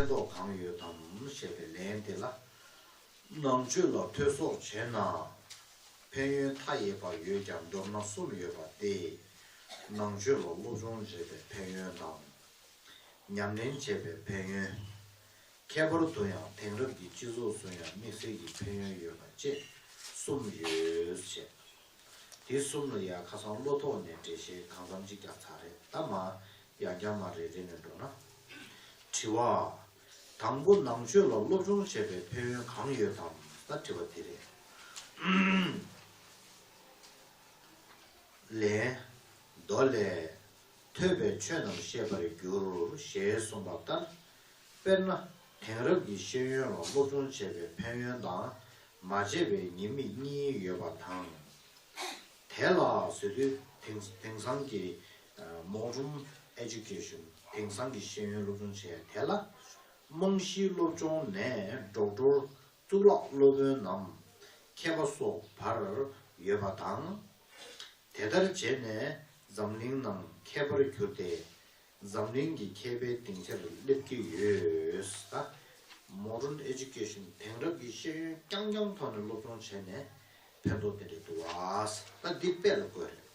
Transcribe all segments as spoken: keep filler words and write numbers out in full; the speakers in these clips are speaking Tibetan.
ཕན་ཐོགས་གང་ཡོད་དམ་ཞེས་པའི་ལན་དེ་ལ། ནང་ཆོས་ལ་ཐོས་སོགས་བྱས་ན་ཕན་ཡོན་མཐའ་ཡས་པ་ཡོད་ཀྱང་མདོར་ན་གསུམ་ཡོད་པ་སྟེ། ནང་ཆོས་ལ་སློབ་སྦྱོང་བྱས་པའི་ཕན་ཡོན་དང་། ཉམས་ལེན་བྱས་པའི་ཕན་ཡོན། ཁྱད་པར་དུ་ཡང་དེང་རབས་ཀྱི་སྤྱི་ཚོགས་སུ་ཡང་དམིགས་བསལ་གྱི་ཕན་ཡོན་ཡོད་པ་བཅས་གསུམ་ཡོད་ཅེས། དེ་གསུམ་ལ་ཡང་ཁ་སང་བློ་ཐོག་ནས་འགྲེལ་བཤད་གང་འཚམ་ཅིག་ཀྱང་ཚར་རེད། ད་མ་ཡང་བསྐྱར་མ་རེ་རེ་ནས་འགྲོ་ན། དྲི་བ། དང་པོ་ནང་ཆོས་ལ་སློབ་སྦྱོང་བྱས་པའི་ཕན་ཡོན་གང་ཡོད་དམ། ད་དྲི་བ་འདི་རེད། ལན། མདོ་ལས། ཐོས་པས་ཆོས་རྣམས་ཤེས་པར་འགྱུར་ཞེས་གསུངས་པ་ལྟར། དཔེར་ན། དེང་རབས་ཀྱི་ཤེས་ཡོན་ལ་སློབ་སྦྱོང་བྱས་པའི་ཕན་ཡོན་དང་། མ་བྱས་པའི་ཉེས་དམིགས་གཉིས་ཡོད་པ་དང་། དེ་ལ་ཟེར་དུས་དེང་དེང་སང་གི་modern education དེང་སང་གི་ཤེས་ཡོན་སློབ་སྦྱོང་བྱས་དེ་ལ། རྨང་གཞིའི་སློབ་སྦྱོང་ནས་ཌོག་ཊོར་གཙུག་ལག་སློབ་དཔོན་ནམ་མཁས་པ་སོགས་བར་ཡོད་པ་དང་། དེ་ལྟར་བྱས་ནས་འཛམ་གླིང་ནང་མཁས་པར་གྱུར་ཏེ། འཛམ་གླིང་གི་མཁས་པའི་སྡིངས་ཆར་སླེབས་ཀྱི་ཡོད། ད་modern education དེང་རབས་ཀྱི་ཤེས་ཡོན་རྐྱང་རྐྱང་ཐོག་ནས་སློབ་སྦྱོང་བྱས་ནས་ཕན་ཐོགས་དེ་འདྲ་འདུག་བ། ད་འདི་དཔེ་ལ་བཀོད་རེད།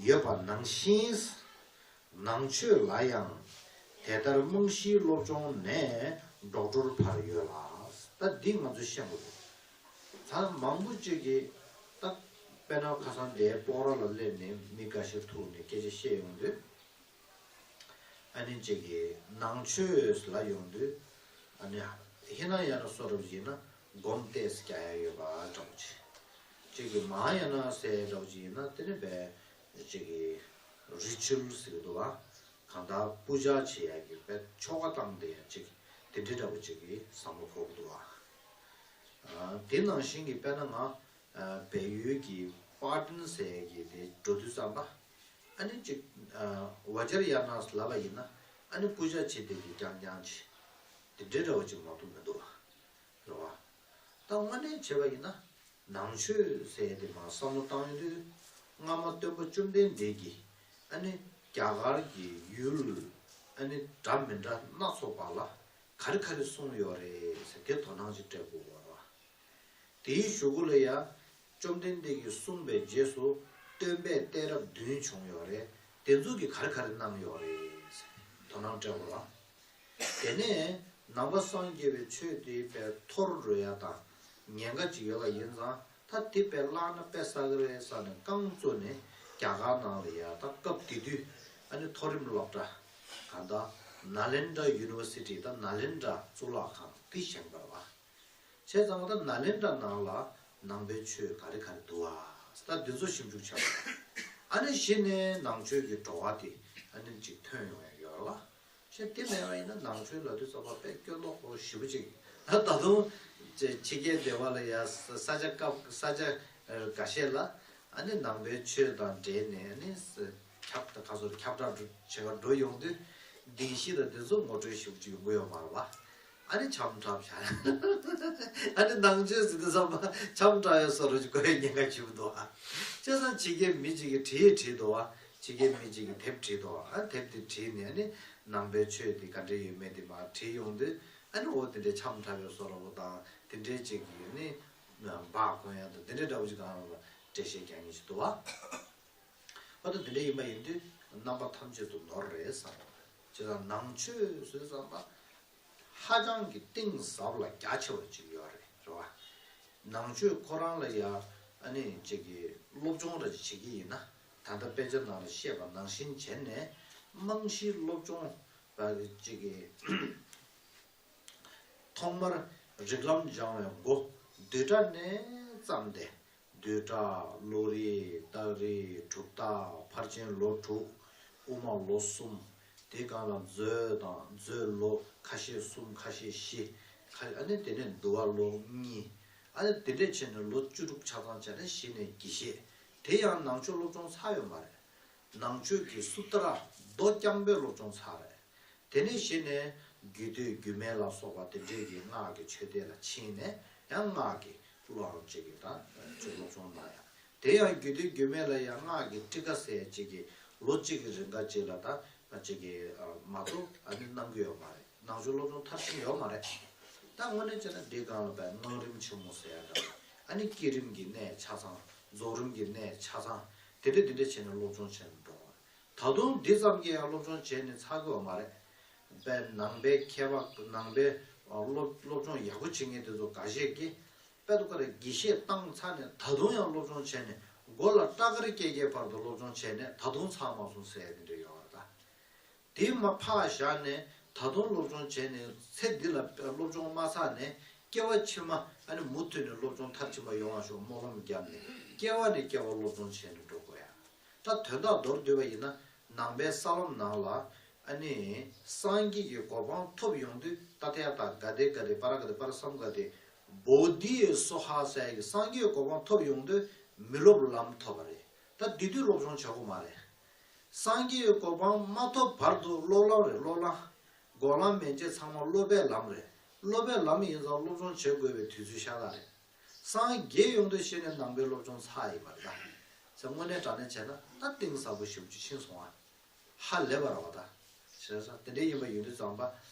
ཡོད་པ་ནང་བཞིན། ནང་ཆོས་ལ་ཡང་དེ་ལྟར་རྨང་གཞིའི་སློབ་སྦྱོང་ནས་ཌོག་ཊོར་བར་ཡོད་ལ། ད་འདི་ང་ཚོས་ཤེས་དགོས་འདུག་ད་མང་པོ་ཅིག་གིས་ད་དཔེར་ན་ཁ་སང་དེའི་སྤོག་ར་ལ་སླེབས་ནས་མི་འགའ་ཤས་ཐུག་ནས་སྐད་ཆ་བཤད་ཡོང་དུས། ཨ་ནི་ཅིག་གིས་ནང་ཆོས་ལ་ཡོང་དུས། ཨ་ནི་ཧི་ན་ཡ་ན་སོ་རབ་ཡིན་ན་སྒོམ་ཏེས་རྒྱག་ཡ་ཡོད་པ་འདྲ་བོ་ཅིག་ཅིག་གིས་མ་ཧཱ་ཡ་ན་ཟེར་འདྲ་བོ་ཅིག་ཡིན་ན་དེ་ནི་བས། ཅིག་གི་རི་ཆུལ་ཟེར་གི་འདུག་བ། གང་ལྟར་པུ་ཇ་བྱེད་ཡ་གི་དཔེ་ཆོ་ག་བཏང་བསྡད་ཡ་ཅིག་དེ་འདྲའི་འདྲ་བོ་ཅིག་གི་བསམ་བློ་འཁོར་གི་འདུག་བ། དེ་ནང་བཞིན་གྱི་དཔེར་ན་ང་བལ་ཡུལ་གྱི་པར་ཏིན་ཟེར་ཡ་གི་དེ་འགྲོ་དུས་ཙམ་པ། ཨ་ནི་ཅིག་བ་ཇར་ཡ་ན་ལབ་པ་ཡིན་ན་ཨ་ནི་པུ་ཇ་བྱེད་བསྡད་ཀྱི་རྐྱང་རྐྱང་ཅིག་དེ་འདྲའི་འདྲ་བོ་ཅིག་མ་གཏོགས་མི་འདུག་བ། རེད་བ། ད་དངོས་གནས་བྱས་པ་ཡིན་ན། ནང་ཆོས་ཟེར་དེ་མར་བསམ་བློ་བཏང་ཡོང་དུས། སྔ་མ་སྟོན་པ་བཅོམ་ལྡན་འདས་ཀྱིས་ཨ་ནི་རྒྱ་གར་གྱི་ཡུལ་ཨ་ནི་འདྲ་མི་འདྲ་སྣ་ཚོགས་པ་ལ་ག་རེ་ག་རེ་གསུངས་ཡོད་རེད་ཟེར་དེ་དོ་སྣང་ཅིག་སྤྲད་དགོས་པ་རེད་བ། དེའི་གཞུག་གུ་ལ་ཡང་བཅོམ་ལྡན་འདས་ཀྱིས་གསུངས་པའི་རྗེས་སུ་སྟོན་པས་གཏད་རབས་བདུན་བྱུང་ཡོད་རེད། དེ་ཚོ་གིས་ག་རེ་ག་རེ་གནང་ཡོད་རེད་ཟེར་དོ་སྣང་སྤྲད་དགོས་རེད་བ། དེ་ནས་ནང་པ་སངས་རྒྱས་པའི་ཆོས་དེ་དཔེ་འཐོར་འགྲོ་ཡ་དང་ཉེན་ཁ་ཅིག་ཡོད་པ་ཡིན་ཙང་ད་དེ་དཔེ་བརླག་ན་དཔེ་བསགས་ཀྱི་རེད་བསམ་ནས་རྐང་བཙུགས་ནས་རྒྱ་གར་ནང་ལ་ཡ་ད་སྐབས་དེ་དུས་ཨ་ནི་མཐོ་རིམ་སློབ་གྲྭ་གང་ལྟར་ནཱ་ལེནྡྲ་ཡུ་ནི་ཝར་སི་ཊི་ད་ནཱ་ལེནྡྲ་གཙུག་ལག་ཁང་དེ་བཞེངས་པ་རེད་བ། བྱས་ཙང་ད་ནཱ་ལེནྡྲ་ནང་ལ་ནང་པའི་ཆོས་ག་རེ་ག་རེ་འདུག་བ། ད་འདི་ཚོ་ཞིབ་འཇུག་བྱས་པ་རེད། ཨ་ནི་གཞི་ནས་ནང་ཆོས་ཀྱི་བྲོ་བ་དེ་ཨ་ནི་ཅིག་ཐོན་ཡོང་ཡ་ཡོད་རེད་བ། ཞེས་དེ་མེད་པ་ཡིན་ན་ནང་ཆོས་ལབ་དུས་ཙམ་པ་དཔེ་སྐྱོན་ཏོག་ཧོ་ཞེ་པོ་ཅིག་ད་ད་དུང་ཅེ་ཕྱི་རྒྱལ་སྡེ་བ་ལ་ཡ་ས་ས་ཆ་སྐབས་ས་ཆ་འགའ་ཤས་ལ་ཨ་ནི་ནང་པའི་ཆོས་དང་འབྲེལ་ནས་ཨ་ནི་ཁྱབ་ད་ག་ཚོད་ཁྱབ་བསྒྲགས་བྱེད་ག་འགྲོ་ཡོང་དུས་བདེན་བཞི་དང་དེ་ཚོ་ངོ་སྤྲོད་ཞེ་པོ་ཅིག་ཡོང་གི་ཡོད་མ་རེད་བ། ཨ་ནི་འཆམ་འཁྲབ་བྱ། ཨ་ནི་ནང་ཆོས་ཟེར་དུས་ཙམ་པ་འཆམ་འཁྲབ་ཡ་བཟོ་འདྲ་ཅིག་དགོས་ཡ་ཉེན་ཁ་ཞེ་པོ་འདུག་ཨ། བྱས་ཙང་ཕྱི་རྒྱལ་མི་གཅིག་གིས་བྲིས་བྲིས་འདུག་ཨ། ཕྱི་རྒྱལ་མི་གཅིག་གིས་དེབ་བྲིས་འདུག་ཨ། དེབ་དེ་བྲིས་ནས་ཨ་ནི་ནང་པའི་ཆོས་དེ་ག་འདྲས་ཡོད་མེད་དེ་མར་བྲིས་ཡོང་དུས་ཨ་ནི་འོ་དེ་འདྲའི་འཆམ་འཁྲབ་ཡ་བཟོ་འདྲ་པོ་དང་དེ་འདྲའི་ཅིག་གིས་ཨ་ནི་འབག་གོན་ཡ་དང་དེ་འདྲའི་འདྲ་པོ་ཅིག་གང་ལ་འགྲེལ་བཤད་རྒྱག་མཁན་ཞིག་འདུག་ཨ། འོ་ད་དེ་འདྲ་ཡིན་པ་ཡིན་དུས་རྣམ་པ་ཐམས་ཅད་དུ་ནོར་རེད་བསམ། བྱས་ཙང་ནང་ཆོས་ཟེར་དུས་ཙམ་པ། ཧ་ཅང་གི་གཏིང་ཟབ་ལ་རྒྱ་ཆེ་བ་ཅིག་ཡོད་རེད། རེད་བ། ནང་ཆོས་ཁོ་རང་ལ་ཡ་ཨ་ནི་ཅིག་གི་སློབ་སྦྱོང་འདྲ་ཅིག་བྱེད་ཀྱི་ཡིན་ན་ད་ལྟ་དཔེ་ཆ་ནང་ལ་བཤད་པ་ནང་བཞིན་བྱས་ནས་རྨང་གཞིའི་སློབ་སྦྱོང་ཅིག་གི་ཐོག་མར་རིགས་ལམ་སྦྱང་བའི་འགོ་བསྡུས་གྲྭ་ནས་བརྩམས་ཏེ། བསྡུས་གྲྭ། བློ་རིག་སྟག་རིག་གྲུབ་རྟགས། ཕར་ཕྱིན་ལོ་དྲུག་དབུ་མ་ལོ་གསུམ། དེའི་སྒང་ལ་མཛོད་དང་མཛོད་ལོ་ཁ་ཤས་གསུམ་ཁ་ཤས་བཞི། ཁ་ཨ་ནི་དེ་ནས་འདུལ་བ་ལོ་གཉིས། ཨ་ནི་དེ་འདྲས་བྱས་ནས་ལོ་བཅུ་དྲུག་ཆ་ཚང་བྱས་ནས་གཞི་ནས་དགེ་བཤེས། དེ་ཡང་ནང་ཆོས་སློབ་སྦྱོང་ཚར་ཡོད་མ་རེད། ནང་ཆོས་ཀྱི་སུ་ཏྲ་རྡོ་རྐྱང་པའི་སློབ་སྦྱོང་ཚར་རེད། དེ་ནས་གཞི་ནས་རྒྱུད་སྟོད་རྒྱུད་སྨད་ལ་སོགས་པ་དེ་འདྲས་ཀྱི་སྔགས་ཀྱི་ཆོས་སྡེ་ལ་ཕྱིན་ནས་ཡང་སྔགས་ཀྱི་སློབ་སྦྱོང་ཅིག་གི་དང་ཅིག་སློབ་སྦྱོང་གནང་ཡ། དེ་ཡང་རྒྱུད་སྟོད་རྒྱུད་སྨད་ལ་ཡང་སྔགས་ཀྱི་ཊཱི་ཀ་ཟེར་ཅིག་གི་ལོ་གཅིག་གི་རིང་ག་ཅིག་ལ་ད་ཅིག་གི་མ་གཏོགས་ཨ་ནི་གནང་གི་ཡོད་མ་རེད། ནང་ཆོས་སློབ་སྦྱོང་མཐར་ཕྱིན་ཡོད་མ་རེད། ད་དངོས་གནས་བྱས་ན་འདི་སྒང་ལ་བས་མངོན་རིམ་ཆེན་མོ་ཟེར་ཡ་འདྲ། ཨ་ནི་བསྐྱེད་རིམ་གྱི་གནད་ཆ་ཚང་། རྫོགས་རིམ་གྱི་གནད་ཆ་ཚང་། དེ་འདྲ་དེ་འདྲ་བྱས་ནས་སློབ་སྦྱོང་བྱས་ནས་འགྲོ་བ་རེད། ད་དུང་འདི་ཙམ་གྱིས་ཡང་སློབ་སྦྱོང་བྱས་ནས་ཚར་གི་ཡོད་མ་རེད། བས་ནང་པའི་མཁས་པ་ནང་པའི་སློབ་སློབ་སྦྱོང་ཡག་པོ་བྱེད་མཁན་དེ་ཚོ་འགའ་ཤས་ཀྱིས། དཔེ་དུ་ཀ་རེ་དགེ་བཤེས་བཏང་ཚར་ནས་ད་དུང་ཡང་སློབ་སྦྱོང་བྱས་ནས་མགོ་ལ་སྐྲ་དཀར་སྐྱེ་སྐྱེ་བར་དུ་སློབ་སྦྱོང་བྱས་ནས་ད་དུང་ཚར་མ་སོང་ཟེར་ཡ་དེ་འདྲ་ཡོད་རེད་ད། དེ་མར་ཕར་བཞག་ནས་ད་དུང་སློབ་སྦྱོང་བྱས་ནས་ཚེ་འདི་ལ་སློབ་སྦྱོང་མ་ཚར་ནས་སྐྱེ་བ་ཕྱི་མ་ཨ་ནི་མུ་མཐུད་ནས་སློབ་སྦྱོང་མཐར་ཕྱིན་པ་ཡོང་བ་ཤོག་སྨོན་ལམ་བརྒྱབ་ནས་སྐྱེ་བ་ནས་སྐྱེ་བ་སློབ་སྦྱོང་བྱས་ནས་འགྲོ་དགོས་ཡ། ད་དོན་དག་མདོར་བསྡུས་པ་ཡིན་ན་ནང་པའི་ས་ལམ་ནང་ལ་ཨ་ནི་སངས་རྒྱས་ཀྱི་གོ་འཕང་ཐོབ་ཡོང་དུས་ད་ལྟ་ཡ་ད་ག་དེ་ག་དེ་པ་ར་ག་དེ་པ་ར་སམ་ག་དེ་བོ་དྷི་ཡེ་སྭཱ་ཧཱ་ཟེར་ཡ་གི་སངས་རྒྱས་ཀྱི་གོ་འཕང་ཐོབ་ཡོང་དུས་མི་སློབ་ལམ་ཐོབ་པ་རེད། ད་དེ་དུས་སློབ་སྦྱོང་བྱ་དགོས་མ་རེད། སངས་རྒྱས་ཀྱི་གོ་འཕང་མ་ཐོབ་བར་དུ་སློབ་ལམ་རེད་སློབ་ལམ། སྒོམ་ལམ་མན་ཆད་ཚང་མ་སློབ་པའི་ལམ་རེད། སློབ་པའི་ལམ་ཡིན་ཙང་སློབ་སྦྱོང་བྱེད་དགོས་པའི་དུས་ཚོད་ཤ་སྟག་རེད། སངས་རྒྱས་ཡོང་དུས་གཞི་ནས་ནང་པའི་སློབ་སྦྱོང་ཚར་ཡིན་པ་རེད་ད། ཚེ་དངོས་གནས་དྲང་གནས་བྱས་ན་ད་གཏིང་ཟབ་པོ་ཞེ་པོ་ཅིག་ཕྱིན་སོང་ཨ། ཧ་ལས་པ་རེད་བ་ད། བྱས་ཙང་དེ་འདྲ་ཡིན་པ་ཡིན་དུས་ཙམ་པ་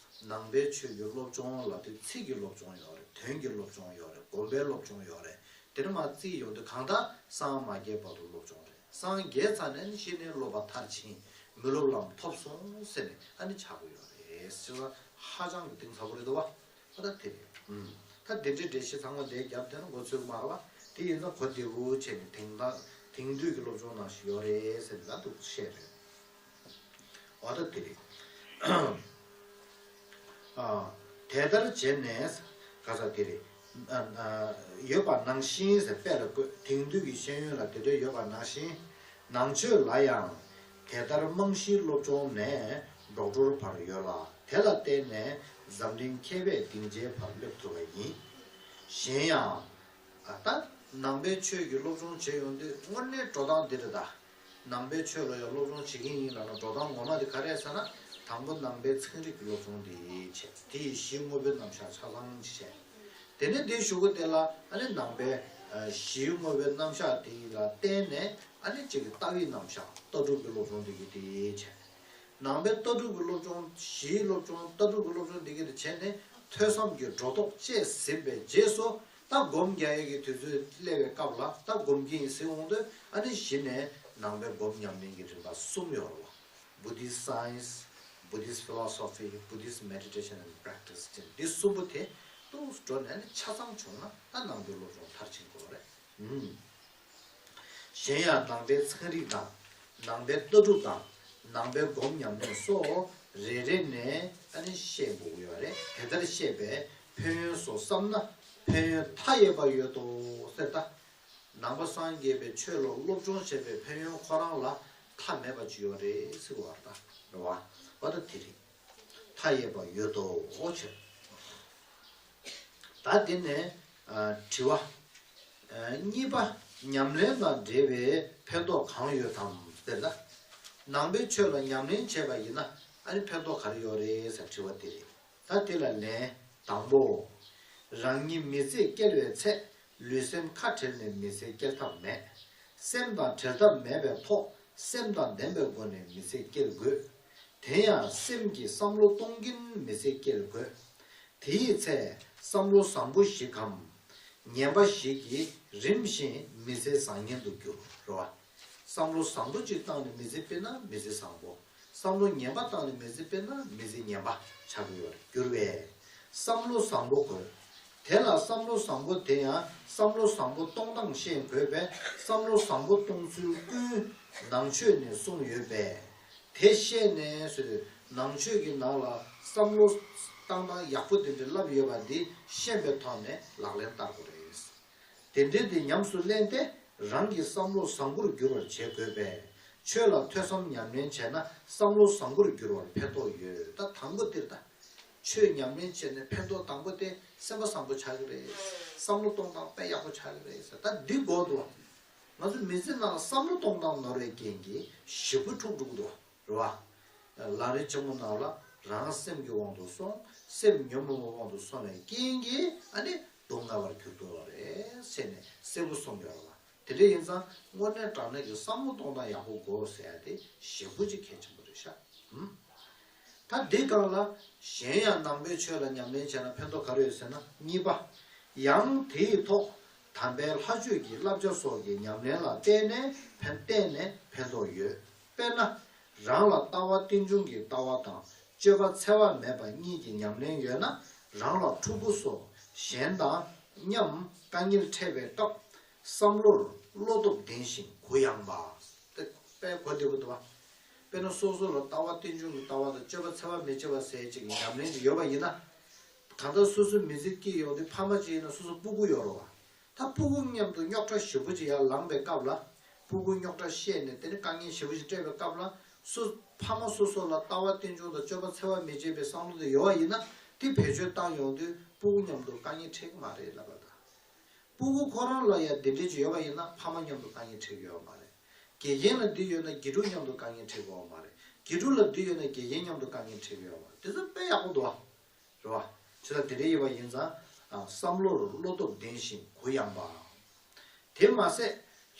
ནང་པའི་ཆོས་ཀྱི་སློབ་སྦྱོང་ལབ་དུས་ཚིག་གི་སློབ་སྦྱོང་ཡོད་རེད། དོན་གྱི་སློབ་སྦྱོང་ཡོད་རེད། སྒོམ་པའི་སློབ་སྦྱོང་ཡོད་རེད། དེ་ནས་མར་རྩིས་ཡོང་དུས་གང་ལྟར་སངས་མ་རྒྱས་བར་དུ་སློབ་སྦྱོང་རེད། སངས་རྒྱས་ཚར་ནས་ནི་གཞི་ནས་སློབ་པ་མཐར་ཕྱིན། མི་སློབ་ལམ་ཐོབ་སོང་ཟེར་ནས་ཨ་ནི་ཆགས་ཀྱི་ཡོད་རེད་ཟེར་བ་ཧ་ཅང་གི་གཏིང་ཟབ་པོ་རེད་འདུག་བ། ཨ་ད་དེ་རེད། ཨུམ། ད་དེ་འདྲའི་འགྲེལ་བཤད་ཚང་མ་དེ་རྒྱབ་བསྡད་ན་མགོ་ཚོས་ཀྱི་མ་རེད་བ། དེ་ཡིན་ཙང་གོ་བདེ་བོ་བྱས་ནས་དེང་དང་དེང་དུས་ཀྱི་སློབ་སྦྱོང་ནང་བཞིན་ཡོད་རེད་ཟེར་ནས་ད་འདུག་བཤད་རེད། འོ་ད་དེ་རེད། ཨ། དེ་ལྟར་བྱས་ནས་ག་ས་དེ་རེད། ཨ། ཨ། ཡོད་པ་ནང་བཞིན་ཟེར་དཔེ་ལ་བཀོད་དེང་དུས་ཀྱི་ཤེས་ཡོན་ལ་དེ་འདྲ་ཡོད་པ་ནང་བཞིན། ནང་ཆོས་ལ་ཡང་དེ་ལྟར་རྨང་གཞིའི་སློབ་སྦྱོང་ནས་ཌོག་ཊོར་བར་ཡོད་ལ་དེ་ལ་བརྟེན་ནས་འཛམ་གླིང་མཁས་པའི་སྡིངས་ཆའི་བར་སླེབས་ཐུབ་པ་ཡིན། གཞན་ཡང་། ཨ། ད་ནང་པའི་ཆོས་ཀྱི་སློབ་སྦྱོང་བྱེད་ཡོང་དུས་དངོས་གནས་འགྲོ་སྟངས་འདི་རེད་ད། ནང་པའི་ཆོས་ལ་ཡང་སློབ་སྦྱོང་བྱེད་ཀྱི་ཡིན་ལབ་ན་འགྲོ་སྟངས་ངོ་མ་དེ་ག་རེ་རེད་ཟེར་ན། དང་པོ་ནང་པའི་ཚན་རིག་གི་སློབ་སྦྱོང་དེ་བྱས། དེ་ཡི་གཞི་དངོས་པོའི་རྣམ་གཞག་ཆ་ཚང་བྱས། དེ་ནས་དེའི་གཞུག་གུ་དེ་ལ་ཨ་ནི་ནང་པའི་ཨ་གཞི་དངོས་པོའི་རྣམ་གཞག་དེ་ལ་བརྟེན་ནས་ཨ་ནི་གཅིག་གི་ལྟ་བའི་རྣམ་གཞག་ལྟ་གྲུབ་ཀྱི་སློབ་སྦྱོང་དེ་གི་དེ་བྱས། ནང་པའི་ལྟ་གྲུབ་ཀྱི་སློབ་སྦྱོང་གཞིའི་སློབ་སྦྱོང་ལྟ་གྲུབ་ཀྱི་སློབ་སྦྱོང་འདི་ག་དེ་བྱས་ནས་ཐོས་བསམ་གྱི་སྒྲོ་འདོགས་བཅད་ཟིན་པའི་རྗེས་སུ་ད་སྒོམ་རྒྱག་ཡས་ཀྱི་དུས་ཚོད་སླེབས་པའི་སྐབས་ལ་ད་སྒོམ་གྱི་ཡིན་ཟེར་འོང་དུས་ཨ་ནི་གཞི་ནས་ནང་པའི་སྒོམ་ཉམས་ལེན་གྱི་རིམ་པ་གསུམ་ཡོད་རེད་བ། Buddhist science, Buddhist philosophy, Buddhist meditation and practice ཅེས་འདི་གསུམ་པོ་དེ་ཏོག་ཙམ་འགྲོ་ནས་ཨ་ནི་ཆ་ཚང་བྱུང་ན་ད་ནང་པའི་སློབ་སྦྱོང་མཐར་ཕྱིན་དགོས་རེད། ཨུམ། གཞན་ཡང་ནང་པའི་ཚན་རིག་དང་། ནང་པའི་ལྟ་གྲུབ་དང་། ནང་པའི་སྒོམ་ཉམས་ལེན་སོགས་རེ་རེ་ནས་ཨ་ནི་བཤད་དགོས་ཀྱི་ཡོད་རེད། དེ་ལྟར་བཤད་པའི་ཕན་ཡོན་སོགས་བསམ་ན་ཕན་ཡོན་མཐའ་ཡས་པ་ཡོད་དོ་ཟེར་ད། ནང་པ་སངས་རྒྱས་པའི་ཆོས་ལ་སློབ་སྦྱོང་བྱས་པའི་ཕན་ཡོན་ཁོ་རང་ལ་མཐའ་མེད་པ་ཅིག་ཡོད་རེད་ཟེར་བ་ད་རེད་བ། འོ་ད་དེ་རེད། མཐའ་ཡས་པ་ཡོད་དོ་ཟེར། ད་དེ་ནས་ཨ་དྲི་བ། ཨ་གཉིས་པ། ཉམས་ལེན་དང་འབྲེལ་བའི་ཕན་ཐོགས་གང་ཡོད་དམ་ཟེར་ན། ནང་པའི་ཆོས་ལ་ཉམས་ལེན་བྱས་པ་ཡིན་ན་ཨ་ནི་ཕན་ཐོགས་ག་རེ་ཡོད་རེད་ཟེར་དྲི་བ་དེ་རེད། ད་དེ་ལ་ལན། དང་པོ། རང་ཉིད་མི་ཚེ་སྐྱེལ་བའི་ཚེ་ལུས་སེམས་ཁ་བྲལ་ནས་མི་ཚེ་སྐྱེལ་ཐབས་མེད། སེམས་དང་བྲལ་ཐབས་མེད་པའི་ཐོག་སེམས་དང་ལྡན་པའི་སྒོ་ནས་མི་ཚེ་སྐྱེལ་དགོས། དེ་ཡང་སེམས་ཀྱིས་བསམ་བློ་གཏོང་གིན་མི་ཚེ་སྐྱེལ་དགོས། དེ་ཡི་ཚེ་བསམ་བློ་བཟང་པོ་ཞིག་གམ། ངན་པ་ཞིག་གིས་རིམ་བཞིན་མི་ཚེ་བཟང་ངན་དུ་འགྱུར་རོ། བསམ་བློ་བཟང་པོ་ཅིག་བཏང་ནས་མི་ཚེ་སྤེལ་ན་མི་ཚེ་བཟང་པོ། བསམ་བློ་ངན་པ་བཏང་ནས་མི་ཚེ་སྤེལ་ན་མི་ཚེ་ངན་པ་ཆགས་ཀྱི་ཡོད་རེད་འགྱུར་བས། བསམ་བློ་བཟང་པོ་དགོས། དེ་ལ་བསམ་བློ་བཟང་པོ་དེ་ཡང་བསམ་བློ་བཟང་པོ་གཏོང་སྟངས་ཤེས་དགོས་པས་བསམ་བློ་བཟང་པོ་གཏོང་ཚུལ་ཀུན་ནང་ཆོས་ནས་གསུངས་ཡོད་པས། དེ་ཤེས་ནས་ཟེར་ནང་ཆོས་ཀྱི་ནང་ལ་བསམ་བློ་བཏང་སྟངས་ཡག་པོ་དེ་འདྲ་ལབ་ཡོད་པ་འདི་ཤེས་པའི་ཐོག་ནས་ལག་ལེན་བསྟར་དགོས་རེད། དེ་འདྲའི་དེ་ཉམས་སུ་ལེན་ཏེ་རང་གི་བསམ་བློ་བཟང་པོར་འགྱུར་བར་བྱེད་དགོས་པས་ཆོས་ལ་ཐོས་བསམ་ཉམས་ལེན་བྱས་ན་བསམ་བློ་བཟང་པོར་འགྱུར་བར་ཕན་ཐོགས་ཡོད། ད་དང་པོ་འདིར་ད་ཆོས་ཉམས་ལེན་བྱས་ནས་ཕན་ཐོགས་དང་པོ་དེ་སེམས་པ་བཟང་པོ་ཆགས་ཀྱི་རེད། བསམ་བློ་གཏོང་སྟངས་དཔེ་ཡག་པོ་ཆགས་ཀྱི་རེད་ཟེར་ད་འདི་དགོས་འདུག་ང་ཚོ་མི་ཚེ་ནང་བསམ་བློ་གཏོང་སྟངས་ནོར་བའི་རྐྱེན་གྱིས་ཞེ་པོ་འཁྲུག་འགྲོ་གི་འདུག་རེད་བ། ལམ་རིམ་ཆེན་མོ་ནང་ལ་རང་སེམས་ཀྱི་དབང་དུ་སོང་སེམས་ཉོན་མོངས་པའི་དབང་དུ་སོང་བའི་རྐྱེན་གྱིས་ཨ་ནི་སྡུག་བསྔལ་བར་གྱུར་ཏོ་རེད་ཟེར་ནས་གསལ་པོ་གསུངས་ཡོད་རེད་བ། དེ་འདྲ་ཡིན་ཙང་དངོས་གནས་དྲང་གནས་ཀྱི་བསམ་བློ་གཏོང་སྟངས་ཡག་པོ་དགོས་ཟེར་ཡ་དེ་ཞེ་པོ་ཅིག་གལ་ཆེན་པོ་རེད་ཤག་ཧུམ། ད་འདི་སྒང་ལ་གཞན་ཡང་ནང་པའི་ཆོས་ལ་ཉམས་ལེན་བྱས་ན་ཕན་ཐོགས་ག་རེ་ཡོད་ཟེར་ན། གཉིས་པ། ཡང་དེའི་ཐོག་དམ་པའི་ལྷ་ཆོས་ཀྱི་བསླབ་བྱ་སོགས་ཀྱི་ཉམས་ལེན་ལ་བརྟེན་ནས་ཕན་བརྟེན་ནས་ཕན་ཐོགས་ཡོད། དཔེར་ན། རང་ལ་ལྟ་བ་རྟེན་འབྱུང་གི་ལྟ་བ་དང་སྤྱོད་པ་འཚེ་བ་མེད་པ་གཉིས་ཀྱི་ཉམས་ལེན་ཡོད་ན། རང་ལ་ཕྲུ་གུ་སོགས་གཞན་དང་མཉམ་དཀའ་ངལ་འཕྲད་པའི་སྐབས། བསམ་བློར་བློ་སྟོབས་ལྡན་ཞིང་གུ་ཡངས་པ། དཔེ་གོ་བདེ་པོ་འདུག་བ། དཔེར་ན་སོ་སོ་ལ་ལྟ་བ་རྟེན་འབྱུང་གི་ལྟ་བ་དང་སྤྱོད་པ་འཚེ་བ་མི་བྱེད་པ་ཟེར་ཅིག་གི་ཉམས་ལེན་ཅིག་ཡོད་པ་ཡིན་ན། གང་ལྟར་སོ་སོའི་མི་ཚེ་སྐྱེལ་ཡོང་དུས་ཕ་མ་ཅིག་ཡིན་ན་སོ་སོ་སྤུ་གུ་ཡོད་རེད་བ། ད་སྤུ་གུ་མཉམ་དུ་རྙོག་དྲ་ཞེ་པོ་ཅིག་ཡར་ལངས་པའི་སྐབས་ལ། སྤུ་གུ་རྙོག་དྲ་བཤད་ནས་དེ་ནི་དཀའ་ངལ་ཞེ་པོ་ཅིག་སྤྲད་པའི་སྐབས་ལ། སོ་ཕ་མ་སོ་སོ་ལ་ལྟ་བ་རྟེན་འབྱུང་དང་སྤྱོད་པ་འཚེ་བ་མི་བྱེད་པའི་བསམ་བློ་དེ་ཡོད་པ་ཡིན་ན། དེ་བེད་སྤྱོད་བཏང་ཡོང་དུས་སྤུ་གུ་མཉམ་དུ་དཀའ་ངལ་འཕྲད་ཀྱི་མ་རེད་ལབ་པ་དང་། སྤུ་གུ་ཁོ་རང་ལ་ཡང་དེ་འདྲའི་ཅིག་ཡོད་པ་ཡིན་ན་ཕ་མ་མཉམ་དུ་དཀའ་ངལ་འཕྲད་ཀྱི་ཡོད་མ་རེད། དགེ་རྒན་ལ་འདི་ཡོད་ན་དགེ་ཕྲུག་མཉམ་དུ་དཀའ་ངལ་འཕྲད་ཀྱི་ཡོད་མ་རེད། དགེ་ཕྲུག་ལ་འདི་ཡོད་ན་དགེ་རྒན་མཉམ་དུ་དཀའ་ངལ་འཕྲད་ཀྱི་ཡོད་མ་རེད། དེ་ཚོ་དཔེ་ཡག་པོ་འདུག་བ། རེད་བ། ཇི་ལྟར་དེ་འདྲ་ཡིན་པ་ཡིན་ཙང་། ཨ། བསམ་བློར་བློ་སྟོབས་ལྡན་ཞིང་གུ་ཡངས་པ། དེ་མ་ཟད་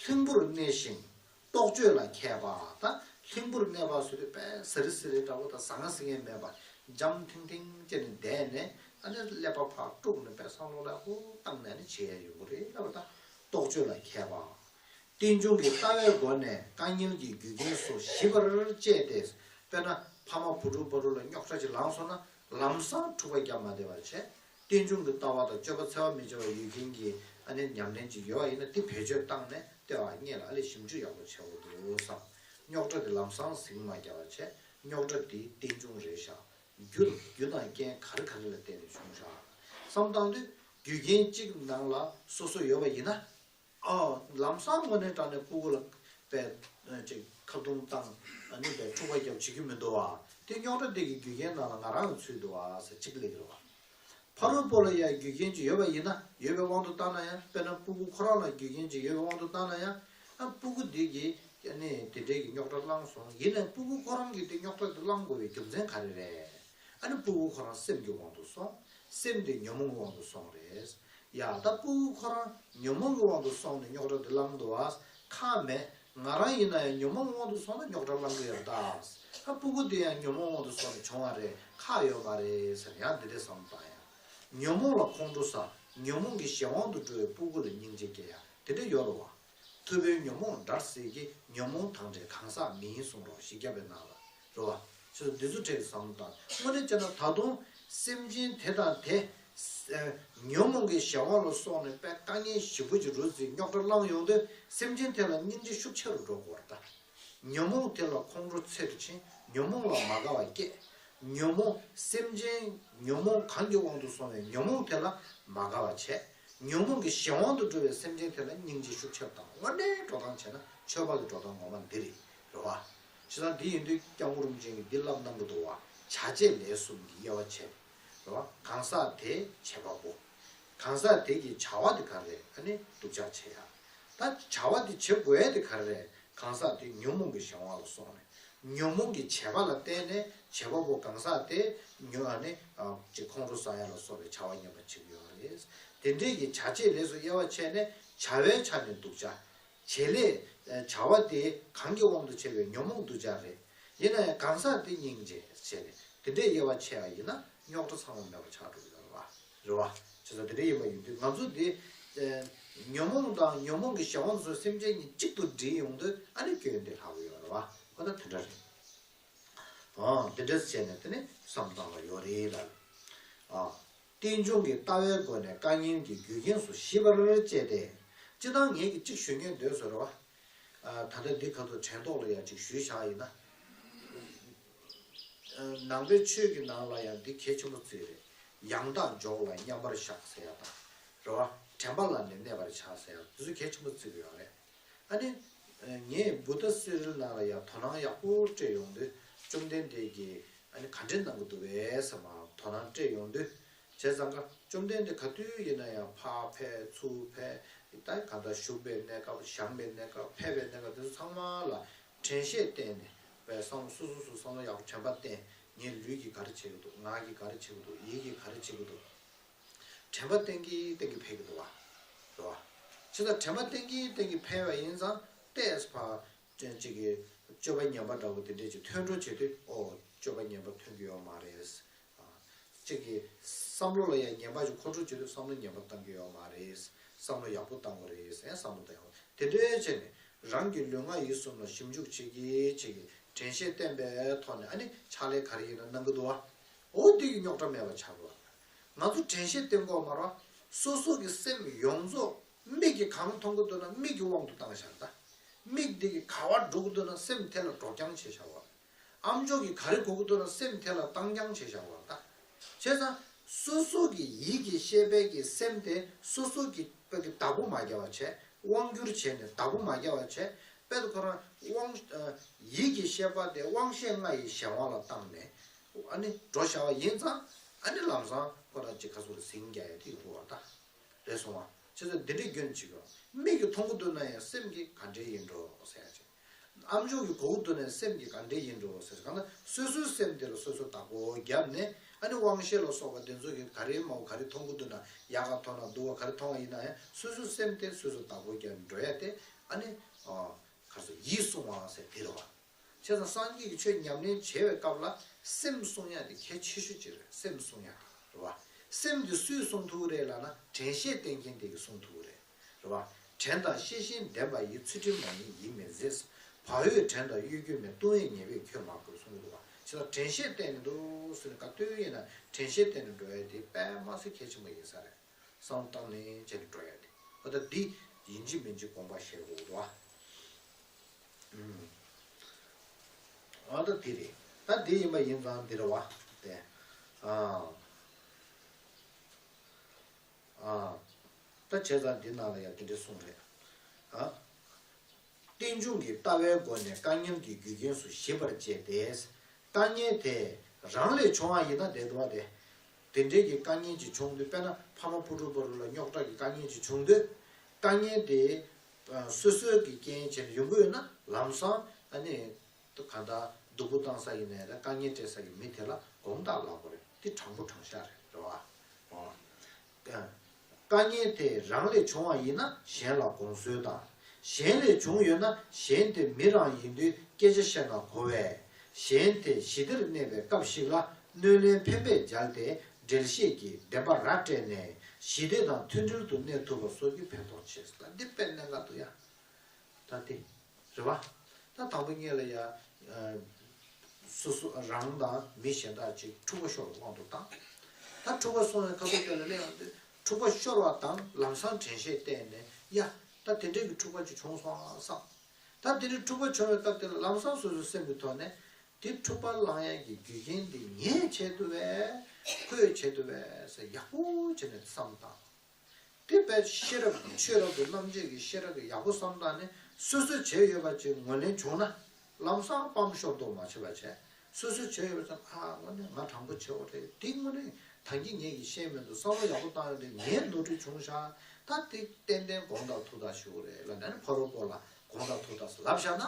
ལྷིང་པོར་གནས་ཤིང་རྟོག་དཔྱོད་ལ་མཁས་པ། ད་ལྷིང་པོར་གནས་པ་ཟེར་དུས་དཔེ་ཟ་རི་ཟི་རི་འདྲ་པོ་དང་ཟང་ངེ་ཟིང་ངེ་མེད་པ། འཇམ་ཐིང་ཐིང་བྱས་ནས་བསྡད་ནས། ཨ་ནི་ཀླད་པ་ཕར་དཀྲུགས་ནས་དཔེ་བསམ་བློ་ལ་ཧུར་བཏང་ནས་ནི་བྱེད་ཡ་ཡོང་གི་རེད་ལབ་པ་དང་། རྟོག་དཔྱོད་ལ་མཁས་པ། རྟེན་འབྱུང་གི་ལྟ་བའི་སྒོ་ནས་དཀའ་ངལ་གྱི་རྒྱུ་རྐྱེན་སོགས་ཞིབ་པར་དཔྱད་དེ། དཔེར་ན་ཕ་མ་བུ་ཕྲུག་བར་དུ་ལ་རྙོག་དྲ་ཅིག་ལངས་སོང་ན་ལམ་སང་འཁྲུག་པ་རྒྱབ་མ་བསྡད་པ་བྱས། རྟེན་འབྱུང་གི་ལྟ་བ་དང་སྤྱོད་པ་འཚེ་བ་མི་བྱེད་པ་ཡོད་མཁན་གྱི་ཨ་ནི་ཉམས་ལེན་ཅིག་ཡོད་པ་ཡིན་ན་དེ་བེད་སྤྱོད་བཏང་ནས་ལྟེ་བ་སྔས་ལ་ཨ་ལས་ཞིབ་འཇུག་ཡག་པོ་བྱེད་དགོས་འདུག་བསམ། རྙོག་དྲ་དེ་ལམ་སང་ཟིང་མ་རྒྱབ་པ་བྱས། རྙོག་དྲ་དེའི་རྟེན་འབྱུང་རེད་ཤག་རྒྱུ་རྒྱུ་དང་རྐྱེན་ག་རེ་ག་རེ་ལ་བརྟེན་ནས་བྱུང་ཤག་བསམ་བཏང་དུས། རྒྱུ་རྐྱེན་གཅིག་ནང་ལ་སོ་སོ་ཡོད་པ་ཡིན་ན། ཨོ། ལམ་སང་དངོས་གནས་དྲང་གནས་སྤུ་གུ་ལ་དཔེ་ཅིག་ཁ་རྡུང་བཏང་། ཨ་ནི་དཔེ་འཁྲུག་པ་རྒྱབ་བྱེད་ཀྱི་མི་འདུག་བ། དེ་རྙོག་དྲ་དེ་གི་རྒྱུ་རྐྱེན་ནང་ལ་ང་རང་ཡང་ཚུད་འདུག་བ་ཟེར་གཅིག་སླེབས་ཀྱི་རེད་བ། ཕ་རོལ་པོ་ལ་ཡང་རྒྱུ་རྐྱེན་ཅིག་ཡོད་པ་ཡིན་ན། ཡོད་པའི་དབང་དུ་བཏང་ན་ཡང་། དཔེར་ན་སྤུ་གུ་ཁོ་རང་ལ་རྒྱུ་རྐྱེན་ཅིག་ཡོད་པའི་དབང་དུ་བཏང་ན་ཡང་། ཨ། སྤུ་གུ་དེ་གིས་ཨ་ནི་དེ་འདྲའི་གི་རྙོག་དྲ་བསླངས་སོང་། ཡིན་ནའི་སྤུ་གུ་ཁོ་རང་གིས་དེ་རྙོག་དྲ་དེ་བསླངས་དགོས་པའི་རྒྱུ་མཚན་ག་རེ་རེད། ཨ་ནི་སྤུ་གུ་ཁོ་རང་སེམས་ཀྱི་དབང་དུ་སོང་། སེམས་དེ་ཉོན་མོངས་ཀྱི་དབང་དུ་སོང་རེད། ཡ། ད་སྤུ་གུ་ཁོ་རང་ཉོན་མོངས་ཀྱི་དབང་དུ་སོང་ནས་རྙོག་དྲ་དེ་བསླངས་འདུག་བ། ཁག་མེད། ང་རང་ཡིན་ན་ཡང་ཉོན་མོངས་ཀྱི་དབང་དུ་སོང་ནས་རྙོག་དྲ་བསླངས་ཀྱི་ཡོད་རེད་ད། ཨ། སྤུ་གུ་དེ་ཡང་ཉོན་མོངས་དབང་དུ་སོང་ནས་བྱུང་བ་རེད། ཁག་ཡོད་མ་རེད་ཟེར། ཡང་འདི་འདྲའི་བསམ་བློ་བཏང་ཡ། ཉོན་མོངས་ལ་ཁོང་ཁྲོ་ཟ། ཉོན་མོངས་ཀྱི་གཞན་དབང་དུ་འགྲོ་བའི་སྤུ་གུ་ལ་སྙིང་རྗེ་སྐྱེ་ཡ་དེ་འདྲ་ཡོད་རེད་བ། ཐུབ་པའི་ཉོན་མོངས་དགྲར་ཟད་ཀྱི། ཉོན་མོངས་དང་བྲལ་གང་ཟག་མིན་གསུངས་རོགས་ཞེས་བརྒྱབ་པའི་ནང་ལ། རེད་བ། ཆོས་འདི་ཚོ་འཕྲལ་བསམ་བློ་བཏང་། དངོས་གནས་བྱས་ན་ད་དུང་སེམས་ཅན་དེ་དང་དེ། ཨ། ཉོན་མོངས་ཀྱི་གཞན་དབང་ལ་སོགས་ནས་དཔེ་དཀའ་ངལ་ཞེ་པོ་ཅིག་རུ་ཙིག་རྙོག་དྲ་བསླངས་ཡོང་དུས་སེམས་ཅན་དེ་ལ་སྙིང་རྗེ་ཤུགས་ཆེ་རུ་འགྲོ་དགོས་རེད་ད། ཉོན་མོངས་དེ་ལ་ཁོང་ཁྲོ་ཚད་དུ་ཕྱིན། ཉོན་མོངས་ལ་མ་དགའ་བ་སྐྱེས། ཉོན་མོངས་སེམས་ཅན་ཉོན་མོངས་གང་གི་དབང་དུ་སོང་བའི་ཉོན་མོངས་དེ་ལ་མ་དགའ་བ་བྱས། ཉོན་མོངས་ཀྱི་གཞན་དབང་དུ་འགྲོ་བའི་སེམས་ཅན་དེ་ལ་སྙིང་རྗེ་ཤུགས་ཆེར་དང་། དངོས་གནས་འགྲོ་སྟངས་བྱས་ན་ཆོས་པ་གི་འགྲོ་སྟངས་ངོ་མ་འདི་རེད། རེད་བ། བྱས་ཙང་འདི་ཡིན་དུས་སྐྱབས་མགོན་རིན་པོ་ཆེ་གིས་འདི་ལབ་གནང་གི་འདུག་བ། བྱ་བྱེད་ལས་གསུམ་གྱི་དབྱེ་བ་ཕྱེ། རེད་བ། གང་ཟག་དེ་བྱེད་པ་པོ། གང་ཟག་དེ་གི་བྱ་བ་དེ་ག་རེ་རེད། ཨ་ནི་སྡུག་ཅག་བྱེད་ཡ། ད་བྱ་བ་དེ་བྱེད་དགོས་ཡ་དེ་ག་རེ་རེད། གང་ཟག་དེ་ཉོན་མོངས་ཀྱི་གཞན་དབང་ལ་སོང་ནས། ཉོན་མོངས་ཀྱི་བྱེད་པ་ལ་བརྟེན་ནས་བྱེད་པ་པོ་གང་ཟག་དེ་ཉོན། ཨ་ནི་ཅིག་ཁོང་ཁྲོ་ཟ་ཡ་ལ་སོགས་པའི་བྱ་བ་ངན་པ་བྱེད་ཀྱི་ཡོད་རེད། དེ་འདྲས་ཀྱི་བྱ་བྱེད་ལས་སུ་དབྱེ་བ་ཕྱེ་ནས་བྱ་བའི་ཆ་ནས་སྡུག་ཅག་བྱེད་ལས། བྱ་བ་དེ་གང་གི་དབང་དུ་བྱས་པའི་ཉོན་མོངས་སྡུག་ཅག་རེད། ཡིན་ན་ཡང་གང་ཟག་དེ་སྙིང་རྗེ་བྱས་ནས་དེ་འདྲས་དབྱེ་བ་ཕྱེ་བ་ཡིན་ན་རྙོག་དྲ་ཚང་མ་མེད་པ་ཆགས་འགྲོ་གི་ཡོད་རེད་བ། རེད་བ། བྱས་ཙང་དེ་འདྲས་ཡིན་པ་ཡིན་དུས་ང་ཚོ་འདི། ཨེ། ཉོན་མོངས་དང་ཉོན་མོངས་ཀྱི་གཞན་དབང་དུ་སོང་སེམས་ཅན་གཉིས་གཅིག་ཏུ་སྒྲིལ་ཡོང་དུས་ཨ་ནི་སྐྱོན་དེ་ལྷག་གི་ཡོད་རེད་བ། ཁོ་ན་དེ་འདྲ་རེད། ཨང་། དེ་འདྲས་བྱས་ནས་དེ་ནི་བསམ་བཏང་བ་ཡོད་རེད་ལ། ཨ། རྟེན་འབྱུང་གི་ལྟ་བའི་སྒོ་ནས་དཀའ་ངལ་གྱི་རྒྱུ་རྐྱེན་སོགས་ཞིབ་པར་དཔྱད་དེ། སྤྱིར་བཏང་ངས་ཀྱི་གཅིག་ཞུ་མཁན་འདོད་བཟོ་རེད་བ། ཨ། ད་ལྟ་འདི་ག་ཚོད་དྲན་ཐོག་ལ་ཡང་གཅིག་ཞུས་བཞག་ཡིན་ན། ཨ། ནང་པའི་ཆོས་ཀྱི་ནང་ལ་ཡང་འདི་གལ་ཆེན་པོ་བརྩི་རེད། ཡང་དག་འཇོག་ལ་མཉམ་པར་བཞག་ཟེར་ཡ་དང་། རེད་བ། དྲན་པ་ལ་ནི་གནས་པར་བྱ་ཟེར་ཡ་འདི་ཚོ་གལ་ཆེན་པོ་བརྩི་གི་ཡོད་རེད། ཨ་ནི། ངས་བུདྡྷ་སི་རིལ་ནང་ལ་ཡང་དོ་སྣང་ཡག་པོ་སྤྲད་ཡོང་དུས་བཅོམ་ལྡན་འདས་ཀྱིས་ཨ་ནི་ག་འདྲས་གནང་གི་འདུག་པས་ཟེར་མར་དོ་སྣང་སྤྲད་ཡོང་དུས། བྱས་ཙང་ཀ་བཅོམ་ལྡན་འདས་ག་དུས་ཡིན་ན་ཡང་ཕར་ཕེབས་ཚུར་ཕེབས། ད་གང་ལྟར་བཞུགས་པའི་གནས་སྐབས། བཞེངས་པའི་གནས་སྐབས། ཕེབས་པའི་གནས་སྐབས་དེ་ཚོ་ཚང་མ་ལ་དྲན་ཤེས་བསྟེན་ནས་པའི་བསམ་བློ་སོ་སོ་སོ་བསམ་བློ་ཡག་པོ་དྲན་པ་བསྟེན། ངའི་ལུས་ཀྱིས་ག་རེ་བྱེད་ཀྱི་འདུག་ངག་གིས་ག་རེ་བྱེད་ཀྱི་འདུག་ཡིད་ཀྱིས་ག་རེ་བྱེད་ཀྱི་འདུག་དྲན་པ་བསྟེན་གྱིན་བསྟེན་གྱིན་ཕེབས་ཀྱི་འདུག་བ། རེད་བ། བྱས་ཙང་དྲན་པ་བསྟེན་གྱིན་བསྟེན་གྱིན་ཕེབས་པ་ཡིན་ཙང་ཏོག་ཙམ་ཕར་ཅིག་གི་སྤྱོད་པ་ངན་པ་འདྲ་བོ་དེ་འདྲས་ཅིག་ཐོན་འགྲོ་བྱེད་དུས། ཨོ། སྤྱོད་པ་ངན་པ་ཐོན་གྱི་ཡོད་མ་རེད། གཅིག་གིས་བསམ་བློ་ལ་ཡང་ངན་པ་ཞིག་མཁོ་སྤྲོད་བྱེད་དུས་བསམ་བློ་ངན་པ་བཏང་གི་ཡོད་མ་རེད། བསམ་བློ་ཡག་པོ་བཏང་དགོས་རེད། ཨེ་བསམ་བློ་བཏང་ཡོང་དེ་འདྲའི་བྱས་ནས་རང་གི་ལུས་ངག་ཡིད་གསུམ་ལ་ཞིབ་འཇུག་བྱེད་ཀྱི་བྱེད་ཀྱི་དྲན་ཤེས་བསྟེན་པའི་ཐོག་ནས་ཨ་ནི་ཕྱག་ལས་ག་རེ་ཡིན་ན་གནང་གི་འདུག་བ། འོ་འདི་གི་རྙོག་དྲ་མེད་པ་ཆགས་དགོས། ང་ཚོ་དྲན་ཤེས་བསྟེན་དགོས་མ་རེད། སོ་སོ་གི་སེམས་ཡོངས་རྫོགས་མིག་གིས་གང་མཐོང་གི་འདུག་ན་མིག་གི་དབང་དུ་བཏང་བཞག་ད། མིག་འདི་གི་ག་བ་འགྲོ་གི་འདུག་ན་སེམས་དེ་ལ་འགྲོ་རྐྱང་བྱས་བཞག་པ། ཨམ་ཅོག་གིས་ག་རེ་གོ་གི་འདུག་ན་སེམས་དེ་ལ་བཏང་རྐྱང་བྱས་བཞག་པ་ད། བྱས་ཙང་སོ་སོ་གི་ཡིད་ཀྱི་ཤེས་པའི་གི་སེམས་དེ་སོ་སོ་གི་པ་གི་བདག་པོ་མ་རྒྱབ་པ་བྱས་དབང་བསྒྱུར་བྱས་ནས་བདག་པོ་མ་རྒྱབ་པ་བྱས་དཔེ་དུ་ཁོ་རང་དབང་ཡིད་ཀྱི་ཤེས་པ་དེ་དབང་ཤེས་ལྔ་ཡི་གཞན་དབང་ལ་བཏང་ནས། ཨ་ནི་འགྲོ་བྱ་བ་ཡིན་ཙང་ཨ་ནི་ལམ་སང་ཁོ་རང་གཅིག་ཁ་སོ་རུ་ཟིང་རྒྱག་ཡ་དེ་ཡོང་གི་བ་ད། རེད་སོང་བ། བྱས་ཙང་འདི་འདྲའི་སྐྱོན་ཅིག་ཡོད། མིག་གིས་མཐོང་གི་འདུག་ན་ཡང་སེམས་ཀྱིས་ག་འདྲའི་ཡིན་འགྲོ་ཟེར་ཡ་ཅིག་ཨམ་ཅོག་གིས་གོ་གི་འདུག་ན་ཡང་སེམས་ཀྱིས་ག་འདྲའི་ཡིན་འགྲོ་ཟེར་གང་ལྟར་སོ་སོའི་སེམས་དེ་ལ་སོ་སོ་བདག་པོ་བརྒྱབ་ནས་ཨ་ནི་དབང་ཤེས་ལ་སོགས་པ་དེ་ཚོ་གིས་ག་རེ་མ་འོ་ག་རེ་མཐོང་གི་འདུག་ན་ཡག་ག་མཐོང་ན་སྡུག་ག་ག་རེ་མཐོང་བ་ཡིན་ན་ཡང་སོ་སོའི་སེམས་དེ་སོ་སོ་བདག་པོ་བརྒྱབ་ནས་འགྲོ་ཡ་དེ་ཨ་ནི་ག་རེ་ཟེར་ཡིད་སྲུང་བ་ཟེར་དེ་རེད་བ། བྱས་ཙང་སངས་རྒྱས་ཀྱི་ཆོས་ཉམས་ལེན་བྱེད་པའི་སྐབས་ལ་སེམས་སྲུང་ཡ་དེ་གལ་ཆེ་ཤོས་ཅིག་རེད། སེམས་སྲུང་ཡ་དེ་རེད་བ། སེམས་དེ་སུས་སྲུང་ཐུབ་ཀྱི་རེད་ལབ་ན་དྲན་ཤེས་བསྟེན་མཁན་དེ་གིས་སྲུང་ཐུབ་ཀྱི་རེད། རེད་བ། དྲན་དང་ཤེས་བཞིན་ལྡན་པ་ཡིས། ཚུལ་ཁྲིམས་མ་ཉེས་ཡིད་མི་བཟོད། བག་ཡོད་དྲན་དང་གཡོ་སྒྱུ་མེད། ལྟུང་བས་ཉེས་པའི་ཁྱོད་མ་གོས་གསུང་གི་འདུག་བ། བྱས་ཙང་དྲན་ཤེས་བསྟེན་ནས་འདུག་ཟེར་ནས་ག་དུས་ཡིན་ན་དྲན་ཤེས་བསྟེན་ནས་འགྲོ་ཡ་དེ་དཔེ་མ་སྲིད་གལ་ཆེན་པོ་ཡིན་ས་རེད། བསམ་བཏང་ནས་བྱས་ནས་འགྲོ་ཡ་དེ། ཨ་ད་འདི་ཡིན་གཅིག་མིན་གཅིག་དགོངས་པ་བཞེས་དགོས་འདུག་བ། ཨ་ད་འདི་རེད། ད་འདི་ཡིན་པ་ཡིན་ཙང་འདི་རེད་བ། དེ། ཨ། ཨ། ད་བྱས་ཙང་འདི་ནང་ལ་ཡང་འདི་འདྲ་གསུངས་རེད། ཨ། རྟེན་འབྱུང་གི་ལྟ་བའི་སྒོ་ནས་དཀའ་ངལ་གྱི་རྒྱུ་རྐྱེན་སོགས་ཞིབ་པར་དཔྱད་དེ། དཀའ་ངལ་དེ་རང་ལས་བྱུང་བ་ཡིན་ན་བསྡད་འདུག་བ་དེ། དེ་འདྲའི་གི་དཀའ་ངལ་ཅིག་བྱུང་དུས་དཔེར་ན་ཕ་མ་བུ་ཕྲུག་བར་ལ་རྙོག་དྲ་གི་དཀའ་ངལ་ཅིག་བྱུང་དུས། དཀའ་ངལ་དེ་སོ་སོའི་གི་རྐྱེན་བྱས་ནས་ཡོང་གི་ཡོད་ན་ལམ་སང་ཨ་ནི་གང་ལྟར་སྡུག་པོ་བཏང་ས་ཡིན་ནའི་དཀའ་ངལ་སྤྲད་ས་གི་མི་དེ་ལ་དགོངས་དག་ལབ་དགོས་རེད། དེ་དྲང་པོ་དྲང་བཞག་རེད། རེད་བ། དཀའ་ངལ་དེ་རང་ལས་བྱུང་བ་ཡིན་ན་གཞན་ལ་དགོངས་གསོལ་དང་། གཞན་ལས་བྱུང་ཡོད་ན་གཞན་དེ་མི་རང་ཡིན་དུས་སྐད་ཆ་བཤད་ན་གོ་བས། གཞན་དེ་ཞི་བདེར་གནས་པའི་སྐབས་ཤིག་ལ་གནོད་ལན་ཕན་པས་སྦྱར་ཏེ་འགྲེལ་བཤད་ཀྱི་བདེན་པ་ར་སྤྲད་ནས་ཞི་བདེ་དང་མཐུན་སྒྲིལ་དུ་གནས་ཐུབ་པ་སོགས་ཀྱི་ཕན་ཐོགས་ཆེ། ད་འདི་དཔེ་གནད་འགག་འདུག་ཡ། ད་དེ། རེད་བ། ད་དང་པོ་ཉིད་ལ་ཡ། སོ་སོ་རང་དང་མི་གཞན་དག་ཅིག་འཁྲུག་པ་ཤོར་བའི་དབང་དུ་བཏང་། ད་འཁྲུག་པ་སོང་བའི་ཁ་ཐུག་དེ་ལ་སླེབས་ཡོང་དུས་འཁྲུག་པ་ཤོར་བ་དང་ལམ་སང་དྲན་ཤེས་བསྟེན་ནས་ཡ། ད་དེ་འདྲའི་གི་འཁྲུག་པ་ཅིག་བྱུང་སོང་ཨ་བསམ། ད་དེ་འདྲའི་འཁྲུག་པ་བྱུང་བའི་སྐབས་དེ་ལ་ལམ་སང་སོ་སོའི་སེམས་ཀྱི་ཐོག་ནས་དེ་འཁྲུག་པ་བསླང་ཡས་ཀྱི་རྒྱུ་རྐྱེན་དེ་ངས་བྱེད་ཐུབ་པས། ཁོས་བྱེད་ཐུབ་པས་ཟེར་ཡག་པོ་བྱས་ནས་བསམ་བཏང་། དེ་དཔེ་ཤེས་རབ་ཀྱི་ཆོས་རབ་ཏུ་རྣམ་འབྱེད་ཀྱི་ཤེས་རབ་ཀྱི་ཡག་པོ་བསམ་བཏང་ནས་སོ་སོས་བྱས་ཡོད་པ་ཅིག་ངོས་ལེན་བྱུང་ན་ལམ་སང་སྤམ་ཤོར་དོགས་མ་བྱེད་པ་བྱས། སོ་སོས་བྱས་ཡོད་པ་ཅིག་ཨ་དངོས་གནས་ང་དྲང་པོ་བྱས་པ་རེད། འདི་དངོས་གནས་ད་གིན་ངས་ཀྱིས་ཤེས་མི་འདུག་བསམ་བློ་ཡག་པོ་བཏང་ཡོད་དེ་ངས་ནོར་འཁྲུལ་བྱུང་ཤག་ད་དེ་ཏན་ཏན་དགོངས་དག་ཐུགས་དག་ཞུ་དགོས་རེད་ལབ་ནས་ཕ་རོལ་པོ་ལ་དགོངས་དག་ཐུགས་དག་ལབ་བཞག་ན།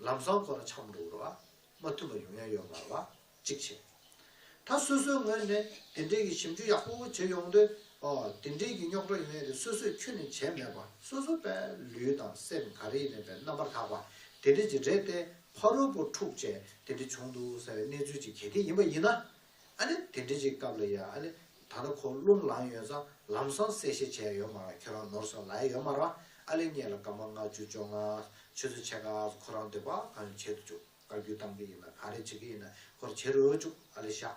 ལམ་སང་ཁོ་རང་འཆམ་འགྲོ་གི་རེད་བ། མ་མཐུན་པ་ཡོང་ཡ་ཡོད་མ་རེད་བ། གཅིག་བྱས། ད་སོ་སོའི་ངོས་ནས་དེ་འདྲའི་གི་ཞིབ་འཇུག་ཡག་པོ་བྱེད་ཡོང་དུས་ཨོ་དེ་འདྲའི་གི་རྙོག་དྲ་ཡོང་ཡ་དེ་སོ་སོས་ཁྱོན་ནས་བྱས་མེད་པ་སོ་སོ་པའི་ལུས་དང་སེམས་ག་རེ་ཡིན་ནའི་པའི་རྣམ་པར་དག་པ་དེ་འདྲ་ཅིག་རེད་དེ་ཕ་རོལ་པོ་འཁྲུག་བྱས་དེ་འདྲ་བྱུང་འདུག་ཟེར་བའི་གནས་ཚུལ་ཅིག་གལ་ཏེ་ཡིན་པ་ཡིན་ན། ཨ་ནི་དེ་འདྲ་ཅིག་སྐབས་ལ་ཡ་ཨ་ནི་ད་ལྟ་ཁོ་རླུང་ལངས་ཡོད་ཙང་ལམ་སང་གསལ་བཤད་བྱས་ཡོད་མ་རེད། ཁྱོད་རང་ནོར་སོང་ལབ་ཡ་ཡོད་མ་རེད་བ། ཨ་ལེ་ངས་ལ་སྐར་མ་ལྔ་བཅུ་བཅོ་ལྔ་ཆུ་ཚོད་ཕྱེད་ཀ་ཁོ་རང་འདོད་པ་གང་ཡང་བྱེད་དུ་བཅུག་བཀའ་བརྒྱུད་བཏང་གི་ཡིན་ན་ག་རེ་བྱེད་ཀྱི་ཡིན་ན་ཁོ་རང་བྱེད་རོགས་བཅུག་ཨ་ལེ་ཤག་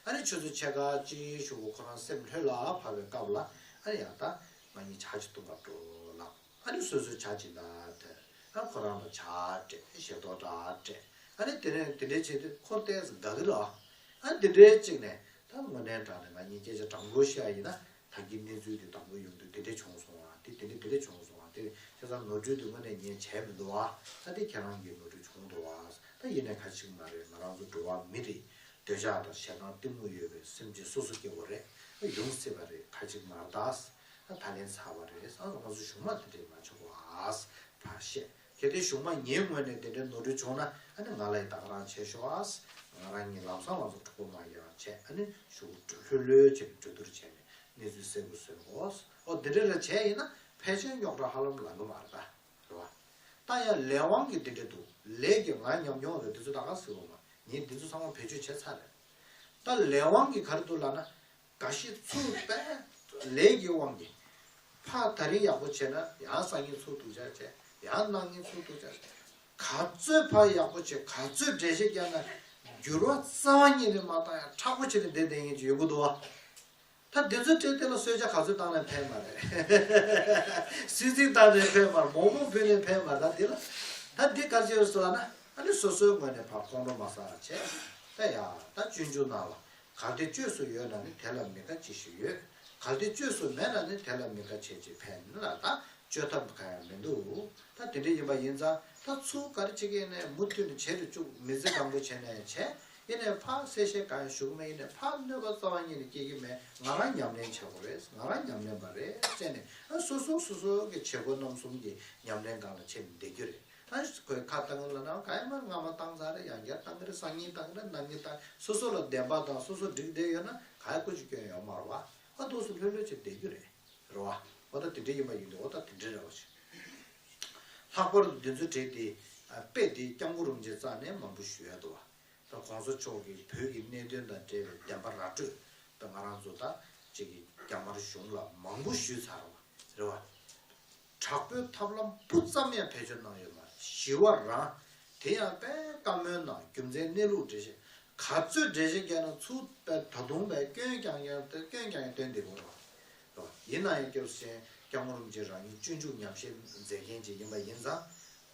ཨ་ནི་ཆུ་ཚོད་ཕྱེད་ཀ་གཅིག་ཞུ་གོ་ཁོ་རང་སེམས་ལྷོད་ལ་བབས་པའི་སྐབས་ལ་ཨ་ནི་ཡང་ད་ང་གཉིས་ཇ་ཅིག་བཏུང་ག་འགྲོ་ལབ། ཨ་ནི་སོ་སོའི་ཇ་ཅིག་ལ་དེ་ཨ་ཁོ་རང་ལ་ཇ་སྤྲད་ཞལ་ཏོག་འདྲ་སྤྲད། ཨ་ནི་དེ་ནས་དེ་འདྲའི་བྱེད་དུས་ཁོ་ཏོག་ཙམ་དགའ་གི་རེད། ཨ་ནི་དེ་འདྲའི་གཅིག་ནས་ད་དངོས་གནས་དྲང་ནས་ང་གཉིས་སྐད་ཆ་དྲང་པོ་བཤད་ཡ་ཡིན་ན་ད་གིན་གནས་ཚུལ་དེ་དང་པོ་ཡོང་དུས་དེ་འདྲ་བྱུང་སོང་བ་དེ་དེ་འདྲ་དེ་འདྲ་བྱུང་སོང་བ་དེ་བྱས་ཙང་ནོར་འཁྲུལ་དེ་དངོས་གནས་ངས་བྱས་མི་འདུག་བ། ད་དེ་ཁྱེད་རང་གིས་ནོར་འཁྲུལ་བྱུང་འདུག་བ། ད་ཡིན་ནའི་ཁ་ཅིག་མ་རེད། ང་རང་ཚོ་འགྲོ་བ་མི་རེད། འདོད་ཆགས་དང་ཞེ་སྡང་གཏི་མུག་ཡོད་པའི་སེམས་ཅན་སོ་སོ་སྐྱེ་བོ་རེད། ཡོང་སྲིད་པ་རེད། ཁ་ཅིག་མ་རེད་ད། ད་ལན་ཚར་བ་རེད། ང་ཚོ་གཞུང་མ་དེ་འདྲས་མ་ཆོག་གོ་ཨ། ཕར་བཤད། གལ་ཏེ་གཞུང་མ་ངའི་ངོས་ནས་དེ་འདྲའི་ནོར་འཁྲུལ་བྱུང་ན་ཨ་ནི་ང་ལ་ཡི་ད་ག་རང་བྱས་ཤོག་ཨ། ང་རང་གཉིས་ལམ་སང་ལམ་སང་གྲོགས་པོ་མ་ཡོང་བྱས་ཨ་ནི་ཞུ་ལྷོད་ལྷོད་བྱས་ནས་གྲོས་བསྡུར་བྱས་ནས་གནས་ཚུལ་གསལ་པོ་བཟོས་གོ་ཨོ་དེ་འདྲས་ལ་བྱས་ཡིན་ན་ཕལ་ཆེར་རྙོག་དྲ་ཧ་ལམ་ལང་གི་མ་རེད་ད། རེད་བ། ད་ཡང་ལས་དབང་གི་དེ་འདྲ་འདུག་ལས་ཀྱི་ང་ཉམས་མྱོང་རེད་དེ་ཚོ་ད་ག་ཟེར་བ་མ་ ངས་འདི་ཚོ་ཚང་མ་བེད་སྤྱོད་བྱས་ཚར་རེད། ད་ལས་དབང་གིས་ག་རེ་འདུག་ལབ་ན། འགའ་ཞིག་ཚུར་པས་ལས་ཀྱི་དབང་གིས་ཕར་ད་རིང་ཡག་པོ་བྱས་ན་ཡང་སང་ཉིན་ཚུར་སྡུག་ཅག་བྱས། ཡང་གནངས་ཉིན་ཚུར་སྡུག་ཅག་བྱས། ག་ཚོད་ཕར་ཡག་པོ་བྱས། ག་ཚོད་འགྲེལ་བཤད་བརྒྱབ་ན་འགྱུར་བ་རྩ་བ་ཉིད་ནས་མ་བཏང་ཡང་མཁྲེགས་པོ་བྱས་ནས་བསྡད་བསྡད་མཁན་ཅིག་ཡོང་གི་འདུག་བ། ད་འདི་ཚོ་སྤྲད་དེ་ལ་གསོལ་ཇ་ག་ཚོད་བཏང་ནས་ཕན་མ་རེད། སུས་ཚིག་བཏང་ནས་ཕན་མ་རེད། མོག་མོག་ཕུལ་ནས་ཕན་མ་རེད། ད་འདི་ལ་ད་འདི་ག་ཚོད་ཡོད་ཟེར་ལབ་ན། ཨ་ནི་སོ་སོའི་ངོས་ནས་ཕར་ཁོང་ཁྲོ་མ་ཟ་བྱས། ད་ཡ་ད་སྤྱོད་འཇུག་ནང་ལ། གལ་ཏེ་བཅོས་སུ་ཡོད་ན་ནི་དེ་ལ་མི་དགའ་ཅི་ཞིག་ཡོད། གལ་ཏེ་བཅོས་སུ་མེད་ན་ནི་དེ་ལ་མི་དགའ་བྱས་ཅི་ཕན་ལ། ད་བཅོས་ཐབས་གང་ཡང་མི་འདུག་ད་དེ་འདྲ་ཡིན་པ་ཡིན་ཙང་ད་ཚུར་ག་རེ་བྱེད་ཀྱི་ཡིན་ནའི་མུ་མཐུད་ནས་བྱེད་དུ་བཅུག་མི་ཚེ་གང་པོ་བྱས་ནའི་བྱས། ཡིན་ནའི་ཕར་གསལ་བཤད་གང་ཡང་ཞུ་གི་མེད། ཡིན་ནའི་ཕར་གནོད་པ་རྩ་བ་ཉིད་ནས་སྐྱེལ་གྱི་མེད། ང་རང་ཉམས་ལེན་བྱེད་དགོས་རེད། ང་རང་ཉམས་ལེན་པ་རེད་ཟེར་ནས། ཨ་སོ་སོ་སོ་སོ་གི་བྱེད་སྒོ་རྣམ་གསུམ་གྱི་ཉམས་ལེན་སྒང་ལ་ཕྱིན་བསྡད་རྒྱུ་རེད། ད་ཁོས་ཁ་བཏང་གི་ལབ་ན་ག་ཡ་མར་སྔ་མ་བཏང་ཚར་རེད། ཡང་བསྐྱར་བཏང་གི་རེད། སང་ཉིན་བཏང་གི་རེད། གནངས་ཉིན་བཏང་། སོ་སོ་ལ་བདེན་པ་དང་སོ་སོ་འགྲིག་བསྡད་ཡོད་ན་ག་ཡ་ཀུ་ཅིག་སྐྱོན་ཡོད་མ་རེད་བ། ཨ་འདུག་སེ་ལྷོད་ལྷོད་བྱས་བསྡད་རྒྱུ་རེད། རེད་བ། འོ་ད་དེ་འདྲ་ཡིན་པ་ཡིན་དུས་འོ་ད་དེ་འདྲ་རེད་བ་ཞིག་ལྷག་པར་དུ་འདི་ཚོ་བྲིས་ཏེ་དཔེ་དེ་སྐྱབས་མགོན་རིན་པོ་ཆེ་རྩ་ནས་མང་པོ་ཞུ་ཡ་འདུག་བ། ད་གོང་ས་མཆོག་གིས་བོད་ཀྱི་གནད་དོན་དང་འབྲེལ་བའི་བདེན་པ་ར་སྤྲོད་དང་། ང་རང་ཚོ་ད་ཅིག་གི་རྒྱ་དམར་གཞུང་ལ་མང་པོ་ཞུས་ཚར་བ་རེད་བ། དྲག་པོའི་ཐབས་ལམ་སྤུ་ཙམ་ཡང་བེད་སྤྱོད་གནང་ཡོད་མ་རེད། ཞི་བ་རང་། དེ་ཡང་དཔེ་བཀའ་མོལ་ནང་རྒྱུ་མཚན་གནས་ལུགས་འགྲེལ་བཤད་ག་ཚོད་འགྲེལ་བཤད་བརྒྱབ་ན་ཚུར་དཔེ་ད་དུང་དཔེ་སྐྱོན་རྐྱང་རྐྱང་སྐྱོན་རྐྱང་རྐྱང་བཏོན་བསྡད་དགོས་རེད་བ། ཡིན་ན་ཡང་སྐྱབས་སུ་མཆི་སྐྱབས་མགོན་རིན་པོ་ཆེ་རང་ཉིད་སྤྱོད་འཇུག་ཉམས་བཞེས་མཛད་མཁན་ཅིག་ཡིན་པ་ཡིན་ཙང་།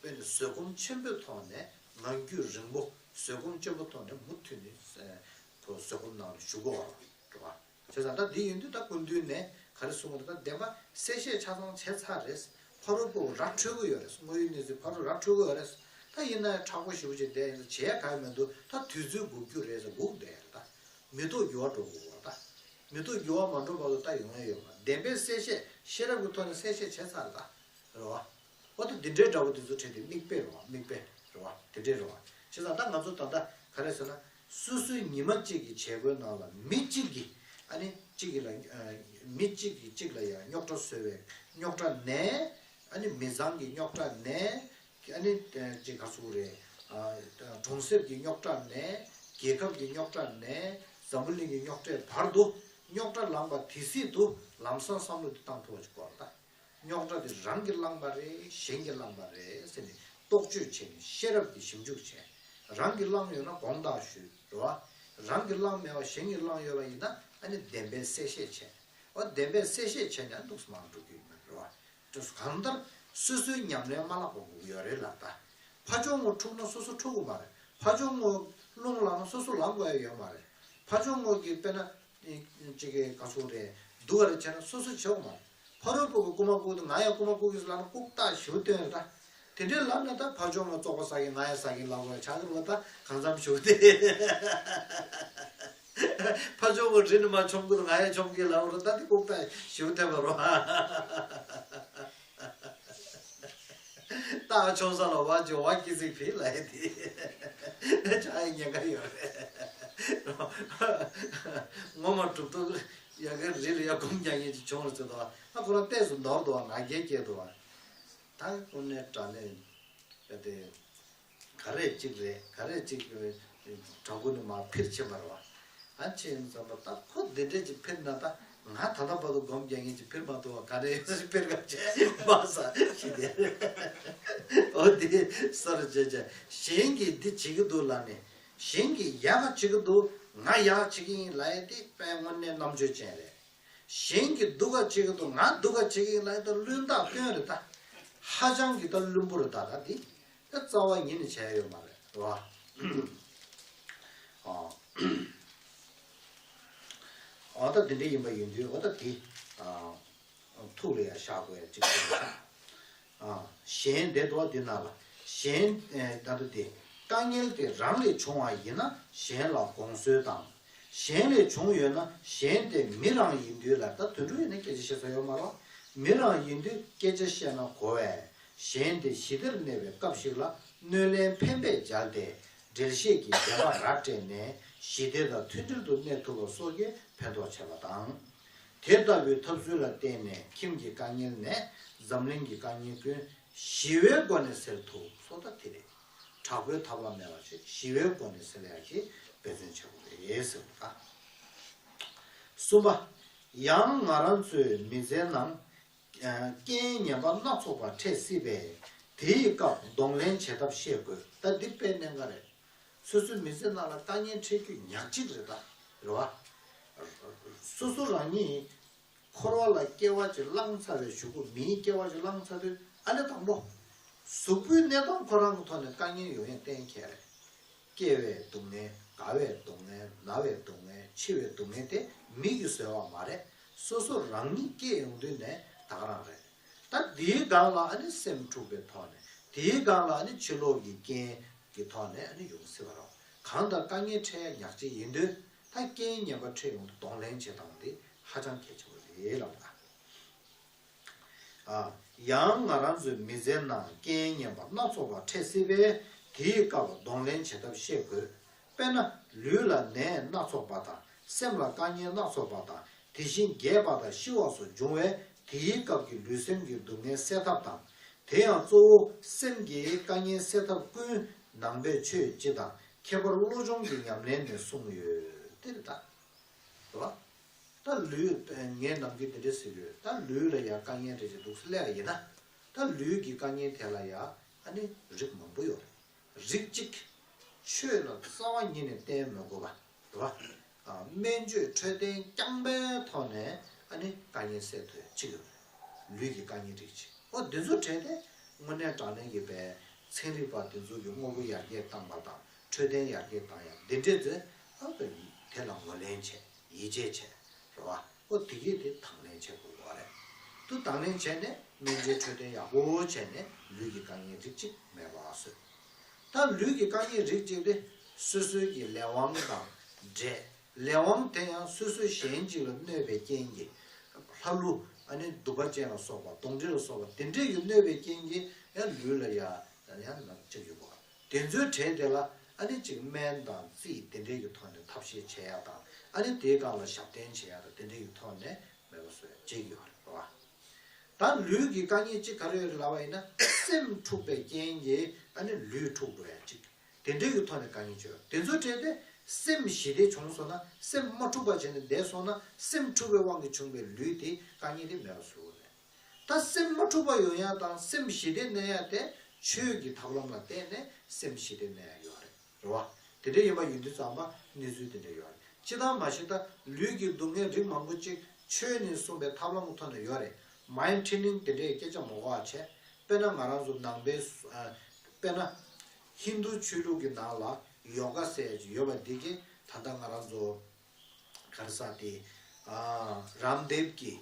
དཔེ་ནི་བཟོད་སྒོམ་ཆེན་པོའི་ཐོག་ནས་ངང་རྒྱུད་རིང་པོ་བཟོད་སྒོམ་ཆེན་པོའི་ཐོག་ནས་མུ་མཐུད་ནས་ཁོ་བཟོད་སྒོམ་ནང་ལ་ཞུགས་དགོས་པ་རེད་བ། བྱས་ཙང་ད་འདི་ཡིན་དུས་ད་སྐུ་མདུན་ནས་ག་རེ་གསུངས་པ་རེད། ད་བདེན་པ་གསལ་བཤད་ཆ་ཚང་བྱས་ཚར་རེད། ཕ་རོལ་པོ་ར་འཕྲོད་ཀྱི་ཡོད་རེད། དངོས་ཡོད་གནས་ཚུལ་ཕ་རོལ་ར་འཕྲོད་ཀྱི་ཡོད་རེད། ད་ཡིན་ན་ཡང་མཁྲེགས་པོ་ཞེ་པོ་ཅིག་བསྡད་ཡིན་ཙང་བྱེད་ཡ་གང་ཡང་མི་འདུག་ད་དུས་ཚོད་སྒུག་རྒྱུ་རེད་ཟེར་སྒུག་བསྡད་ཡ་རེད། ད་མི་ཐོག་འགྱུར་བ་འགྲོ་དགོས་པ། ད་མི་ཐོག་འགྱུར་བ་མ་འགྲོ་བར་དུ་ད་ཡོང་ཡ་ཡོད་མ་རེད། བདེན་པའི་གསལ་བཤད་ཤེས་རབ་ཀྱི་ཐོག་ནས་གསལ་བཤད་བྱས་ཚར་རེད། ད་རེད་བ། འོ་ད་འདི་འདྲའི་འདྲ་བོ་འདི་ཚོ་བྲིས་ཏེ་མིག་དཔེ་རེད་བ། མིག་དཔེ་རེད་བ། དེ་འདྲའི་རེད་བ། བྱས་ཙང་ད་ང་ཚོ་ད་ལྟ་ག་རེ་ཟེར་ན། སོ་སོའི་ཉི་མ་གཅིག་གི་བྱེད་སྒོའི་ནང་ལ་མི་གཅིག་གིས་ཨ་ནི་གཅིག་གིས་ལ་མི་གཅིག་གིས་གཅིག་ལ་ཡང་རྙོག་དྲ་བཟོ་བའི་རྙོག་དྲ་ནས། ཨ་ནི་མི་ཚང་གི་རྙོག་དྲ་ནས། ཨ་ནི་ཅིག་ག་ཚོད་རེད། གྲོང་གསེབ་ཀྱི་རྙོག་དྲ་ནས། རྒྱལ་ཁབ་ཀྱི་རྙོག་དྲ་ནས། འཛམ་བུ་གླིང་གི་རྙོག་དྲའི་བར་དུ་རྙོག་དྲ་ལངས་པ་དེ་སྲིད་དུ་ལམ་སང་བསམ་བློ་དེ་བཏང་ཐུབ་པ་ཞིག་དགོས་རེད་ད། རྙོག་དྲ་དེ་རང་གིས་བསླངས་པ་རེད། གཞན་གྱིས་བསླངས་པ་རེད་ཟེར་ནས་རྟོག་དཔྱོད་བྱས་ནས་ཤེས་རབ་ཀྱིས་ཞིབ་འཇུག་བྱས། རང་གིས་བསླངས་ཡོད་ན་དགོངས་དག་ཞུ་རེད་བ། རང་གིས་བསླངས་མེད་པ་གཞན་གྱིས་བསླངས་ཡོད་པ་ཡིན་ན་ཨ་ནི་བདེན་པའི་གསལ་བཤད་བྱས། འོ་བདེན་པའི་གསལ་བཤད་བྱས་ནས་འདུག་སེ་མར་འགྲོ་རྒྱུ་ཡིན་པ་རེད་བ། གང་ལྟར་སོ་སོའི་ཉམས་ལེན་མ་བརླག་པ་དགོས་ཀྱི་ཡོད་རེད་ལ། ད་ཕ་ཇོ་མོ་འཁྲུག་ན་སོ་སོ་འཁྲུག་གི་མ་རེད། ཕ་ཇོ་མོ་རླུང་ལངས་ན་སོ་སོ་ལངས་དགོས་ཡ་ཡོད་མ་རེད། ཕ་ཇོ་མོ་གིས་དཔེར་ན་ཅིག་གི་ག་ཚོད་རེད། སྡུག་ག་རེ་བྱས་ན་སོ་སོ་བྱེད་དགོས་མ་རེད། ཕ་རོལ་པོ་གིས་རྐུ་མ་རྐུ་དུས་ང་ཡང་རྐུ་མ་རྐུ་གི་ཟེར་ལབ་ན་ལྐུགས་རྟགས་ཞེ་པོ་སྟོན་རེད་ད། དེ་འདྲའི་ལབ་ན་ད་ཕ་ཇོ་མོ་བཙོག་པ་ཟ་གི་ང་ཡང་ཟ་གི་ལབ་དགོས་ཡ་ཆགས་ཀྱི་རེད་བ། ད་གང་འཚམ་ཞུ་གི་དེ། ཕ་ཇོ་མོ་རི་ནས་མར་མཆོང་གི་འདུག་ང་ཡང་མཆོང་གི་ལབ་རེད། ད་དེ་ལྐུགས་རྟགས་ཞེ་པོ་སྟོན་པ་རེད་བ། རྟགས་མཆོང་ས་ལ་བ་ཇོ་བ་སྐྱི་ཚིག་ཕི་ལ་ཡ་དེ་ཆགས་ཡ་ཉེན་ཁ་ཡོད་རེད། ངོ་མ་གྲུབ་ཐོབ་ཡ་གི་རི་ལ་ཡ་སྒོམ་རྒྱག་མཁན་ཅིག་བྱུང་རེད་ཟེར་དོ། ཨ་ཁོ་རང་ཏོག་ཙམ་འདོར་འདུག་ང་རྒྱལ་སྐྱེས་འདུག་ད་དངོས་གནས་དྲང་གནས་ཡ་དེ། ག་རེ་གཅིག་རེད། ག་རེ་གཅིག་བྲག་ཕུག་ནས་མར་འཕུར་ཕྱིན་པ་རེད་བ། ཨ་ཕྱིན་ཙམ་པ་ད་ཁོ་འདི་འདྲས་ཅིག་འཕུར་ན་ད་ང་ད་ལྟ་བར་དུ་སྒོམ་རྒྱག་མཁན་ཅིག་འཕུར་མ་ཐུབ་པ་ག་རེ་འཕུར་ག་བྱས་མ་ས་ཞིག་དེ། འོ་དེ་སར་བྱས་བྱས་གཞན་གྱིས་འདི་བྱེད་ཀྱི་འདུག་ལབ་ནས། གཞན་གྱིས་ཡག་ག་བྱེད་ཀྱི་འདུག་ང་ཡག་བྱེད་ཀྱི་ཡིན་ལབ་ཡ་དེ་དཔེ་དངོས་གནས་རྣམ་དཔྱོད་ཅན་རེད། གཞན་གྱིས་སྡུག་ག་བྱེད་ཀྱི་འདུག་ང་སྡུག་ག་བྱེད་ཀྱི་ཡིན་ལབ་ཡ་དེ་བླུན་རྟགས་སྟོན་རེད་ད། ཧ་ཅང་གི་ད་བླུན་པོ་རེད་ད། ད་འདི་ད་རྩ་བ་ཉིད་ནས་བྱས་ཡོད་མ་རེད་བ། ཨ་ད་འདི་འདྲ་ཡིན་པ་ཡིན་དུས་འོ་ད་འདི་ཨ་ཐུགས་ལ་ཡང་བཞག་དགོས་ཡ་གཅིག་བྱས་ན། ཨ་གཞན་དེ་འདུག་བ་འདི་ནང་ལ་གཞན་ད་ལྟ་དེ་དཀའ་ངལ་དེ་རང་ལས་བྱུང་བ་ཡིན་ན་གཞན་ལ་དགོངས་གསོལ་དང་། གཞན་ལས་བྱུང་ཡོད་ན་གཞན་དེ་མི་རང་ཡིན་དུས་ལ། ད་དུད་འགྲོ་ཡིན་ན་སྐད་ཆ་བཤད་ས་ཡོད་མ་རེད། མི་རང་ཡིན་དུས་སྐད་ཆ་བཤད་ན་གོ་བས། གཞན་དེ་ཞི་བདེར་གནས་པའི་སྐབས་ཤིག་ལ་གནོད་ལན་ཕན་པས་སྦྱར་ཏེ་འགྲེལ་བཤད་ཀྱི་བདེན་པ་ར་སྤྲད་ནས་ཞི་བདེ་དང་མཐུན་སྒྲིལ་དུ་གནས་ཐུབ་པ་སོགས་ཀྱི་ཕན་ཐོགས་བྱེད་པ་དང་། དེ་ལྟ་བུའི་ཐབས་ཚུལ་ལ་བརྟེན་ནས་ཁྱིམ་གྱི་དཀའ་ངལ་ནས་འཛམ་གླིང་གི་དཀའ་ངལ་ཀུན་ཞི་བའི་སྒོ་ནས་སེལ་ཐུབ་སོགས་ད་དེ་རེད། དྲག་པོའི་ཐབས་ལམ་མེད་པ་ཞིག་ཞི་བའི་སྒོ་ནས་སེལ་ཡག་གི་འབད་བརྩོན་བྱེད་དགོས་རེད་ཟེར་བ་དང་། གསུམ་པ། ཡང་ང་རང་ཚོའི་མི་ཚེའི་ནང་རྐྱེན་ངན་པ་སྣ་ཚོགས་པ་འཕྲད་སྲིད་པས། དེའི་སྐབས་གདོང་ལེན་བྱེད་ཐབས་ཤེས་དགོས། ད་འདི་དཔེ་གནད་འགག་རེད། སོ་སོའི་མི་ཚེ་ནང་ལ་དཀའ་ངལ་འཕྲད་རྒྱུ་ཉག་གཅིག་རེད་ད། རེད་བ། སོ་སོ་རང་ཉིད་འཁོར་བ་ལ་སྐྱེ་བ་ཅིག་བླངས་ཚར་བའི་གཞུག་གུ། མིའི་སྐྱེ་བ་ཅིག་བླངས་ཚར་དུས་ཨ་ནི་དང་པོ། གཟུགས་པོའི་གནས་སྟངས་ཁོ་རང་གི་ཐོག་ནས་དཀའ་ངལ་ཡོང་ཡས་གཏན་འཁེལ་རེད། སྐྱེ་བའི་སྡུག་བསྔལ། རྒ་བའི་སྡུག་བསྔལ། ན་བའི་སྡུག་བསྔལ། འཆི་བའི་སྡུག་བསྔལ་དེ་མི་གིས་བཟོས་པ་མ་རེད། སོ་སོ་རང་ཉིད་སྐྱེས་ཡོང་དུས་ནས་ད་ག་རང་རེད། ད་དེའི་སྒང་ལ་ཨ་ནི་སེམས་འཁྲུགས་པའི་ཐོག་ནས། དེའི་སྒང་ལ་ཨ་ནི་ཕྱི་ལོགས་ཀྱི་རྐྱེན་གྱི་ཐོག་ནས་ཨ་ནི་ཡོང་སྲིད་པ་རེད། གང་ལྟར་དཀའ་ངལ་འཕྲད་ཡ་ཉག་གཅིག་ཡིན་དུས། ད་རྐྱེན་ངན་པ་འཕྲད་ཡོང་དུས་གདོང་ལེན་བྱེད་སྟངས་དེ་ཧ་ཅང་གལ་ཆེན་པོ་རེད་ལབ་པ། ཨ། ཡང་ང་རང་ཚོའི་མི་ཚེའི་ནང་རྐྱེན་ངན་པ་སྣ་ཚོགས་པ་འཕྲད་སྲིད་པས། དེའི་སྐབས་གདོང་ལེན་བྱེད་ཐབས་ཤེས་དགོས། དཔེར་ན། ལུས་ལ་ནད་སྣ་ཚོགས་པ་དང་། སེམས་ལ་དཀའ་ངལ་སྣ་ཚོགས་པ་དང་། དེ་བཞིན་རྒས་པ་དང་ཤི་བ་སོགས་འབྱུང་བས། དེའི་སྐབས་ཀྱི་ལུས་སེམས་ཀྱི་སྡུག་བསྔལ་སེལ་ཐབས་དང་། དེ་ཡང་གཙོ་བོ་སེམས་ཀྱི་དཀའ་ངལ་སེལ་ཐབས་ཀུན་ནང་པའི་ཆོས་སྤྱི་དང་། ཁྱད་པར་བློ་སྦྱོང་གི་ཉམས་ལེན་ནས་གསུངས་ཡོད། དེ་རེད་ད། རེད་བ། ད་ལུས། ངས་ནམ་རྒྱུན་དེ་འདྲས་ཟེར་གྱི་ཡོད། ད་ལུས་ལ་ཡ་དཀའ་ངལ་རེ་ཞིག་འདུག་སེ་སླེབས་པ་ཡིན་ན། ད་ལུས་ཀྱི་དཀའ་ངལ་དེ་ལ་ཡ་ཨ་ནི་རིགས་མང་པོ་ཡོད་རེད། རིགས་གཅིག་ཆོས་ལ་རྩ་བ་ཉིད་ནས་བརྟེན་མི་དགོས་པ། རེད་བ། ཨ། སྨན་བཅོས་འཕྲོད་བསྟེན་རྐྱང་པའི་ཐོག་ནས་ཨ་ནི་དཀའ་ངལ་སེལ་ཐུབ་ཡ་གཅིག་ཡོད་རེད། ལུས་ཀྱི་དཀའ་ངལ་རིགས་གཅིག་འོ་འདི་ཚོ་འཕྲད་དེ་དངོས་གནས་དྲང་གནས་ཀྱི་པའི་ཚན་རིག་པ་འདི་ཚོ་གི་དངོས་པོ་ཡར་རྒྱས་བཏང་པ་དང་། འཕྲོད་བསྟེན་ཡར་རྒྱས་བཏང་ཡ་འདི་འདྲས་ཚོས། ཨ། དེ་ལ་ངོས་ལེན་བྱས། ཡིད་ཆེས་བྱས། རེད་བ། ཨོ་དེ་གས་དེ་དང་ལེན་བྱེད་དགོས་པ་རེད། དུ་དང་ལེན་བྱས་ནས་སྨན་བཅོས་འཕྲོད་བསྟེན་ཡག་པོ་བྱས་ནས་ལུས་ཀྱི་དཀའ་ངལ་རིགས་གཅིག་མེད་པ་བཟོས། ད་ལུས་ཀྱི་དཀའ་ངལ་རིགས་གཅིག་དེ་སོ་སོའི་གི་ལས་དབང་དང་འབྲེལ། ལས་དབང་དེ་ཡང་སོ་སོ་གཞན་གཅིག་ལ་གནོད་པའི་རྐྱེན་གྱིས། ལྷ་ཀླུ། ཨ་ནི་གདུག་པ་ཅན་ལ་སོགས་པ། གདོན་འདྲེ་ལ་སོགས་པ་དེ་འདྲས་ཀྱི་གནོད་པའི་རྐྱེན་གྱིས་ཡང་ལུས་ལ་ཡ་ཡང་ན་ཅིག་ཡོད་པ། དེ་ཚོའི་གྲས་དེ་ལ་ཨ་ནི་ཅིག་སྨན་དང་རྩིས་དེ་འདྲས་ཀྱི་ཐོག་ནས་ཐབས་ཤེས་བྱེད་ཡ་དང་། ཨ་ནི་དེའི་སྒང་ལ་ཞབས་བརྟན་བྱེད་ཡ་དང་དེ་འདྲས་ཀྱི་ཐོག་ནས་མེད་པ་བཟོ་ཡ་བྱེད་ཀྱི་ཡོད་རེད་བ། ད་ལུས་ཀྱི་དཀའ་ངལ་གཅིག་ག་རེ་ཡོད་རེད་ལབ་པ་ཡིན་ན། སེམས་འཁྲུགས་པའི་རྐྱེན་གྱིས་ཨ་ནི་ལུས་འཁྲུགས་འགྲོ་ཡ་གཅིག་དེ་འདྲས་ཀྱི་ཐོག་ནས་དཀའ་ངལ་ཅིག་ཡོད། དེ་ཚོའི་གྲས་དེ་སེམས་ཞི་བདེ་བྱུང་སོང་ན། སེམས་མ་འཁྲུགས་པ་བྱས་ནས་བསྡད་སོང་ན། སེམས་འཁྲུགས་པའི་དབང་གིས་བྱུང་བའི་ལུས་དེ་དཀའ་ངལ་དེ་མེད་པ་བཟོ་དགོས་རེད། ད་སེམས་མ་འཁྲུགས་པ་ཡོང་ཡ་དང་སེམས་ཞི་བདེ་གནས་ཡ་དེ་ཆོས་ཀྱི་ཐབས་ལམ་ལ་བརྟེན་ནས་སེམས་ཞི་བདེ་གནས་ཡ་ཡོད་རེད། རེད་བ། དེ་འདྲ་ཡིན་པ་ཡིན་དུས་ཙམ་པ་གནས་ཚུལ་དེ་འདྲ་ཡོད་རེད། སྤྱིར་བཏང་མ་གཞི་ད་ལུས་ཀྱི་སྡུག་བསྔལ་རིགས་མང་པོ་ཅིག་ཆོས་ནས་གསུངས་པའི་ཐབས་ལམ་གྱི་ཐོག་ནས་ཡོད་རེད། མའིན་ཌ་ཊི་རེ་ནིང་དེ་འདྲའི་སྐད་ཆ་མ་གོ་བ་བྱས། དཔེར་ན་ང་རང་ཚོ་ནང་པའི་སུ། ཨ། དཔེར་ན་ཧིན་རྡུ་ཆོས་ལུགས་ཀྱི་ནང་ལ་ཡོ་ག་ཟེར་ཡ་ཅིག་ཡོད་པ་འདི་གིས་ད་ལྟ་ང་རང་ཚོ་ག་རེ་ཟེར་དེ། ཨ། རམ་དེབ་ཀྱི་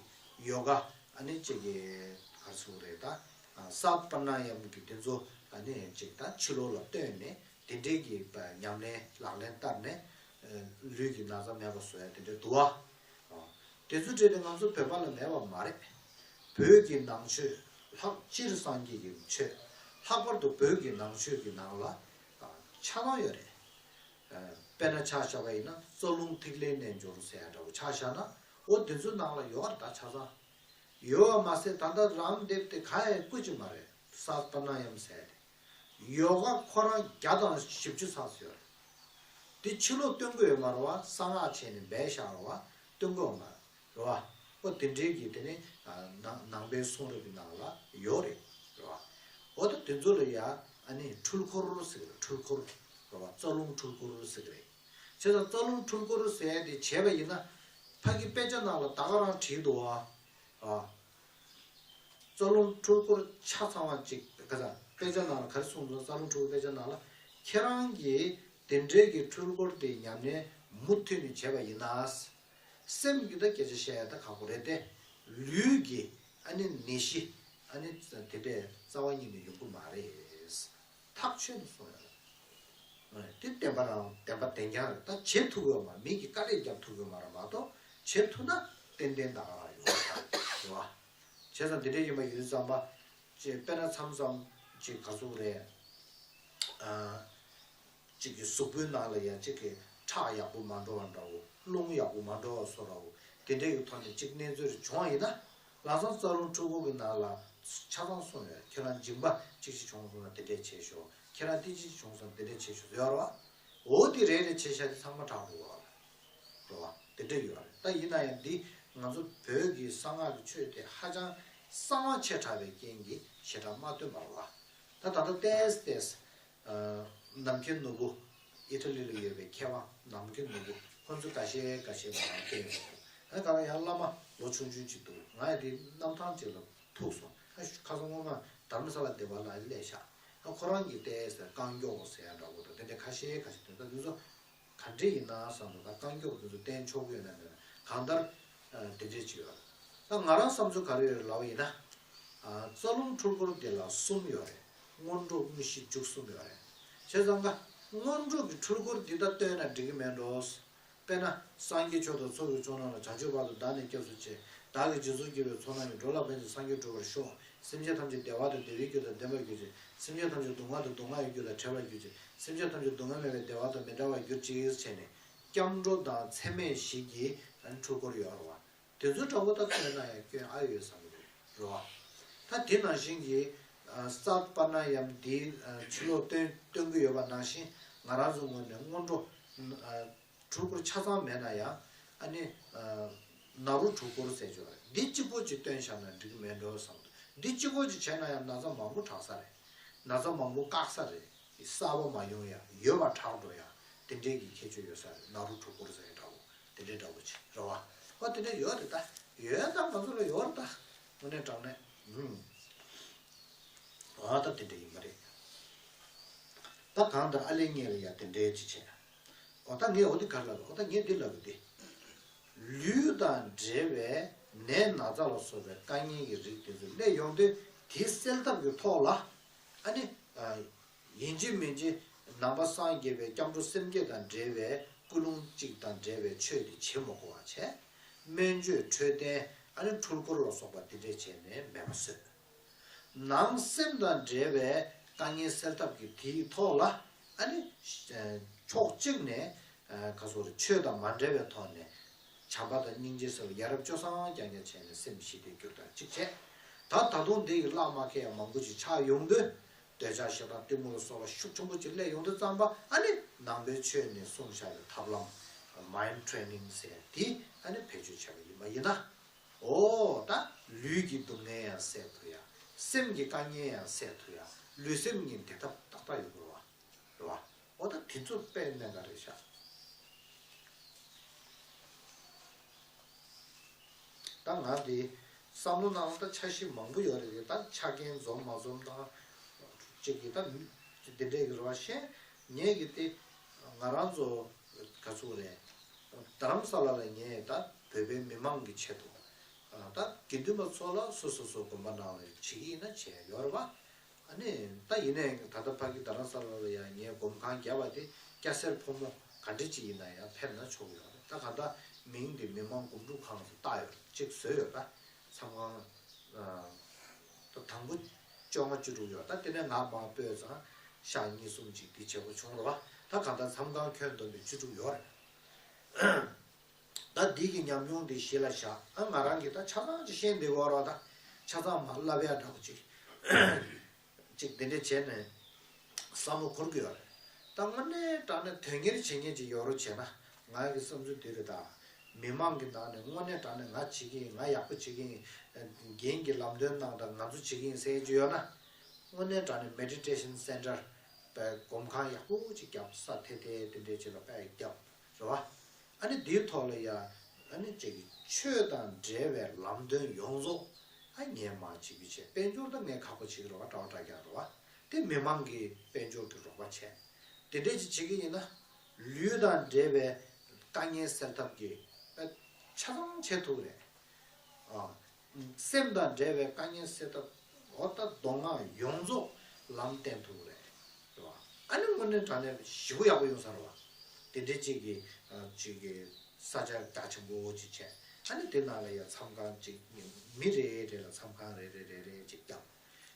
ཡོ་ག་ཨ་ནི་ཅིག་གི་ག་རེ་ཟེར་དགོས་རེད་ད། ཨ། སཏ་པྲ་ན་ཡམ་གྱི་དེ་ཚོ་ཨ་ནི་ཅིག་ད་ཕྱི་ལོགས་ལ་བཏོན་ནས་དེ་འདྲའི་གི་ཉམས་ལེན་ལག་ལེན་བསྟར་ནས། ཨ། ལུས་ཀྱི་ན་ཚ་མེད་པ་བཟོ་ཡ་དེ་འདྲ་འདུག་བ། ཨ། དེ་ཚོ་འདྲ་དེ་ང་ཚོ་བོད་པ་ལ་མེད་པ་མ་རེད། བོད་ཀྱི་ནང་ཆོས་ལྷག་སྤྱིར་སངས་རྒྱས་ཀྱི་ཆོས། ལྷག་པར་དུ་བོད་ཀྱི་ནང་ཆོས་ཀྱི་ནང་ལ་ཆ་ཚང་ཡོད་རེད། དཔེར་ན་ཆ་བཞག་པ་ཡིན་ན་རྩ་རླུང་ཐིག་ལེའི་རྣལ་འབྱོར་ཟེར་ཡ་འདྲ་བོ་ཆ་བཞག་ན། འོ་དེ་ཚོའི་ནང་ལ་ཡོད་རེད་ད་ཆ་ཚང་། ཡོད་པ་མ་ཟད་ད་ལྟ་རམ་དེབ་དེ་ག་ཡང་བརྐུས་ཀྱི་མ་རེད། སཏ་པྲ་ན་ཡམ་ཟེར་ཡ་དེ། ཡོ་ག་ཁོ་རང་བརྒྱ་དང་བཞི་བཅུ་ཙམ་ཡོད་རེད། དེ་ཕྱི་ལོགས་སྟོན་གྱི་ཡོད་མ་རེད་བ། གསང་སྔགས་བྱས་ནས་སྦས་བཞག་རེད་བ། སྟོན་གྱི་ཡོད་མ་རེད་བ། འོ་དེ་འདྲའི་གི་དེ་ནི་ནང་ནང་པའི་གསུང་རབ་ཀྱི་ནང་ལ་ཡོད་རེད། རེད་བ། འོ་ད་དེ་ཚོ་ལ་ཡ་ཨ་ནི་འཁྲུལ་འཁོར་ཟེར་གི་རེད། འཁྲུལ་འཁོར། རེད་བ། རྩ་རླུང་འཁྲུལ་འཁོར་ཟེར་གི་རེད། བྱས་ཙང་རྩ་རླུང་འཁྲུལ་འཁོར་ཟེར་ཡ་དེ་བྱས་པ་ཡིན་ན། ཕ་གི་དཔེ་ཆ་ནང་ལ་ད་ག་རང་བྲིས་འདུག་བ། ཨ། རྩ་རླུང་འཁྲུལ་འཁོར་ཆ་ཚང་བ་ཅིག་ག་ས་དཔེ་ཆ་ནང་ལ་ག་རེ་གསུངས་འདུག་རྩ་རླུང་འཁྲུལ་འཁོར་དཔེ་ཆ་ནང་ལ། ཁྱེད་རང་གིས་དེ་འདྲའི་གི་འཁྲུལ་འཁོར་དེ་ཉམས་ལེན་མུ་མཐུད་ནས་བྱས་པ་ཡིན་ན། སེམས་ཀྱི་ད་སྐད་ཆ་བཤད་ཡ་ད་ཁག་པོ་རེད་དེ། ལུས་ཀྱི་ཨ་ནི་ནད་གཞི་ཨ་ནི་དེ་འདྲའི་རྩ་བ་ཉིད་ནས་ཡོང་གི་མ་རེད། ཐག་ཆོད་ནས་གསུངས་ཡོད་རེད། དེ་བདེན་པ་རང་བདེན་པ་བདེན་རྐྱང་རེད། ད་བྱེད་ཐུབ་ཡོད་མ་རེད། མི་གིས་དཀའ་ལས་རྒྱབ་ཐུབ་ཡོད་མ་རེད་མ་གཏོགས། བྱེད་ཐུབ་ན་ཏན་ཏན་ད་ག་རང་ཡོང་གི་རེད་བ། བྱས་ཙང་དེ་འདྲའི་ཡིན་པ་ཡོད་ཙམ་པ། ཅེས་དཔེར་ན་མཚམས་མཚམས་ཅིག་ག་ཚོད་རེད། ཨ། གཅིག་གི་གཟུགས་པོའི་ནང་ལ་ཡང་གཅིག་གི་ཁྲག་ཡག་པོ་མ་འགྲོ་བ་འདྲ་བོ། རླུང་ཡག་པོ་མ་འགྲོ་བ་བཟོ་འདྲ་བོ། དེ་འདྲའི་གི་ཐོག་ནས་གཅིག་གནས་ཚུལ་རེ་བྱུང་བ་ཡིན་ན། ལམ་སང་རྩ་རླུང་འཁྲུལ་འཁོར་གྱི་ནང་ལ་ཆ་ཚང་གསུངས་ཡོད། ཁྱེད་རང་སྦྱིན་པ་གཅིག་ཅིག་བྱུང་སོང་ན་དེ་འདྲས་བྱས་ཤོག་ཁྱེད་རང་ཏིང་འཛིན་བྱུང་སོང་། དེ་འདྲ་བྱེད་ཆོག་ཡོད་རེད་བ། འོ་དེ་རེ་རེ་བྱས་བཞག་དེ་ཚང་མ་དྲག་འགྲོ་བ་རེད་བ། དེ་འདྲ་ཡོད་རེད། ད་ཡིན་ན་ཡང་འདི་ང་ཚོ་བོད་ཀྱི་གསང་སྔགས་ཀྱི་ཆོས་དེ་ཧ་ཅང་གསང་བ་ཆེ་དྲགས་པའི་རྐྱེན་གྱིས་ཞེ་དྲག་མ་སྟོན་པ་རེད་བ། ད་ད་ལྟ་ཏོག་ཙམ་ཏོག་ཙམ། ནམ་མཁའི་ནོར་བུ། ཨི་ཊ་ལི་ལ་ཡོད་པའི་མཁས་དབང་ནམ་མཁའི་ནོར་བུ་ཁོ་ཚོ་འགའ་ཤས་འགའ་ཤས་མ་ཡང་བསྟན་ཡོད་འདུག་ཨ་ག་ལ་ཡང་བླ་མ་ལོ་ཆུང་ཆུང་ཅིག་འདུག་ང་ཡི་དེ་གནམ་ཐང་ཅིག་ལ་ཐུག་སོང་། ཨ་ཁ་སང་སྔོན་མ་དྷརྨ་ས་ལ་སྡེ་བ་ལ་སླེབས་ཤག་ཨ་ཁོ་རང་གིས་ཏོག་ཙམ་རྐང་མགྱོགས་ཟེར་ཡ་འདྲ་བོ་དང་དེ་འདྲ་ཁ་ཤས་ཁ་ཤས་འདུག་ད་དེ་ཚོ་ག་འདྲ་ཡིན་ན་བསམ་སོང་། ད་རྐང་མགྱོགས་དེ་ཚོ་བསྟན་ཆོག་གི་ཡོད་ན་མེད་ན་གང་ལྟར་དེ་འདྲས་ཅིག་ཡོད་རེད། ད་ང་རང་བསམ་ཚུལ་ག་རེ་ཡོད་རེད་ལབ་པ་ཡིན་ན། རྩ་རླུང་འཁྲུལ་འཁོར་འདི་ལ་གསུམ་ཡོད་རེད། སྔོན་འགྲོ་དངོས་གཞི་མཇུག་གསུམ་ཡོད་རེད། བྱས་ཙང་ཀ་སྔོན་འགྲོ་གི་འཁྲུལ་འཁོར་འདི་ལྟ་སྟོན་ན་འགྲིག་གི་མེད་འགྲོ། དཔེར་ན་སངས་རྒྱས་ཆོས་དང་ཚོགས་ཀྱི་མཆོག་རྣམས་ལ། བྱང་ཆུབ་བར་དུ་བདག་ནི་སྐྱབས་སུ་མཆི། བདག་གིས་རྗེས་སུ་སྐྱབས་པའི་ཚོགས་རྣམས་ཀྱིས། འགྲོ་ལ་ཕན་ཕྱིར་སངས་རྒྱས་འགྲུབ་པར་ཤོག་སེམས་ཅན་ཐམས་ཅད་བདེ་བ་དང་བདེ་བའི་རྒྱུ་དང་ལྡན་པར་གྱུར་ཅིག་སེམས་ཅན་ཐམས་ཅད་སྡུག་བསྔལ་དང་སྡུག་བསྔལ་གྱི་རྒྱུ་དང་བྲལ་བར་གྱུར་ཅིག་སེམས་ཅན་ཐམས་ཅད་སྡུག་བསྔལ་མེད་པའི་བདེ་བ་དང་མི་འབྲལ་བར་གྱུར་ཅིག་བྱས་ནས་སྐྱབས་འགྲོ་དང་ཚད་མེད་བཞི་གི་འཁྲུལ་འཁོར་ཡོད་རེད་བ། དེ་ཚོའི་འདྲ་བོ་ད་སྟོན་ན་ཡང་སྐྱོན་ཨ་ཡོད་བསམ་གྱི་རེད་བ། ད་དེ་ནང་བཞིན་གྱི་ཨ་སཱ་ཏ་པ་ར་ན་ཡམ་འདིའི་ཨ་ཕྱི་ལོགས་སྟོན་སྟོན་གྱི་ཡོད་པ་ནང་བཞིན་ང་རང་ཚོའི་ངོས་ནས་སྔོན་འགྲོ་ཨ་འཁྲུལ་འཁོར་ཆ་ཚང་མེད་ན་ཡང་ཨ་ནི་ཨ་ན་རོ་འཁྲུལ་འཁོར་ཟེར་གྱི་ཡོད་རེད། འདི་གཅིག་པོ་ཅིག་སྟོན་བཞག་ན་འགྲིག་གི་མེད་འགྲོ་བསམ་གྱི་འདུག་འདི་གཅིག་པོ་ཅིག་བྱས་ན་ཡང་ན་ཚ་མང་པོ་དྲག་ས་རེད། ན་ཚ་མང་པོ་བཀག་ས་རེད། གསར་པ་མ་ཡོང་ཡ། ཡོད་པ་དྲག་འགྲོ་ཡ། དེ་འདྲའི་གི་ཁྱད་ཆོས་ཡོད་ས་རེད། ན་རོ་འཁྲུལ་འཁོར་ཟེར་ཡ་འདྲ་བོ་དེ་འདྲའི་འདྲ་བོ་ཅིག་རེད་བ། ཨོ་དེ་འདྲ་ཡོད་རེད། ད་ཡོད་ད་ང་ཚོ་ལ་ཡོད་རེད། ད་དངོས་གནས་དྲང་གནས་ཧུམ། ཨ་ད་དེ་འདྲ་ཡིན་པ་རེད། ད་གང་ལྟར་ཨ་ལེ་ངས་ལ་ཡ་དེ་འདྲའི་ཅིག་བྱས། ཨོ་ད་ངས་འོ་དེ་ག་རེ་ལབ། ཨོ་ད་ངས་འདི་ལབ་གི་དེ། ལུས་དང་འབྲེལ་བའི་ནད་ན་ཚ་ལ་སོགས་པའི་དཀའ་ངལ་གྱི་རིགས་དེ་ཚོ་སླེབས་ཡོང་དུས་དེ་སེལ་ཐབས་ཀྱི་ཐོག་ལ་ཨ་ནི། ཡིན་གཅིག་མིན་གཅིག་ནང་པ་སངས་རྒྱས་པའི་སྐྱབས་འགྲོ་སེམས་བསྐྱེད་དང་འབྲེལ་བའི་ཀུན་སློང་གཅིག་དང་འབྲེལ་བའི་ཆོས་དེ་བྱེད་མི་དགོས་པ་བྱས། སྨན་བཅོས་འཕྲོད་བསྟེན་ཨ་ནི་འཁྲུལ་འཁོར་ལ་སོགས་པ་དེ་འདྲས་བྱས་ནས་མེད་པ་བཟོས། ནང་སེམས་དང་འབྲེལ་བའི་དཀའ་ངལ་སེལ་ཐབས་ཀྱི་དེའི་ཐོག་ལ་ཨ་ནི་ཕྱོགས་གཅིག་ནས་ག་སོགས་རེད། ཆོས་དང་མ་འབྲེལ་བའི་ཐོག་ནས་བྱམས་པ་དང་སྙིང་རྗེ་སོགས་ཡ་རབས་སྤྱོད་བཟང་རྐྱང་རྐྱང་བྱས་ནས་སེམས་ཞི་བདེ་གྱུར་དང་གཅིག་བྱས། ད་ད་དུང་འདི་ཡི་བཀླག་མ་མཁས་ཡང་མང་པོ་ཞིག་ཆགས་ཡོང་དུས། འདོད་ཆགས་ཞེ་སྡང་གཏི་མུག་ལ་སོགས་པ་ཤུགས་ཆེན་པོ་ཅིག་སླེབས་ཡོང་དུས་ཙམ་པ་ཨ་ནི་ནང་པའི་ཆོས་ནས་གསུངས་བཞག་པའི་ཐབས་ལམ་mind training་ཟེར་དེ་ཨ་ནི་བེད་སྤྱོད་བྱས་པ་ཡིན་པ་ཡིན་ན། ཨོ་ད་ལུས་ཀྱི་སྡུག་བསྔལ་ཡང་སེལ་ཐུབ་ཡ། སེམས་ཀྱི་དཀའ་ངལ་ཡང་སེལ་ཐུབ་ཡ། ལུས་སེམས་གཉིས་བདེ་ཐབས་ཏག་ཏག་ཡོང་གི་རེད་བ། རེད་བ། ཨོ་ད་དེ་ཚོ་དཔེ་གནད་འགག་རེད་ཤག་ད་ང་དེ་བསམ་བློ་ནང་ད་འཆར་གཞི་མང་པོ་ཡོད་རེད། ད་ཆ་རྐྱེན་འཛོམས་མ་འཛོམས་དང་གཅིག་གི་ད་འདི་འདྲས་ཀྱི་རེད་བ། ཤེས་ངེད་ཀྱི་དེ་ང་རང་ཚོ་ག་ཚོད་རེད། རྡ་རམ་ས་ལ་ལ་ངས་ད་བོད་པའི་མི་མང་གི་ཆེད་དུ་ད་དགེ་འདུན་པ་ཚོ་ལ་སོ་སོ་སོ་དགོན་པ་ནང་ལ་བྱེད་ཀྱི་ཡིན་ན་བྱས་ཡོད་རེད་བ། ཨ་ནི་ད་ཡིན་ནའི་ད་ལྟ་ཕ་གི་རྡ་རམ་ས་ལ་ལ་ཡང་ངའི་སྒོམ་ཁང་བརྒྱབ་པ་དེ་སྐྱ་སེར་ཕོ་མོ་ག་འདྲ་ཅིག་ཡིན་ན་ཡང་ཕེབས་ན་ཆོག་གི་ཡོད་རེད། ད་ག་ད་མིང་དེ་མི་མང་སྒོམ་སྒྲུབ་ཁང་དུ་བཏགས་ཡོད་རེད། གཅིག་བཟོས་ཡོད། ད་མཚམས་ཁང་ད་དང་པོ་བཅོ་ལྔ་བཅུ་དྲུག་ཡོད། ད་དེ་ནས་ང་མར་སྤོས་ཙང་ཤག་གཉིས་གསུམ་ཅིག་དེ་བྱེད་དགོས་བྱུང་རེད་བ། ད་ག་ད་མཚམས་ཁང་ཁྱོན་བསྡོམས་པའི་བཅུ་དྲུག་ཡོད་རེད། ད་འདི་གི་ཉམས་མྱོང་འདི་གཞི་ལ་བཞག་ཨ་ང་རང་གིས་ད་ཆ་ཚང་ཅིག་ཤེས་བསྡད་ཡོད་རེད་བ། ད་ཆ་ཚང་མར་བསླབ་ཡག་འདྲ་པོ་ཅིག་ཅིག་འདི་འདྲ་བྱས་ནས་བསམ་བློ་འཁོར་གྱི་ཡོད་རེད། ད་དངོས་གནས་དྲང་གནས་དོན་གཉེར་བྱེད་མཁན་ཅིག་ཡོད་རོགས་བྱས་ན་ང་གི་བསམ་ཚུལ་འདི་རེད། ད་མི་མང་གི་ནང་ནས་དངོས་གནས་དྲང་གནས་ང་བྱེད་ཀྱི་ཡིན། ང་ཡག་པོ་བྱེད་ཀྱི་ཡིན། རྒན་གྱི་ལམ་སྟོན་གནང་དང་ང་ཚོ་བྱེད་ཀྱི་ཡིན་ཟེར་མཁན་ཅིག་ཡོད་ན། དངོས་གནས་དྲང་གནས་མེ་ཌི་ཊེ་ཤན་སེན་ཊར་པའི་སྒོམ་ཁང་ཡག་པོ་ཅིག་བརྒྱབ། ས་དེ་དེ་དེ་འདྲའི་ཅིག་ལ་དཔེ་བརྒྱབ་རེད་བ། ཨ་ནི་འདིའི་ཐོག་ལ་ཡ་ཨ་ནི་ཅིག་ཆོས་དང་འབྲེལ་བའི་ལམ་སྟོན་ཡོངས་རྫོགས་ཨ་ངས་མར་བྱེད་རྒྱུ་བྱས། དཔལ་འབྱོར་ད་ངས་ཁག་པོ་བྱེད་ཀྱི་རེད་བ། གྲྭ་པ་གྲྭ་རྒན་རེད་བ། དེ་མི་མང་གི་དཔལ་འབྱོར་གྱི་རོགས་པ་བྱས། དེ་འདྲས་ཅིག་བྱེད་ཀྱི་ཡིན་ན། ལུས་དང་འབྲེལ་བའི་དཀའ་ངལ་སེལ་ཐབས་ཀྱི་ཨ་ཆ་ཚང་བྱེད་ཐུབ་རེད། ཨ། སེམས་དང་འབྲེལ་བའི་དཀའ་ངལ་སེལ་ཐབས་འོ་ད་མདོ་སྔགས་ཡོངས་རྫོགས་ལམ་བསྟན་ཐུབ་རེད། རེད་བ། ཨ་ནི་དངོས་གནས་དྲང་གནས་ཞེ་པོ་ཡག་པོ་ཡོང་ས་རེད་བ། དེ་འདྲའི་གཅིག་གི་ཨ་གཅིག་གི་ས་ཆ་རྒྱ་ཆེན་པོ་གཅིག་བྱས། ཨ་ནི་དེ་ནང་ལ་ཡ་མཚམས་ཁང་གཅིག་མི་རེ་རེ་ལ་མཚམས་ཁང་རེ་རེ་རེ་རེ་གཅིག་བརྒྱབ།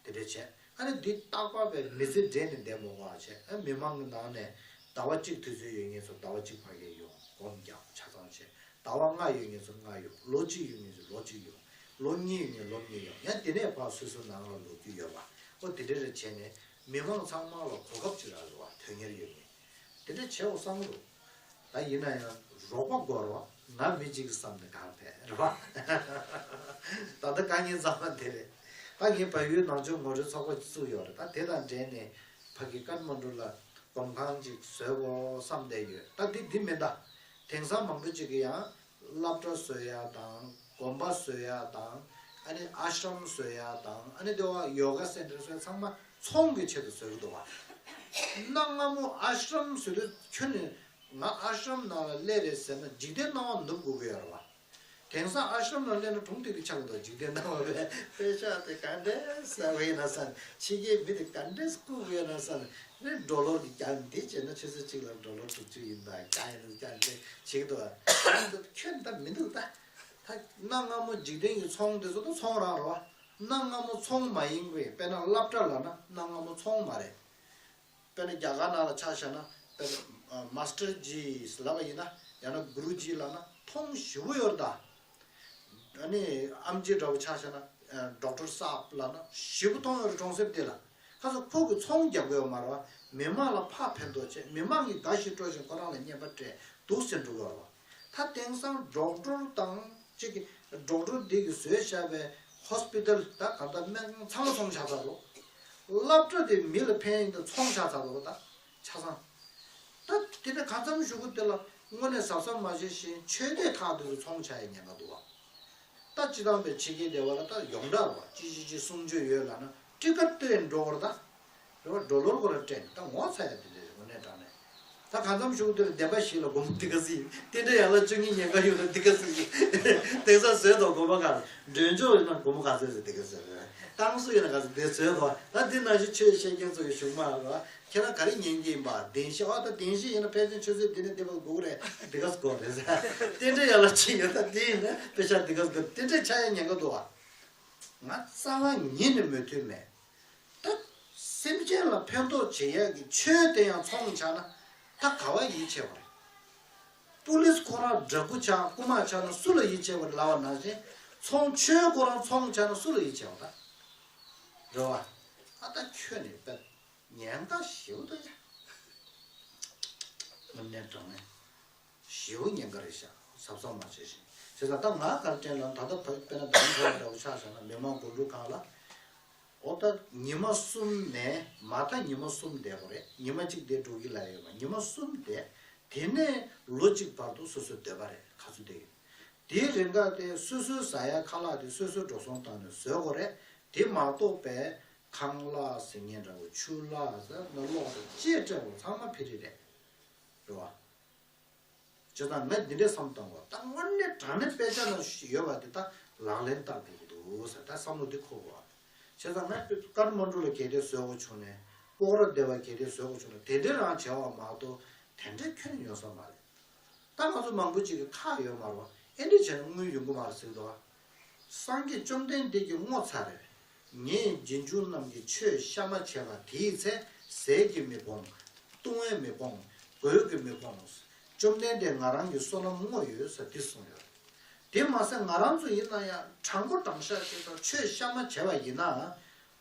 དེ་འདྲ་བྱས། ཨ་ནི་འདི་རྟག་པར་བའི་མི་ཚེ་འདྲེས་ནས་བསྡད་མི་དགོས་པ་བྱས། ཨ་མི་མང་གི་ནང་ནས་ཟླ་བ་གཅིག་དུས་ཚོད་ཡོད་མཁན་ཚོ་ཟླ་བ་གཅིག་ཕ་གིར་ཡོང་། སྒོམ་རྒྱག་ཆ་ཚང་བྱས། ཟླ་བ་ལྔ་ཡོད་མཁན་ཚོ་ལྔ་ཡོང་། ལོ་གཅིག་ཡོད་མཁན་ཚོ་ལོ་གཅིག་ཡོང་། ལོ་གཉིས་ཡོད་མཁན་ལོ་གཉིས་ཡོང་། ཡང་དེ་ནས་ཕར་སོ་སོའི་ནང་ལ་ལོག་རྒྱུ་ཡོད་པ། ཨོ་དེ་འདྲ་རེ་བྱས་ནས་ མི་མང་ཚང་མ་ལ་གོ་སྐབས་ཅིག་རག་རེད་བ། དོན་གཉེར་ཡོད་མཁན་དེ་འདྲ་བྱེད་དགོས་བསམ་གི་འདུག་ད་ཡིན་ན་ཡང་རོགས་པ་དགོས་རེད་བ། ང་མི་གཅིག་གིས་བསམ་ནས་གང་ཕན་རེད་བ། ད་ལྟ་དཀའ་ངལ་ཚང་མ་དེ་རེད། ད་ངས་བལ་ཡུལ་ནང་ཆོས་ངོ་སྤྲོད་ཚོགས་པ་ཅིག་བཙུགས་ཡོད་རེད། ད་དེ་དང་འབྲེལ་ནས་ཕ་གི་ཀཏ་མན་ཌུ་ལ་སྒོམ་ཁང་ཅིག་བཟོས་དགོས་བསམ་བསྡད་ཡོད། ད་འདི་འདི་མིན་ད། དེང་སང་མང་པོ་ཅིག་གིས་ཡང་སློབ་གྲྭ་བཟོ་ཡ་དང་། དགོན་པ་བཟོ་ཡ་དང་། ཨ་ནི་ཨ་ཤྲམ་བཟོ་ཡ་དང་། ཨ་ནི་དེ་བ་ཡོ་ག་སེན་ཊར་བཟོ་ཡ་ཚང་མ་ཚོང་གི་ཆེད་དུ་བཟོ་གི་འདུག་བ། གནའ་སྔ་མོ་ཨ་ཤྲམ་བཟོ་དུས་ཁྱོན་ནས་ང་ཨ་ཤྲམ་ནང་ལ་སླེབས་རེད་ཟེར་ན་འཇིག་རྟེན་སྣང་བ་ནུབ་དགོས་ཀྱི་ཡོད་རེད་བ། དེང་སང་ཨ་ཤྲམ་ནང་སླེབས་ན་གྲུང་ཏིག་ཏིག་ཆགས་འདུག་འཇིག་རྟེན་སྣང་བ་བས། པེ་ཤག་དེ་ག་འདྲས་ཟ་གི་ཡིན་ན་ཟ་ནས། ཕྱི་རྒྱལ་མི་དེ་ག་འདྲས་བཀུག་གི་ཡོད་ན་ཟ་ནས། ནི་ཌོ་ལར་གྱི་རྒྱ་འདི་བྱས་ན་ཆུ་ཚོད་གཅིག་ལ་ཌོ་ལར་དྲུག་ཅུ་ཡིན་ད། རྒྱ་ཡིན་ན་རྒྱ་འདི་བྱེད་ཀྱི་འདུག་ཨ། ཁྱོད་ད་མི་འདུག་ད། ད་གནའ་སྔ་མོ་འཇིག་རྟེན་གྱི་ཚོང་དེ་ཚོ་ད་ཚོང་རང་རེད་བ། གནའ་སྔ་མོ་ཚོང་མ་ཡིན་པའི་དཔེར་ན་སློབ་གྲྭ་ལབ་ན་གནའ་སྔ་མོ་ཚོང་མ་རེད། དཔེར་ན་རྒྱ་གར་ནང་ལ་ཆ་བཞག་ན། དཔེར་ན་མ་སི་ཊར་ཇི་ལབ་པ་ཡིན་ན། ཡང་ན་གུ་རུ་ཇི་ལབ་ན་མཐོང་ཞེ་པོ་ཡོད་རེད་ད། ཨ་ནི་ཨེམ་ཆི་འདྲ་བོ་ཆ་བཞག་ན། ཨ། ཌོག་ཊར་སཱབ་ལབ་ན་ཞེ་པོ་མཐོང་ཡོད་རེད། གྲོང་གསེབ་དེ་ལ། ཁ་སང་ཁོ་གིས་ཚོང་རྒྱག་གི་ཡོད་མ་རེད་བ། མི་མང་ལ་ཕར་ཕན་ཐོགས་བྱས། མི་མང་གིས་དགའ་ཞིང་སྤྲོ་ཞིང་ཁོ་རང་ལ་རྔན་པ་སྤྲད་འདུག་ཟེར་འགྲོ་གི་ཡོད་རེད་བ། ད་དེང་སང་ཌོག་ཊར་དང་གཅིག་གི་ཌོག་ཊར་འདི་གིས་བཟོས་བཞག་པའི་ཧོ་སི་པི་ཊལ་ད་གང་ལྟར་སྨན་ཁང་ཚང་མ་ཚོང་ཆགས་ཚར་འདུག་སློབ་གྲྭ་དེ་མི་ལ་ཕན་ཡིན་ད་ཚོང་ཆགས་ཚར་འདུག་ད་ཆ་ཚང་། ད་དེ་ནས་གང་འཚམ་ཞུ་གི་དེ་ལ་དངོས་གནས་གཟབ་གཟབ་མ་བྱས་ཤིང་ཆོས་སྡེ་ཁག་དེ་ཚོ་ཚོང་ཆགས་ཡ་ཉེན་ཁ་འདུག་བ། ད་སྤྱི་བཏང་པའི་ཕྱི་རྒྱལ་སྡེ་བ་ལ་ད་ཡོངས་གྲགས་རེད་བ། ཅི་ཅི་ཅི་གསུང་ཆོས་ཡོད་ལབ་ན་ཊི་ཀཊ་སྟེར་འགྲོ་བར་ད། རེད་བ། ཌོ་ལར་སྐོར་ལ་སྤྲད་ནས་ད་ངོ་ཚ་ཡ་དེ་འདྲ་རེད། དངོས་གནས་དྲང་གནས། ད་གང་འཚམ་ཞུ་གི་དེ་ལ་སྡེ་པ་ཞིག་ལ་སྒོར་མོ་འདི་ག་ཚོད་ཡིན། རྟེན་འབྲེལ་ཡན་ལག་བཅུ་གཉིས་ཉེན་ཁ་ཡོད་ན་འདི་ག་ཚོད་ཡིན། དེང་སང་བཟོས་དང་། དགོན་པ་ཁག་ལ་མགྲོན་ཆོག་ཡིན་ན་སྒོར་མོ་ག་ཚོད་ཟེར། འདི་ག་ཚོད་རེད། ཏང་སུ་ཡིན་ན་ག་ཚོད་འདི་བཟོས་དང་། ད་འདི་ནང་བཞིན་ཆོས་བཤད་མཁན་ཚོ་གི་གཞུག་མ་ལ། ཁྱེད་རང་ག་རེ་ཉན་གྱི་ཡིན་པ། བདེན་བཞི། ཨ། ད་བདེན་བཞི་ཡིན་ན་ཕལ་ཆེར་ཆུ་ཚོད་འདི་ནས་འདི་བར་སྒུག་རེད། འདི་ག་ཚོད་སྒུག་རེད་ཟེར། རྟེན་འབྲེལ་ཡན་ལག་བཅུ་ཡོད། ད་འདི་ཡིན་ན་པེ་ཤག་འདི་ག་ཚོད་སྒུག་རེད། རྟེན་འབྲེལ་ཆགས་ཡ་ཉེན་ཁ་འདུག་བ། ང་རྩ་བ་ཉིད་ནས་མོས་མཐུན་མེད། ད་སེམས་ཅན་ལ་ཕན་ཐོགས་བྱེད་ཡག་གི་ཆོས་དེ་ཡང་ཚོང་ཆགས་ན་ད་ག་བ་ཡིད་ཆེས་པ་རེད། པུ་ལིས་ཁོ་རང་དྲག་པོ་ཆགས། རྐུ་མ་ཆགས་ན་སུ་ལ་ཡིད་ཆེས་པ་རེད་ལབ་པ་ནང་བཞིན། ཚོང་ཆོས་ཁོ་རང་ཚོང་ཆགས་ན་སུ་ལ་ཡིད་ཆེས་པ་ད། རེད་བ། ཨ། ད་ཁྱོད་ནི་དཔེ་ཉེན་ཁ་ཞེ་པོ་འདུག་ཡ། དངོས་གནས་དྲང་གནས་ཞེ་པོ་ཉེན་ཁ་རེད་ཤག་གཟབ་གཟབ་མ་བྱས་ཤིང་། བྱས་ཙང་ད་ང་ག་རེ་དྲན་ལབ་ན། ད་ལྟ་བ་དཔེར་ན་ད་ལྟ་བ་འདྲ་བོ་ཆ་བཞག་ན་མི་མང་སྒོམ་སྒྲུབ་ཁང་ལ། འོ། ད་ཉི་མ་གསུམ་ནས་མ། ད་ཉི་མ་གསུམ་བསྡད་དགོས་རེད། ཉི་མ་གཅིག་བསྡད་འགྲོ་གི་ལབ་ཡོད་པ། ཉི་མ་གསུམ་བསྡད། དེ་ནས་ལོ་གཅིག་བར་དུ་སོ་སོའི་འདོད་པ་རེད། ག་ཚོད་བསྡད་ཡོད། དེའི་རིང་ག་དེ་སོ་སོའི་ཟ་ཡ་ཁ་ལག་དེ་སོ་སོའི་འགྲོ་སོང་བཏང་ནས་བཟོ་དགོས་རེད། དེ་མ་གཏོགས་པའི་ཁང་གླ་ཟེར་མཁན་འདྲ་བོ། ཆུ་གླ་ཟེར་ན་གློག་དང་ཅི་སྤྲད་དགོས་ཚང་མ་ཕི་རི་རེད། རེད་བ། བྱས་ཙང་ངས་འདི་འདྲའི་བསམ་བཏང་བ། ད་དངོས་གནས་དྲང་གནས་དཔེ་ཆ་ནང་ཡོད་པ་འདི་ད་ལག་ལེན་བསྟར་དགོས་ཀྱི་འདུག་ཟེར། ད་བསམ་བློ་འདི་འཁོར་བ། བྱས་ཙང་ངས་ཀཏ་མན་ཌུ་ལ་གལ་ཏེ་བཟོ་དགོས་བྱུང་ནས། སྤོག་ར་སྡེ་བ་གལ་ཏེ་བཟོ་དགོས་བྱུང་ན། དེ་འདྲའི་རང་བྱས་པ་མ་གཏོགས་དེ་འདྲའི་ཁྱོན་ནས་ཡོང་ས་མ་རེད། ད་ང་ཚོ་མང་པོ་ཅིག་གིས་ཁག་ཡོད་མ་རེད་བ། ཨེ་འདྲ་བྱས་ན་དངུལ་ཡོང་གི་མ་རེད་ཟེར་གི་འདུག་བ། སངས་རྒྱས་བཅོམ་ལྡན་འདས་ཀྱིས་བསྔོ་ཚར་རེད། ངས་རྗེས་འཇུག་རྣམས་ཀྱི་ཆོས་གཤའ་མ་བྱས་པ་དེའི་ཚེ། ཟས་ཀྱིས་མི་ཕོངས། བཏུང་བས་མི་ཕོངས། གོས་ཀྱིས་མི་ཕོངས། བཅོམ་ལྡན་འདས་ང་རང་གི་བསོད་ནམས་བསྔོ་ཡོད་ཟེར་འདི་གསུངས་ཡོད་རེད། དེ་མ་ཟད་ང་རང་ཚོ་ཡིན་ན་ཡང་དྲང་པོ་དྲང་བཞག་ཅིག་དང་ཆོས་གཤའ་མ་བྱས་པ་ཡིན་ན།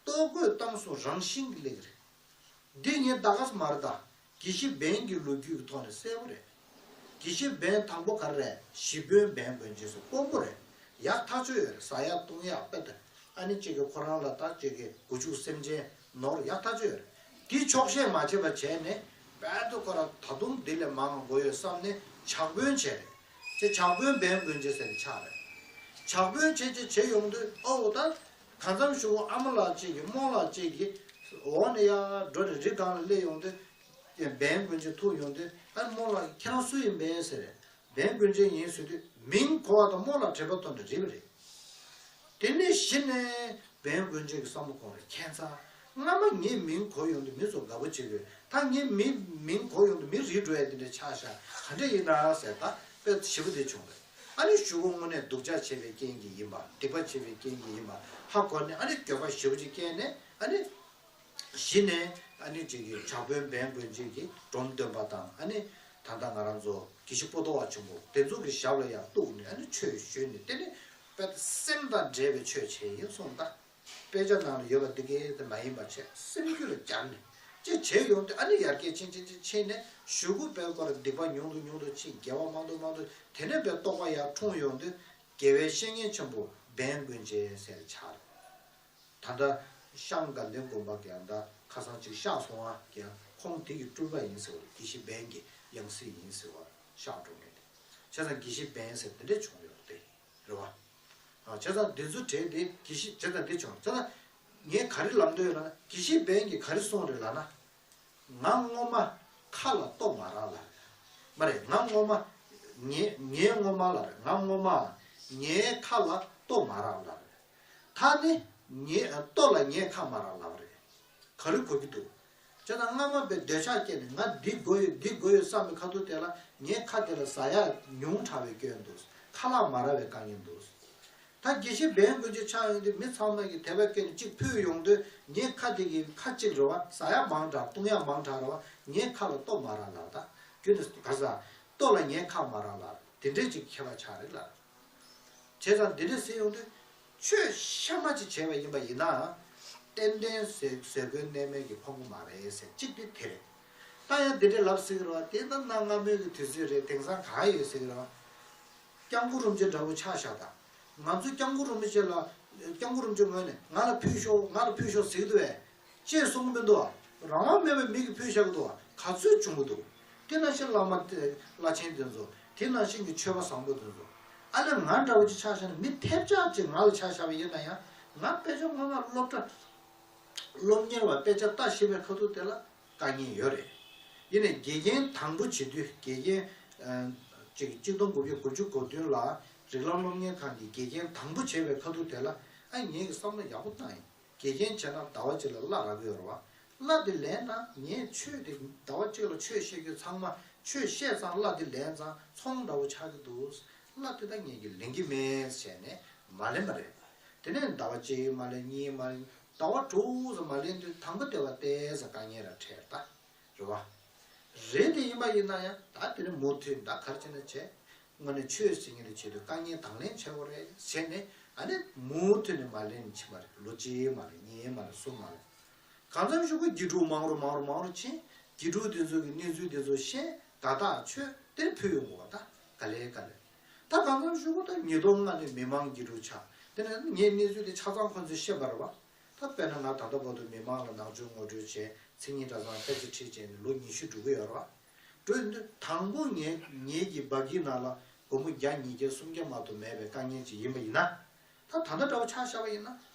ལྟོ་གོས་གཏམ་གསུམ་རང་བཞིན་གྱི་སླེབས་ཀྱི་རེད། འདི་ངས་ད་ག་ས་མ་རེད་ད། དགེ་བཤེས་བན་གྱི་ལོ་རྒྱུས་ཀྱི་ཐོག་ནས་གསལ་པོ་རེད། དགེ་བཤེས་བན་དང་པོ་ག་རེ་རེད། གཞིས་དཔོན་བན་དགོན་རྗེས་སུ་དཔོན་པོ་རེད། ཡག་ཐག་ཆོད་ཡོད་རེད། ཟ་ཡག་བཏུང་ཡག་དཔེ་དེ། ཨ་ནི་གཅིག་གི་ཁོ་རང་ལ་ད་གཅིག་གི་སྒོ་ཕྱུགས་སེམས་ཅན་ནོར་ཡག་ཐག་ཆོད་ཡོད་རེད། དེ་ཆོག་ཤེས་མ་བྱས་པ་བྱས་ནས། དཔལ་དུ་ཁོ་རང་ད་དུང་འདི་ལས་མང་བ་དགོས་ཡོད་བསམ་ནས་ཇག་དཔོན་བྱས་རེད། དེ་ཇག་དཔོན་བན་དགོན་རྗེས་ཟེར་ནས་ཆགས་རེད། ཇག་དཔོན་བྱས་བྱས་བྱས་ཡོང་དུས། ཨོ་ད། གང་འཚམ་ཞུ། ཨ་མ་ལགས་གཅིག་གིས་རྨོ་ལགས་གཅིག་གིས་འོག་ནས་ཡར་འགྲོ་ནས་རི་སྒང་ལ་སླེབས་ཡོང་དུས། བན་དགོན་རྗེས་ཐུག་ཡོང་དུས། ཨ། རྨོ་ལགས་ཁྱེད་རང་སུ་ཡིན་པས་ཟེར། བན་དགོན་རྗེས་ཡིན་ཟེར་དུས། མིང་གོ་བ་དང་རྨོ་ལགས་དྲན་པ་ཐོག་ནས་རེད་པ་རེད། དེ་ནས་གཞི་ནས་བན་དགོན་རྗེས་ཀྱི་བསམ་བློ་གོ་རེད། ཁྱད་མཚར། སྔ་མ་ངའི་མིང་གོ་ཡོང་དུས་མི་ཚོ་དགའ་པོ་བྱེད་དགོས། ད་ངའི་མི་མིང་གོ་ཡོང་དུས་མི་རིག་འགྲོ་ཡ་དེ་འདྲ་ཆགས་ཤག་ག་འདྲ་ཡིན་ན་ཟེར། ད་དཔེ་ཞེ་པོ་དེ་བྱུང་རེད། ཨ་ནི་གཞུག་གུ་དངོས་གནས་སྡུག་ཅག་བྱས་པའི་རྐྱེན་གྱིས་ཡིན་པ། སྡིག་པ་བྱས་པའི་རྐྱེན་གྱིས་ཡིན་པ་ཧ་གོ་ནས། ཨ་ནི་འགྱོད་པ་ཞེ་པོ་ཅིག་སྐྱེས་ནས། ཨ་ནི་གཞི་ནས་ཨ་ནི་ཅིག་གི་ཇག་དཔོན་བན་དགོན་རྗེས་ཀྱི་སྒྲོམ་འདོན་པ་དང་། ཨ་ནི་ད་ལྟ་ང་རང་ཚོ་དགེ་བཤེས་པོ་ཏོ་བ་ཆེན་པོ་དེ་ཚོ་གི་ཞབས་ལ་ཡར་གཏུགས་ནས། ཨ་ནི་ཆོས་ཞུས་ནས། དེ་ནས་དཔེ་སེམས་དང་འབྲེལ་བའི་ཆོས་བྱས་ཡིན་གསུངས་ད། དཔེ་ཆ་ནང་ལ་ཡོད་པ་འདི་གས་དེ་མ་ཡིན་པ་བྱས་སེམས་རྒྱུད་ལ་སྦྱར་ནས་ཅེས་བྱས་ཡོང་དུས། ཨ་ནི་ཡར་རྒྱས་ཕྱིན་ཕྱིན་ཕྱིན་ཕྱིན་ནས་གཞུག་གུ་བས་ཁོ་ལ་སྡིག་པ་ཉུང་དུ་ཉུང་དུ་ཕྱིན། དགེ་བ་མང་དུ་མང་དུ། དེ་ནས་བས་རྟོགས་པ་ཡར་འཁྲུངས་ཡོང་དུས་དགེ་བའི་བཤེས་གཉེན་ཆེན་པོ་བན་ཀུན་མཁྱེན་ཟེར་ཆགས་རེད། ད་ལྟ་ཤངས་དགའ་ལྡན་དགོན་པ་གི་ཡང་ད་ཁ་སང་ཅིག་གཤེགས་སོང་བ་གི་ཡང་ཁོང་དེ་གི་སྤྲུལ་པ་ཡིན་ཟེར་བ་རེད། དགེ་བཤེས་བན་གྱི་ཡང་སྲིད་ཡིན་ཟེར་བ་གཤེགས་འགྲོ་མཁན་དེ། བྱས་ཙང་དགེ་བཤེས་བན་ཟེར་དེ་འདྲས་བྱུང་ཡོད་རེད་དེ། རེད་བ། ཨ། བྱས་ཙང་འདི་ཚོ་གྲས་དེ་དགེ་བཤེས་བྱས་ཙང་འདི་བྱུང་བྱས་ཙང་ངས་ག་རེ་ལབ་འདོད་ཡོད་ལབ་ན། དགེ་བཤེས་བན་གྱིས་ག་རེ་གསུངས་རེད་ལབ་ན། ང་སྔོན་མ་ཁ་ལ་ལྟོ་མ་རག་ལབ་རེད། མ་རེད། ང་སྔོན་མ་ངའི་ངའི་སྔོན་མ་ལབ་རེད། ང་སྔོན་མ་ངའི་ཁ་ལ་ལྟོ་མ་རག་ལབ་རེད། ད་ནི་ངའི་ལྟོ་ལ་ངའི་ཁ་མ་རག་ལབ་རེད། ག་རེ་གོ་གི་འདུག་བྱས་ཙང་སྔ་མ་པའི་འདོད་ཆགས་སྐྱེས་ནས་ང་འདི་དགོས་ཡོད་འདི་དགོས་ཡོད་བསམ་པའི་ཁ་ཐུག་དེ་ལ་ངའི་ཁ་དེ་ལ་ཟ་ཡག་ཉུང་དྲགས་པའི་སྐྱོན་འདུག་ཁ་ལག་མ་རག་པའི་དཀའ་ངལ་འདུག་ད་དགེ་བཤེས་བན་ཀུན་མཁྱེན་ཆགས་ཡོང་དུས་མི་ཚང་མ་གིས་དད་པ་སྐྱེས་ནས་གཅིག་ཕུལ་ཡོང་དུས་ངའི་ཁ་དེ་གི་ཁ་གཅིག་རེད་བ། ཟ་ཡག་མང་དྲགས། བཏུང་ཡག་མང་དྲགས་རེད་བ། ངའི་ཁ་ལ་ལྟོ་མ་རག་ལབ། ད་ཁྱོད་ནི་ག་ཟ། ལྟོ་ལ་ངའི་ཁ་མ་རག་ལབ། དེ་འདྲས་ཅིག་ཁྱད་པར་ཆགས་རེད་ལ། བྱས་ཙང་འདི་འདྲས་ཟེར་ཡོང་དུས་ཆོས་གཤའ་མ་ཅིག་བྱས་པ་ཡིན་པ་ཡིན་ན། ཏན་ཏན་ཟས་ཟས་གོས་གནས་མལ་གྱི་ཕོངས་པ་མ་རེད་ཟེར་གཅིག་དེ་དེ་རེད། ད་ཡང་འདི་འདྲས་ལབ་སྲིད་ཀྱི་རེད་བ། དེ་ད་གནའ་སྔ་མོའི་གི་དུས་ཚོད་རེད། དེང་སང་གང་ཡོད་ཟེར་གྱི་རེད་བ། སྐྱབས་མགོན་རིན་པོ་ཆེ་འདྲ་བོ་ཆ་བཞག་དང་། ང་ཚོ་སྐྱབས་མགོན་རིན་པོ་ཆེ་ལ། སྐྱབས་མགོན་རིན་པོ་ཆེ་ངོས་ནས་ང་ལ་ཕུལ་ཤོག་ང་ལ་ཕུལ་ཤོག་ཟེར་གྱི་འདུག་བས། ཅེས་གསུངས་མི་འདུག་རང་དབང་མེད་པའི་མི་གིས་ཕུལ་བཞག་གི་འདུག་ག་ཚོད་བྱུང་གི་འདུག་དེ་ནང་བཞིན་བླ་མ་དེ་བླ་ཆེན་དེ་ཚོ། དེ་ནང་བཞིན་གྱི་ཆོས་པ་བཟང་པོ་དེ་ཚོ། ཨ་ལས་ང་འདྲ་བོ་ཅིག་ཆ་བཞག་ན། མི་ཐེབས་ཆག་ཅིག་ང་ལ་ཆ་བཞག་པ་ཡིན་ན་ཡང་། ང་དཔེ་ཆ་སྔོན་མ་སློབ་གྲྭ་སློབ་གཉེར་བ་དཔེ་ཆ་ལྟ་ཤེས་པའི་ཁ་ཐུག་དེ་ལ་དཀའ་ངལ་ཡོད་རེད། ཡིན་ནའི་དགེ་རྒན་དང་པོ་བྱེད་དུས། དགེ་རྒན་ཨ་ཅིག་གཅིག་སྟོང་དགུ་བརྒྱ་དགུ་བཅུ་གོ་བདུན་ལ་རིགས་ལམ་སློབ་གཉེར་ཁང་གི་དགེ་རྒན་དང་པོ་བྱེད་པའི་ཁ་ཐུག་དེ་ལ། ཨ་ངེད་ཀྱིས་བསམ་བློ་ཡག་པོ་བཏང་ཡིན། དགེ་རྒན་བྱས་ན་ཟླ་བ་གཅིག་ལ་གླ་རག་གི་ཡོད་རེད་བ། གླ་དེ་ལེན་ན་ངས་ཆོས་དེ་ཟླ་བ་གཅིག་ལ་ཆོས་བཤད་རྒྱུ་ཚང་མ། ཆོས་བཤད་ཙང་གླ་དེ་ལེན་ཙང་ཚོང་འདྲ་བོ་ཆགས་ཀྱི་འདུག་གླ་དེ་ད་ངས་ཀྱིས་ལེན་གྱི་མེད་བྱས་ནས་མ་ལེན་པ་རེད། དེ་ནས་ཟླ་བ་གཅིག་མ་ལེན། གཉིས་མ་ལེན། ཟླ་བ་དྲུག་ཙམ་མ་ལེན་དུས་དང་པོ་དེ་བ་ཏོག་ཙམ་དཀའ་ངལ་ར་འཕྲད་ད། རེད་བ། རེད་དེ་ཡིན་པ་ཡིན་ན་ཡང་ད་དེ་ནས་མུ་མཐུད་ད་ག་རེ་བྱས་ན་བྱས། དངོས་གནས་ཆོས་ཟེར་མཁན་དེ་བྱེད་དུས་དཀའ་ངལ་དང་ལེན་བྱེད་དགོས་རེད་བྱས་ནས། ཨ་ནི་མུ་མཐུད་ནས་མ་ལེན་ཕྱིན་པ་རེད། ལོ་གཅིག་མ་ལེན། གཉིས་མ་ལེན། གསུམ་མ་ལེན། གང་འཚམ་ཤོག་གུ་དགེ་ཕྲུག་མང་རུ་མང་རུ་མང་རུ་ཕྱིན། དགེ་ཕྲུག་དེ་ཚོ་གི་གནས་ཚུལ་དེ་ཚོ་ཤེས། དགའ་རྟགས་ཆོད། དེར་ཕུལ་ཡོང་དགོས་པ། ད་ག་ལེ་ག་ལེ། ད་གང་འཚམ་ཤོག་གུ་ད་ཉིས་སྟོང་ལྔ་ནས་མི་མང་དགེ་ཕྲུག་ཆགས། དེ་ནས་ངས་གནས་ཚུལ་དེ་ཆ་ཚང་ཁོང་ཚོས་ཤེས་པ་རེད་བ། ད་དཔེར་ན་ང་ད་ལྟ་བར་དུ་མི་མང་ལ་ནང་ཆོས་ངོ་སྤྲོད་བྱས། མཚན་ཉིད་གྲྭ་ཚང་དཔེ་ཆ་ཁྲིད་བྱས་ནས་ལོ་ཉི་ཤུ་འགྲོ་གི་ཡོད་རེད་བ། འགྲོ་ཡོང་དུས་དང་པོ་ངའི་ངེད་ཀྱི་འབབ་ཀྱི་ནང་ལ་སྒོར་མོ་བརྒྱ་ཉིས་བརྒྱ་སུམ་བརྒྱ་མ་གཏོགས་མེད་པའི་དཀའ་ངལ་ཅིག་ཡིན་པ་ཡིན་ན། ད་ད་ལྟ་འདྲ་བོ་ཆ་བཞག་པ་ཡིན་ན།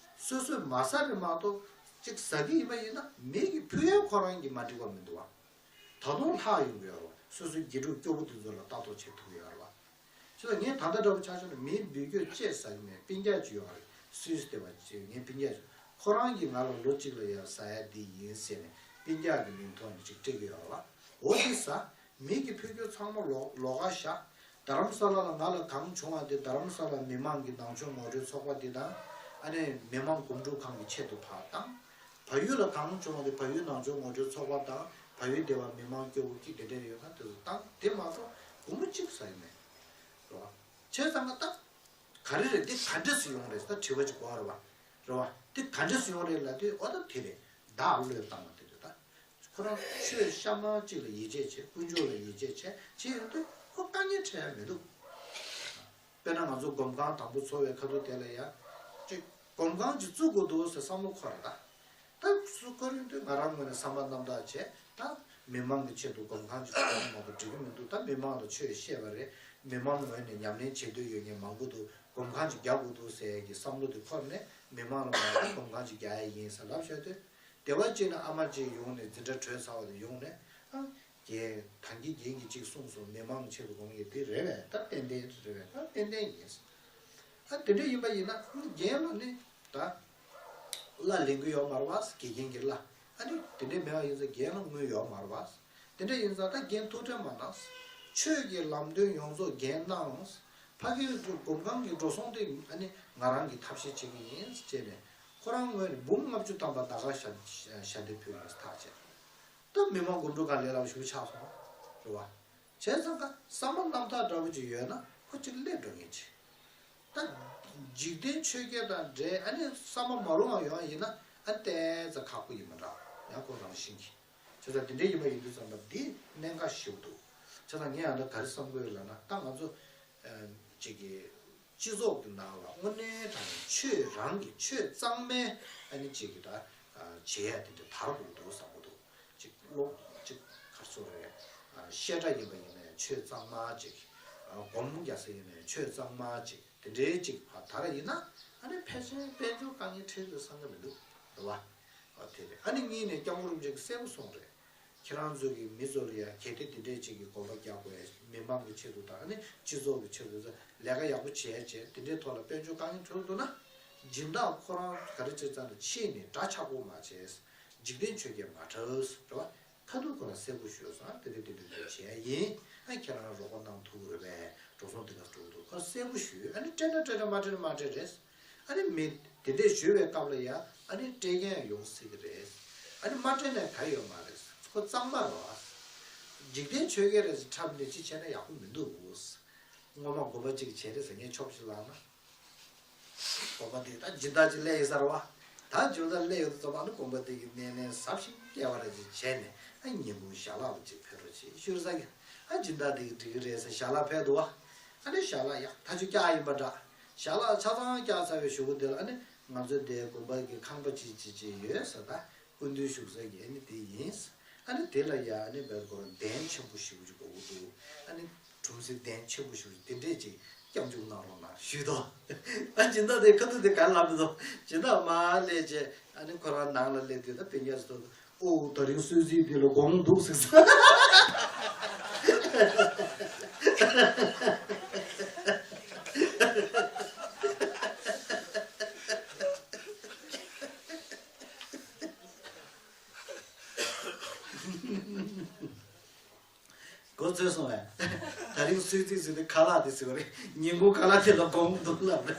སོ་སོས་མ་ཟ་རེད་མ་གཏོགས། གཅིག་ཟ་གི་ཡིན་པ་ཡིན་ན་མི་གིས་ཕུལ་ཡས་ཁོ་རང་གིས་མ་འགྲིག་པ་མི་འདུག་བ། ད་དུང་ལྷག་ཡོང་གི་ཡོད་རེད་བ། སོ་སོའི་དགེ་ཕྲུག་སྐྱོ་བོ་དེ་ཚོ་ལ་ལྟ་རྟོག་བྱེད་ཐུབ་ཀྱི་ཡོད་རེད་བ། བྱས་ཙང་ངས་ད་ལྟ་འདྲ་བོ་ཆ་བཞག་ན་མིའི་འབུལ་སྐྱོར་ཅེས་ཟ་གི་མེད། སྤུན་ཀྱག་ཅིག་ཡོད་རེད། སུད་སི་སྡེ་བ་ཅིག་ངའི་སྤུན་ཀྱག་ཅིག་ཁོ་རང་གིས་ང་ལ་ལོ་གཅིག་ལ་ཡར་ཟ་ཡ་འདི་ཡིན་ཟེར་ནས་སྤུན་ཀྱག་གི་མིང་ཐོག་ནས་ཅིག་སྤྲད་ཀྱི་ཡོད་རེད་བ། འོ་དེ་ཟ། མི་གིས་ཕུལ་རྒྱུ་ཚང་མ་ལོག་ལོགས་ཀ་བཞག་རྡ་རམ་ས་ལ་ལ་ང་ལ་གང་བྱུང་བ་དེ་རྡ་རམ་ས་ལ་མི་མང་གི་ནང་ཆོས་ངོ་སྤྲོད་ཚོགས་པ་འདི་དང་། ཨ་ནི་མི་མང་སྒོམ་སྒྲུབ་ཁང་གི་ཆེད་དུ་ཕར་བཏང་། བལ་ཡུལ་ལ་གང་བྱུང་བ་དེ་བལ་ཡུལ་ནང་ཆོས་ངོ་སྤྲོད་ཚོགས་པ་དང་བལ་ཡུལ་སྡེ་བ་མི་མང་སྐྱོ་བོ་ཅིག་དེ་འདྲ་ཡོད་ན་དེ་ཚོ་བཏང་། དེ་མ་གཏོགས་སྒོར་མོ་གཅིག་ཟ་ཡི་མེད། རེད་བ། བྱས་ཙང་ང་ད་ག་རེ་རེད། འདི་ག་འདྲས་སུ་ཡོང་རེད་ཟེར་དྲི་བ་ཅིག་གོ་བ་རེད་བ། རེད་བ། འདི་ག་འདྲས་སུ་ཡོང་རེད་ལབ་དུས། འོ་ད་དེ་རེད། བདག་བློས་བཏང་བ་དེ་རེད་ད། ཁོ་རང་ཆོས་གཤའ་མ་གཅིག་ལ་ཡིད་ཆེས་བྱེད། དཀོན་མཆོག་ལ་ཡིད་ཆེས་བྱེད། བྱེད་ཡོང་དུས་ཁོ་དཀའ་ངལ་འཕྲད་ཡ་མི་འདུག་དཔེར་ན་ང་ཚོ་སྒོམ་ཁང་དང་པོ་འཚོགས་པའི་ཁ་ཐུག་དེ་ལ་ཡ། ཅིག་སྒོམ་ཁང་ཅིག་བཙུགས་དགོས་འདུག་ཟེར་བསམ་བློ་འཁོར་རེད་ད། ད་སུ་བཀའ་དྲིན་དུས་ང་རང་ངོས་ནས་བསམ་པ་རྣམ་དག་བྱས། ད་མི་མང་གི་ཆེད་དུ་སྒོམ་ཁང་ཅིག་བཙུགས་ན་མ་གཏོགས་འགྲིག་གི་མི་འདུག་ད་མི་མང་ལ་ཆོས་བཤད་པ་རེད། མི་མང་ངོས་ནས་ཉམས་ལེན་བྱེད་འདོད་ཡོད་མཁན་མང་པོ་འདུག་སྒོམ་ཁང་ཅིག་རྒྱག་དགོས་འདུག་ཟེར་གྱི་བསམ་བློ་དེ་འཁོར་ནས་མི་མང་ལ་མ་གཏོགས་སྒོམ་ཁང་ཅིག་རྒྱག་ཡ་ཡིན་ཟེར་ལབ་བཞག་དུས། སྡེ་བ་གཅིག་ནས་ཨ་མ་གཅིག་ཡོང་ནས། འཛིན་གྲྭ་གྲོལ་ཚར་བ་དེ་ཡོང་ནས། ཨ། རྒན། ད་གིན་རྒན་གྱིས་གཅིག་གསུངས་སོང་། མི་མང་ཆེད་དུ་སྒོམ་ཡས་དེ་རེད་པས། ད་ཏན་ཏན་རེད་པས། ད་ཏན་ཏན་ཡིན། ཨ། དེ་འདྲ་ཡིན་པ་ཡིན་ན་རྒན་ལ་ནི་ད་གླ་ལེན་གྱི་ཡོད་མ་རེད་པ། དགེ་རྒན་གྱི་གླ། ཨ་ནི་དེ་འདྲ་མེད་པ་ཡིན་ཙང་རྒན་ལ་དངུལ་ཡོད་མ་རེད་པ། དེ་འདྲ་ཡིན་ཙང་ད་རྒན་ཐུགས་ཁྲལ་མ་གནང་། ཆོས་ཀྱི་ལམ་སྟོན་ཡོངས་རྫོགས་རྒན་གནང་། ཕ་གིར་སྒོམ་ཁང་གི་འགྲོ་སོང་དེ་ཨ་ནི་ང་རང་གིས་ཐབས་ཤེས་བྱེད་ཀྱི་ཡིན་ཟེར་ནས། ཁོ་རང་ངོས་ནས་འབུམ་ལྔ་བཅུ་ཐམ་པ་ཟླ་ཁར་ཞལ་ཞལ་འདེབས་ཕུལ་ཡོད་ཐག་བཅད། ད་མི་མང་སྒོམ་སྒྲུབ་ཁང་ལས་སླ་པོ་ཞིག་ཆགས་སོང་། རེད་བ། བྱས་ཙང་ཀ་བསམ་པ་རྣམ་དག་འདྲ་པོ་ཅིག་ཡོད་ན་ཁོ་གཅིག་སླེབས་འགྲོ་མཁན་ཅིག་ད་ འཇིག་རྟེན་ཆོས་བརྒྱད་དང་འབྲེལ་ཨ་ནི་བསམ་པ་མ་རུང་བ་ཡོང་བ་ཡིན་ན་ཨ་ནི་ཏོག་ཙམ་ཁག་པོ་ཡིན་པ་འདྲ། ཡང་ཁོ་རང་བཞིན་གྱིས། བྱས་ཙང་དེ་འདྲའི་ཡིན་པ་ཡིན་དུས་ཙམ་པ་འདི་གནད་འགག་ཞེ་པོ་འདུག། བྱས་ཙང་ངས་ཡང་ད་ག་རེ་བསམ་གྱི་ཡོད་ལབ་ན། ད་ང་ཚོ་ཨ་ཅིག་གི་སྤྱི་ཚོགས་ཀྱི་ནང་ལ་དངོས་གནས་དྲང་གནས་ཆོས་རང་གི་ཆོས་གཙང་མའི་ཨ་ནི་ཅིག་གི་ད་ཨ་བྱེད་ཡ་དེ་འདྲ་དར་དགོས་འདུག་བསམ་གྱི་འདུག། ཅིག་ཀློག་ཅིག་ག་རེ་ཟེར་དགོས་རེད། ཨ་བཤད་གྲྭ་ཡིན་པ་ཡིན་ནའི་ཆོས་གཙང་མ་ཅིག། ཨ་སྒོམ་རྒྱག་ས་ཡིན་ནའི་ཆོས་གཙང་མ་ཅིག། དེ་འདྲའི་ཅིག་ཕར་དར་ཡིན་ན་ཨ་ནི་ཕལ་ཆེར་དཔལ་འབྱོར་དཀའ་ངལ་འཕྲད་དགོས་བསམ་གྱི་མི་འདུག། རེད་བ། ཨ་དེ་རེད། ཨ་ནི་གཉིས་ནས་སྐྱབས་མགོན་རིན་པོ་ཆེ་གིས་གསལ་པོ་གསུངས་རེད། ཁྱེད་རང་ཚོ་གི་མི་ཚོ་ལ་ཡ་གལ་ཏེ་དེ་འདྲའི་ཅིག་གི་དགོན་པ་རྒྱག་དགོས། མི་མང་གི་ཆེད་དུ་དང་ཨ་ནི་སྤྱི་ཚོགས་ཀྱི་ཆེད་དུ་ལས་ཀ་ཡག་པོ་བྱས་བྱས་དེ་འདྲའི་ཐོག་ལ་དཔལ་འབྱོར་དཀའ་ངལ་འཕྲད་འདུག་ན། སྦྱིན་བདག་ཁོ་རང་ག་རེ་བྱེད་ཙམ་ལ་ཕྱིན་ནས་འདྲ་ཆགས་པོ་མ་བྱས། འཇིག་རྟེན་ཆོས་བརྒྱད་མ་འཁྲབ། རེད་བ། ཁ་ཐུག་ཁོ་ལ་གསལ་པོ་ཞུས་སོང་། ཨ་དེ་འདྲ་དེ་འདྲ་དེ་འདྲ་བྱས་ཡིན། ཨ་ཁྱེད་རང་རོགས་པ་གནང་ཐུབ་ཀྱི་རེད་པས། འགྲོ་སོང་དེ་ག་འགྲོ་གི་འདུག། ཁོ་ལ་གསལ་པོ་ཞུས། ཨ་ནི་སྤྲད་ན་སྤྲད་རེད། མ་སྤྲད་ན་མ་སྤྲད་རེད། ཨ་ནི་མི་དེ་འདྲས་ཞུས་པའི་སྐབས་ལ་ཡ་ཨ་ནི་སྤྲད་མཁན་ཡོང་སྲིད་ཀྱི་རེད། ཨ་ནི་མ་སྤྲད་ན་ག་ཡོད་མ་རེད། ཁོ་གཙང་མ་རེད་བ། འཇིག་རྟེན་ཆོས་བརྒྱད་རེད་ཟེར་འཁྲབ་ནས་ཅི་བྱས་ན་ཡག་པོ་མི་འདུག། སྔོན་མ་དགོན་པ་གཅིག་བྱས་རེད་ཟེར་མཁན་ཆོབ་ཞིག་ལངས་ན། དགོན་པ་དེ་ད་སྦྱིན་བདག་ཅིག་སླེབས་ཡོད་ས་རེད་བ། ད་སྦྱིན་བདག་སླེབས་ཡོད་དུས་ཙམ་པ་ནི་དགོན་པ་དེ་གི་སྣེ་ལེན་ཟབ་ཞིང་རྒྱས་པ་རེ་ཅིག་བྱས་ནས་ཨ་ཉིན་གུང་ཞལ་ལག་ལ་ཅིག་ཕེབས་རོགས་བྱེད་ཞུས་ས་གི། ཨ་སྦྱིན་བདག་དེ་གི་འགྲིག་གི་རེད་ཟེར་ཞལ་ལག་ཕེབས་འདུག་བ། ཨ་ནི་ཞལ་ལག་ཡག་ཐག་ཆོད་རྒྱག་ཡིན་པ་འདྲ། ཞལ་ལག་ཆ་ཚང་རྒྱག་ཚར་བའི་གཞུག་གུ་དེ་ལ་ཨ་ནི་ང་ཚོའི་དེའི་དགོན་པ་གི་ཁང་པ་ཅིག་ཅིག་ཅིག་ཡོད་ས། ད་སྐུ་མདུན་བཞུགས་ས་གི་ཨ་ནི་དེ་ཡིན། ཨ་ནི་དེ་ལ་ཡ་ཨ་ནི་བལ་སྐོར་གདན་ཆེན་པོ་ཞེ་པོ་ཅིག་དགོས་ཀྱི་འདུག། ཨ་ནི་གྲུམ་སེ་གདན་ཆེན་པོ་ཞེ་པོ་ཅིག་དེ་འདྲས་ཅིག་སྐྱབས་འཇུག་གནང་རོགས་གནང་ཞུས་ཏོ། ཨ་སྦྱིན་བདག་དེ་ཁ་ཐུག་དེ་ག་ལབ་མི་འདུག། སྦྱིན་བདག་མར་སླེབས་རྗེས་ཨ་ནི་ཁོ་རང་ནང་ལ་སླེབས་དུས་ད་སྤུན་ཀྱག་ཚོ་ཨོ་ད་རིང་གསོལ་ཚིགས་འདི་ལ་དགོངས་འདུག་ཟེར་ས། གོ་ཚོད་སོང་བས། ད་རིང་གསོལ་ཚིགས་ཟེར་དུས་ཁ་ལག་དེ་ཟེར་བ་རེད། ཉིན་གུང་ཁ་ལག་དེ་ལ་དགོངས་འདུག་ལབ་རེད།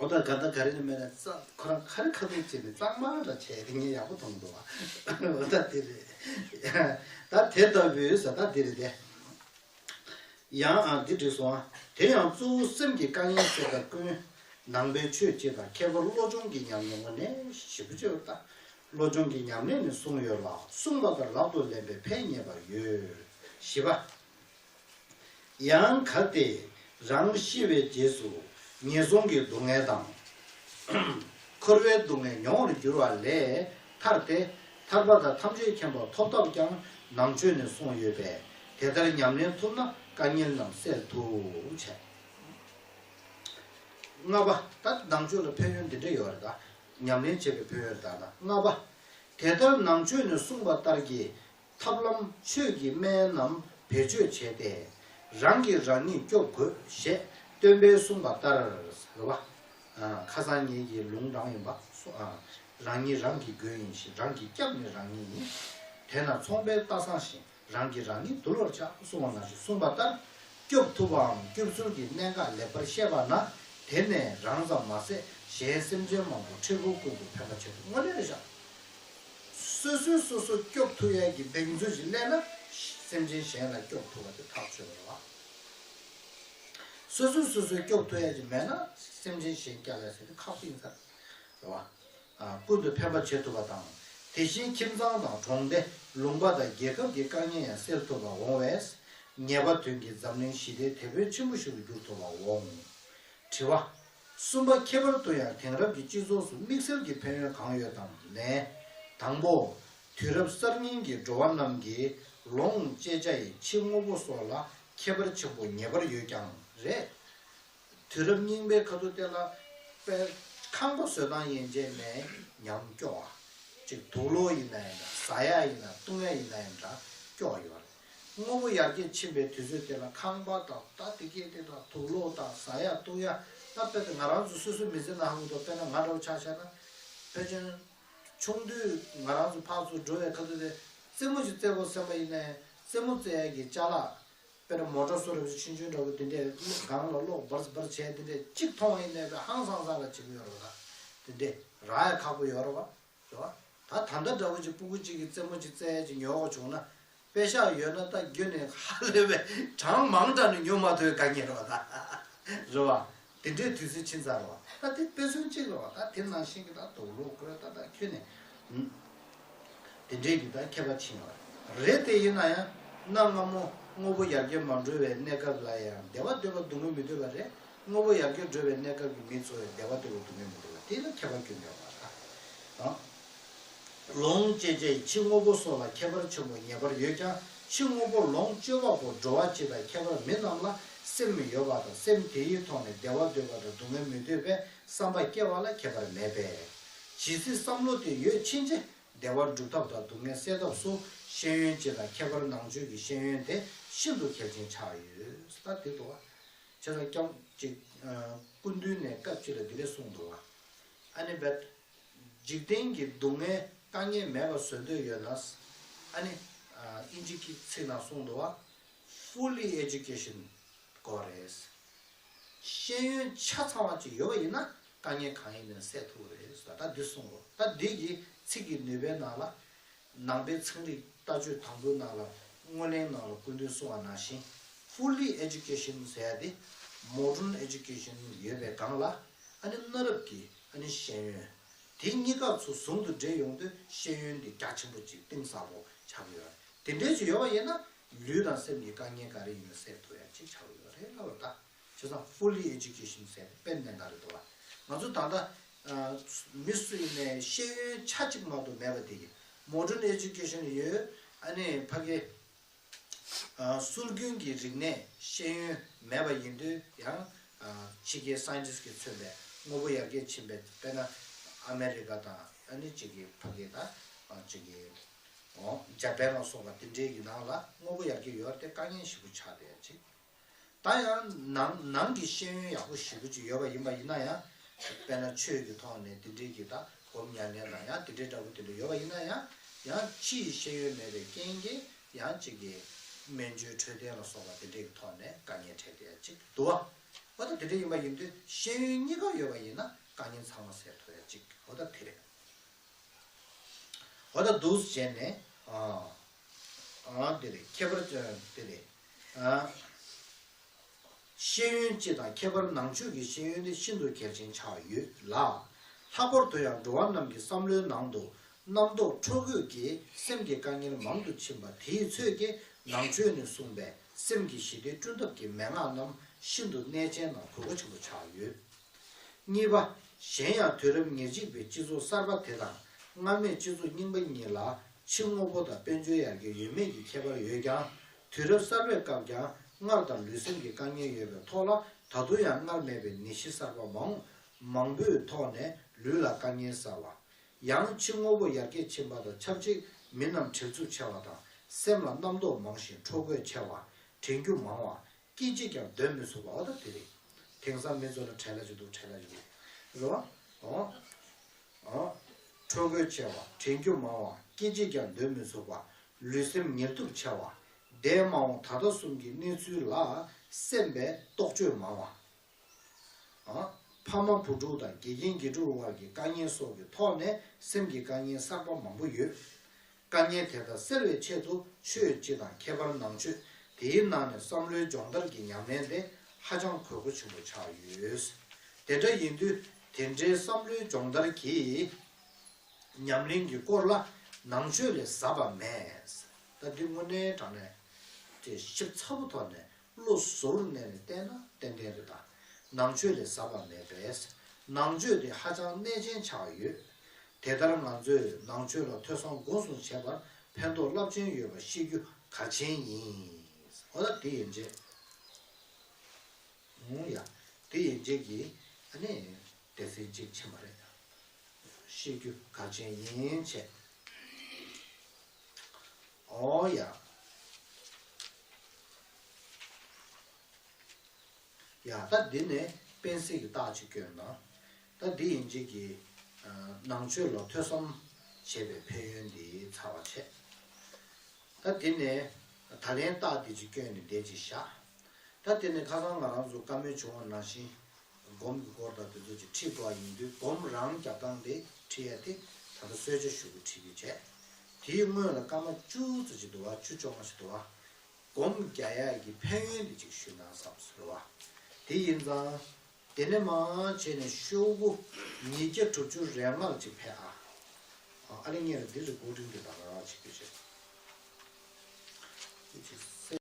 ཨོ་ད་ག་ད་ག་རེ་ནི་མེད་ན་ཙང་ཁོ་རང་ག་རེ་ཁ་ཐུག་བྱས་ནས་གཙང་མ་འདྲ་བྱས་དེ་ངས་ཡག་པོ་མཐོང་འདུག་བ། ཨོ་ད་དེ་རེད། ད་དེ་ལྟ་བུའི་ས་ད་དེ་རེད་དེ། ཡང་ཨ་འདི་བྲིས་སོང་ཨ། དེ་ཡང་གཙོ་བོ་སེམས་ཀྱི་དཀའ་ངལ་སེལ་བ་ཀུན། ནང་པའི་ཆོས་སྤྱི་དང་ཁྱད་པར་བློ་སྦྱོང་གི་ཉམས་ལེན་ངོ་ནས་ཞིབ་པོ་བརྗོད་པ་དང་། བློ་སྦྱོང་གི་ཉམས་ལེན་ནི་གསུངས་ཡོད་ལ་གསུངས་པ་ལྟར་ལག་ཏུ་ལེན་པའི་ཕན་ངེས་པར་ཡོད། བཞི་པ། ཡང་གལ་ཏེ་རང་ཤི་བའི་རྗེས་སུ་ངན་སོང་གི་སྡུག་བསྔལ་དང་། འཁོར་བའི་སྡུག་བསྔལ་མྱོང་བར་འགྱུར་བ་ལས་ཐར་ཏེ་ཐར་པ་དང་ཐམས་ཅད་མཁྱེན་པ་ཐོབ་ཐབས་ཀྱང་ནང་ཆོས་ནས་གསུངས་ཡོད་པས་དེ་ལྟར་ཉམས་ལེན་ཐུབ་ན་དཀའ་ངལ་རྣམས་སེལ་ཐུབ་བྱས། ལྔ་པ། ད་ནང་ཆོས་ལ་ཕན་ཡོན་འདི་འདྲ་ཡོད་རེད་ད། ཉམས་ལེན་བྱེད་པའི་ཕན་ཡོན་ད་ལ་ལྔ་པ། དེ་ལྟར་ནང་ཆོས་ནས་གསུངས་པ་ལྟར་གྱི་ཐབས་ལམ་ཆོས་ཀྱི་སྨན་རྣམས་བེད་སྤྱོད་བྱས་ཏེ། རང་གིས་རང་ཉིད་སྐྱོབ་དགོས་ཞེས་སྟོན་པས་གསུངས་པ་ལྟར་ཟེར་བ། ཁ་སང་ངེད་ཀྱི་ལུང་དྲངས་ཡིན་པ། རང་ཉིད་རང་གི་མགོན་ཡིན་ཞིང་རང་གི་སྐྱབས་ནི་རང་ཉིད་ཡིན། དེས་ན་ཚོང་པས་རྟ་བཟང་བཞིན། རང་གིས་རང་ཉིད་དུལ་བར་བྱ་གསུངས་པ་ནང་བཞིན་གསུངས་པ་ལྟར། སྐྱོབ་ཐུབ་པའམ་སྐྱོབ་ཚུལ་གྱི་གནད་འགག་ལེགས་པར་ཤེས་པ་ན་དེ་ནས་རང་ཙམ་མ་ཟད་གཞན་སེམས་ཅན་མང་པོ་འཕྲལ་ཕུགས་ཀུན་ཏུ་ཕན་པ་ཆེད་དུ་དངོས་གནས་རེད་བཞག། སོ་སོས་སོ་སོ་སྐྱོབ་ཐུབ་ཡས་ཀྱི་གདེང་ཚོད་ཅིག་སླེབས་ན་སེམས་ཅན་གཞན་ལ་སྐྱོབ་ཐུབ་པ་དེ་ཐག་ཆོད་པ་རེད་བ། སོ་སོས་སོ་སོ་སྐྱོབ་ཐུབ་ཡས་ཀྱི་མེད་ན་སེམས་ཅན་གཞན་སྐྱོབ་ཡས་ཟེར་དེ་ཁག་པོ་ཡིན་ས་རེད་བ། ཀུན་ཏུ་ཕན་པ་བྱེད་ཐུབ་པ་དང་། དེ་བཞིན་ཁྱིམ་ཚང་དང་གྲོང་སྡེ་ལུང་པ་དང་རྒྱལ་ཁབ་ཀྱི་དཀའ་ངལ་ཡང་སེལ་ཐུབ་པར་འོང་བས། ངེས་པ་དོན་གྱིས་འཛམ་གླིང་ཞི་བདེའི་དེད་དཔོན་ཆེན་པོ་ཞིག་ཏུ་འགྱུར་ཐུབ་པར་འོང་། དྲི་བ། གསུམ་པ། ཁྱད་པར་དུ་ཡང་དེང་རབས་ཀྱི་སྤྱི་ཚོགས་སུ་དམིགས་བསལ་གྱི་ཕན་ཡོན་གང་ཡོད་དམ་ལན། དང་པོ། དུས་རབས་གསར་རྙིང་གི་འགྲོ་བ་རྣམས་ཀྱིས་ལོངས་སྤྱད་བྱ་ཡི་ཕྱི་དངོས་པོ་སོགས་ལ་ཁྱད་པར་ཆེན་པོ་ངེས་པར་ཡོད་ཀྱང་རེད། དུས་རབས་རྙིང་པའི་ཁ་ཐུག་དེ་ལ་དཔེ་ཁང་པ་བཟོ་སྟངས་ཡན་ཆད་ནས་ཉམས་སྐྱོ་བ། ཅིག་དུག་ལོག་ཡིན་ན་ཡང་འདྲ། ཟ་ཡག་ཡིན་ན་བཏུང་ཡག་ཡིན་ན་ཡང་འདྲ་སྐྱོ་བ་ཡོད་རེད། དངོས་པོ་ཡར་རྒྱས་ཕྱིན་པའི་དུས་ཚོད་དེ་ལ་ཁང་པ་དང་ད་དེ་གས་དེ་དང་དུག་ལོག་དང་ཟ་ཡག་བཏུང་ཡག་ད་དཔེ་དེ་ང་རང་ཚོ་སོ་སོའི་མི་ཚེ་ནང་ཧ་གོ་དོ། དཔེར་ན་ང་འདྲ་བོ་ཆ་བཞག་ན་ཕལ་ཆེར་ཆུང་དུས་ང་རང་ཚོ་ཕར་ཚུར་འགྲོ་བའི་ཁ་ཐུག་དེ་རྩེད་མོ་ཞིག་རྩེ་དགོས་བསམ་པ་ཡིན་ནའི་རྩེད་མོ་རྩེ་ཡག་གི་ཅ་ལག་དཔེར་ན་མོ་ཊ་སོ་རེ་བཞིན་ཆུང་ཆུང་འདྲ་བོ་དེ་འདྲས་སྒང་ལ་སློག་འབར་འབར་བྱས་དེ་འདྲས་གཅིག་མཐོང་བ་ཡིན་ནའི་ཧང་སང་སང་ལ་བྱེད་ཀྱི་ཡོད་རེད་བ། ད་དེ་འདྲས་རག་ཡ་ཁག་པོ་ཡོད་རེད་བ། རེད་བ། ད་ད་ལྟ་འདྲ་བོ་ཅིག་སྤུ་གུ་གཅིག་གིས་རྩེད་མོ་ཅིག་རྩེ་ཡ་ཅིག་ཉོ་དགོས་བྱུང་ན་ པེ་ཤག་ཡོད་ན་ད་རྒྱུན་ནས་ཧ་ལས་པའི་གྲངས་མང་དྲགས་ནས་ཉོ་མ་ཐུབ་པའི་དཀའ་ངལ་རེད་བ་ད། རེད་བ། དེ་འདྲའི་དུས་ཚོད་ཕྱིན་ཚར་རེད་བ། ད་དེ་དཔེ་མཚོན་གཅིག་རེད་བ། ད་དེ་ནང་བཞིན་གྱི་ད་དུག་ལོག་ཁོས་ད་ད་ཁྱོན་ནས། དེ་འདྲའི་གི་ད་ཁྱད་པར་ཕྱིན་ཡོད་རེད། དེ་ཡིན་ན་ཡང་གནའ་སྔ་མོ་དངོས་པོ་ཡར་རྒྱས་མ་འགྲོ་བའི་གནས་སྐབས་ལ་ཡང་བདེ་བ་འདོད་པ་སྡུག་བསྔལ་མི་འདོད་པ་རེད། དངོས་པོ་ཡར་རྒྱས་འགྲོ་བའི་གནས་སྐབས་ཀྱི་མི་ཚོ་ཡང་བདེ་བ་འདོད་པ་སྡུག་བསྔལ་མི་འདོད་པ་དེ་ལ་ཁྱད་པར་ཁྱོན་ནས་ཡོད་མ་རེད་ད། ལོངས་སྤྱོད་ཅེས་ཕྱི་དངོས་པོ་སོགས་ལ་ཁྱད་པར་ཆེན་པོ་ངེས་པར་ཡོད་ཀྱང་ཕྱི་དངོས་པོ་ལོངས་སྤྱོད་པ་པོ་འགྲོ་བ་སྤྱི་དང་ཁྱད་པར་མི་རྣམས་ལ་སེམས་ཡོད་པ་དང་སེམས་དེའི་ཐོག་ནས་བདེ་བ་འདོད་པ་དང་སྡུག་བསྔལ་མི་འདོད་པའི་བསམ་པ་སྐྱེ་བ་ལ་ཁྱད་པར་མེད་པས། ཇི་སྲིད་བསམ་བློ་དེ་ཡོད་ཕྱིན་ཆད་བདེ་བ་སྒྲུབ་ཐབས་དང་སྡུག་བསྔལ་སེལ་ཐབས་སུ་ཤེས་ཡོན་སྤྱི་དང་ཁྱད་པར་ནང་ཆོས་ཀྱི་ཤེས་ཡོན་དེ་ཤིན་ཏུ་གལ་ཆེན་ཆགས་ཡོད། ད་དེ་འདུག་བ། བྱས་ཙང་སྐྱབས་ཅིག་སྐུ་མདུན་ནས་སྐབས་གཅིག་ལ་འདི་འདྲ་གསུངས་འདུག་བ། ཨ་ནི་བེད། འཇིག་རྟེན་གྱི་སྡུག་བསྔལ་དཀའ་ངལ་མེད་པ་བཟོ་འདོད་ཡོད་ན། ཨ་ནི། ཨིན་ཇི་གི་ཚིག་ནང་གསུངས་འདུག་བ། Fully education དགོས་རེད། ཤེས་ཡོན་ཆ་ཚང་བ་ཅིག་ཡོད་པ་ཡིན་ན་དཀའ་ངལ་གང་ཡིན་ནའི་སེལ་ཐུབ་རེད་ཟེར་ད་འདི་གསུངས་འདུག་ད་འདི་གི་ཚིག་གི་ནུས་པའི་ནང་ལ། ནང་པའི་ཚན་རིག་ལྟ་སྤྱོད་དང་པོའི་ནང་ལ་སྔོན་གླེང་ནང་ལ་སྐུ་མདུན་གསུངས་པ་ནང་བཞིན། Fully education ཟེར་ཡ་དེ་modern education ཡོད་པའི་སྒང་ལ་ཨ་ནི་གནའ་རབས་ཀྱི་ཨ་ནི་ཤེས་ཡོན། དེ་གཉིས་ཀ་ཚོ་ཟུང་དུ་འབྲེལ་ཡོང་དུས་ཤེས་ཡོན་དེ་རྒྱ་ཆེན་པོ་ཅིག་གཏིང་ཟབ་པོ་ཆགས་ཀྱི་ཡོད་རེད། དེ་འདྲའི་ཅིག་ཡོད་པ་ཡིན་ན་ལུས་དང་སེམས་ཀྱི་དཀའ་ངལ་ག་རེ་ཡིན་ན་སེལ་ཐུབ་ཡ་ཅིག་ཆགས་ཀྱི་ཡོད་རེད་ལབ་པ་ད། བྱས་ཙང་fully education ཟེར་དཔེ་གནད་འགག་རེད་འདུག་བ། ང་ཚོ་ད་ལྟ་མི་སུ་ཡིན་ནའི་ཤེས་ཡོན་ཆ་གཅིག་མ་གཏོགས་མེད་པ་དེ་གི་modern education ཡོད། ཨ་ནི་ཕ་གི་སྲོལ་རྒྱུན་གྱི་རིག་གནས་ཤེས་ཡོན་མེད་པ་ཡིན་དུས་ཡང་ཕྱི་རྒྱལ་scientist གིས་མཚོན་པའི་དངོས་པོ་ཡར་རྒྱས་ཕྱིན་པའི་དཔེར་ན་ཨ་མེ་རི་ཀ་དང་ཨ་ནི་གཅིག་གི་ཕ་གི་དང་གཅིག་གི་འཇར་པན་ལ་སོགས་པ་དེ་འདྲའི་གི་ནང་ལ་དངོས་པོ་ཡར་རྒྱས་ཡོད་དེ་དཀའ་ངལ་ཞེ་པོ་ཆགས་བསྡད་ཡ་ཅིག་ད་ཡང་ནང་ནང་གི་ཤེས་ཡོན་ཡག་པོ་ཞེ་པོ་ཅིག་ཡོད་པ་ཡིན་པ་ཡིན་ན་ཡང་། དཔེར་ན་ཆོས་ཀྱི་ཐོག་ནས་དེ་འདྲའི་གི་ད་སྒོམ་ཉམས་ལེན་དང་ཡང་དེ་འདྲའི་འདྲ་པོ་དེ་འདྲ་ཡོད་པ་ཡིན་ན་ཡང་། ཡང་ཕྱི་ཡི་ཤེས་ཡོན་མེད་པའི་རྐྱེན་གྱིས་ཡང་གཅིག་གི་སྨན་བཅོས་འཕྲོད་བསྟེན་ལ་སོགས་པ་དེ་འདྲའི་གི་ཐོག་ནས་དཀའ་ངལ་འཕྲད་བསྡད་ཡ་ཅིག་འདུག་བ། འོ་ད་དེ་འདྲ་ཡིན་པ་ཡིན་དུས་ཤེས་ཡོན་གཉིས་ཀ་ཡོད་པ་ཡིན་ན་དཀའ་ངལ་ཚང་མ་སེལ་ཐུབ་ཡ་ཅིག་འོ་ད་དེ་རེད། འོ་ད་འདུག་སེ་བྱས་ནས་ཨ། ཨ་དེ་རེད་ཁྱད་པར་དེ་རེད་ཨ། ཤེས་ཡོན་སྤྱི་དང་ཁྱད་པར་ནང་ཆོས་ཀྱི་ཤེས་ཡོན་དེ་ཤིན་ཏུ་གལ་ཆེན་ཆགས་ཡོད་ལ། ལྷག་པར་དུ་ཡང་འགྲོ་བ་རྣམས་ཀྱི་བསམ་བློའི་ནང་དུ་རྣམ་རྟོག་འཕྲོ་རྒོད་ཀྱིས་སེམས་ཀྱི་དཀའ་ངལ་མང་དུ་ཕྱིན་པ་དེའི་ཚོད་ཀྱིས་ནང་ཆོས་ནས་གསུངས་པའི་སེམས་ཀྱི་ཞི་བདེ་བསྐྲུན་ཐབས་ཀྱི་མན་ངག་རྣམས་ཤིན་ཏུ་གནད་ཆེན་དང་གལ་ཆེན་པོ་ཆགས་ཡོད། གཉིས་པ། གཞན་ཡང་དུས་རབས་ཉེར་གཅིག་པའི་སྤྱི་ཚོགས་གསར་པ་དེ་དང་སྔ་མའི་སྤྱི་ཚོགས་རྙིང་པ་གཉིས་ལ་ཕྱི་དངོས་པོ་དང་དཔལ་འབྱོར་ཡར་རྒྱས་ཡོད་མེད་ཀྱི་ཁྱད་པར་ཡོད་ཀྱང་། དུས་རབས་གསར་པའི་སྐབས་ཀྱང་སྔར་དང་ལུས་སེམས་ཀྱི་དཀའ་ངལ་ཡོད་པའི་ཐོག་ལ་ད་དུང་ཡང་སྔར་མེད་པའི་ནད་གཞི་གསར་པ་མང་མང་པོའི་ཐོག་ནས་ལུས་ལ་དཀའ་ངལ་བཟོ་བ། ཡང་ཕྱི་དངོས་པོ་ཡར་རྒྱས་ཕྱིན་པ་དང་ཆབས་ཅིག་མི་རྣམས་བྲེལ་འཚུབ་ཆེ་བ་དང་སེམས་ལ་རྣམ་རྟོག་མང་ཞིང་འཕྲོ་རྒོད་ཆེ་བ། དྲན་རྒྱུ་མང་བ། སྐད་ཅིག་ཀྱང་སྡོད་མི་ཚུགས་པ་འོ་ད་དེ་རེད། དེང་སང་མི་ཚོ་ལ་བྲེལ་ལ་ཅིག་འདུག་བྲེལ་ལ་ཅིག་འདུག་རེད་བ། འོ། འོ། འཕྲོ་རྒོད་ཆེ་བ་དྲན་རྒྱུ་མང་བ་སྐད་ཅིག་ཀྱང་སྡོད་མི་ཚུགས་པ། ལུས་སེམས་ངལ་དུབ་ཆེ་བ། འདས་མ་འོངས་ད་ལྟ་གསུམ་གྱི་གནས་ཚུལ་ལ་སེམས་པའི་རྟོག་དཔྱོད་མང་བ། ཨ། ཕ་མ་བུ་ཕྲུག་དང་དགེ་རྒན་དགེ་ཕྲུག་དབར་གྱི་དཀའ་ངལ་སོགས་ཀྱི་ཐོག་ནས་སེམས་ཀྱི་དཀའ་ངལ་གསར་པ་མང་པོ་ཡོད། དཀའ་ངལ་དེ་དག་སེལ་བའི་ཆེད་དུ་ཆོས་སྤྱི་དང་ཁྱད་པར་ནང་ཆོས་དེའི་ནང་ནས་བསམ་བློའི་སྦྱོང་བརྡར་གྱི་ཉམས་ལེན་དེ་ཧ་ཅང་གལ་ཆེན་པོ་ཆགས་ཡོད། དེ་འདྲ་ཡིན་དུས་དེ་འདྲའི་བསམ་བློའི་སྦྱོང་བརྡར་གྱི་ཉམས་ལེན་གྱི་སྐོར་ལ་ནང་ཆོས་ལས་ཟབ་པ་མེད། ད་འདི་དངོས་གནས་དྲང་གནས་དེ་ཞིབ་ཚགས་པོ་ཐོག་ནས་བློ་གཟུར་གནས་ནས་བལྟས་ན་ཏན་ཏན་རེད་ད། ནང་ཆོས་ལས་ཟབ་པ་མེད་པས། ནང་ཆོས་དེ་ཧ་ཅང་གནད་ཆེན་ཆགས་ཡོད། དེ་ལྟར་ང་ཚོས་ནང་ཆོས་ལ་ཐོས་བསམ་སྒོམ་གསུམ་བྱས་པར་ཕན་ཐོགས་རླབས་ཆེན་ཡོད་པ་ཤེས་རྒྱུ་གལ་ཆེན་ཡིན། འོ་ད་དེ་ཡན་ཆད། ཨུང་ཡ། དེ་ཡན་ཆད་ཀྱི་ཨ་ནི་སྡེ་ཚན་གཅིག་ཕྱིན་པ་རེད། ཤེས་རྒྱུ་གལ་ཆེན་ཡིན་བྱས། ཨོ་ཡ། ཡ་ད་འདི་ནས་དཔེ་གཟིགས་ཀྱི་རྟགས་ཅིག་བསྐྱོན་ན། ད་འདི་ཡན་ཆད་ཀྱི་ནང་ཆོས་ལ་ཐོས་བསམ་བྱེད་པའི་ཕན་ཡོན་འདི་ཚར་བ་བྱས། ད་འདི་ནས་ད་ལན་རྟགས་འདི་ཅིག་བསྐྱོན་ནས་འདས་ཅིག་བཞག་ད་དེ་ནས་ཁ་སང་ང་རང་ཚོ་བཀའ་མོལ་བྱུང་བ་ནང་བཞིན་སྒོམ་གྱི་སྐོར་དང་དེ་ཚོ་ཅིག་ཁྲིད་དགོས་པ་ཡིན་དུས་སྒོམ་རང་རྒྱབ་སྟངས་དེ་ཁྲིད་ཡ་དེ་ད་ལྟ་གསོལ་ཇ་ཞུ་གི་ཁྲིད་རྒྱུ་བྱས། དེའི་སྔོན་ལ་སྐར་མ་བཅུ་ཙམ་ཅིག་འདུག་བ། བཅུ་བཅོ་ལྔ་ཞིག་འདུག་བ། སྒོམ་རྒྱག་ཡག་གི་ཕན་ཡོན་དེ་ཅིག་ཞུས་ན་བསམ་སོང་བ། དེ་ཡིན་ཙང་། དེ་ནས་མར་བྱས་ནས་ཤོག་གུ་ཉིས་བརྒྱ་དྲུག་ཅུ་རེ་ལྔ་ལ་ཅིག་ཕེབས་ཨ། ཨ་ལེ་ངས་ལ་འདི་རེ་གོ་རིང་དེ་དང་རང་རང་བྱེད་དགོས་བྱས། དེ་ཅིག་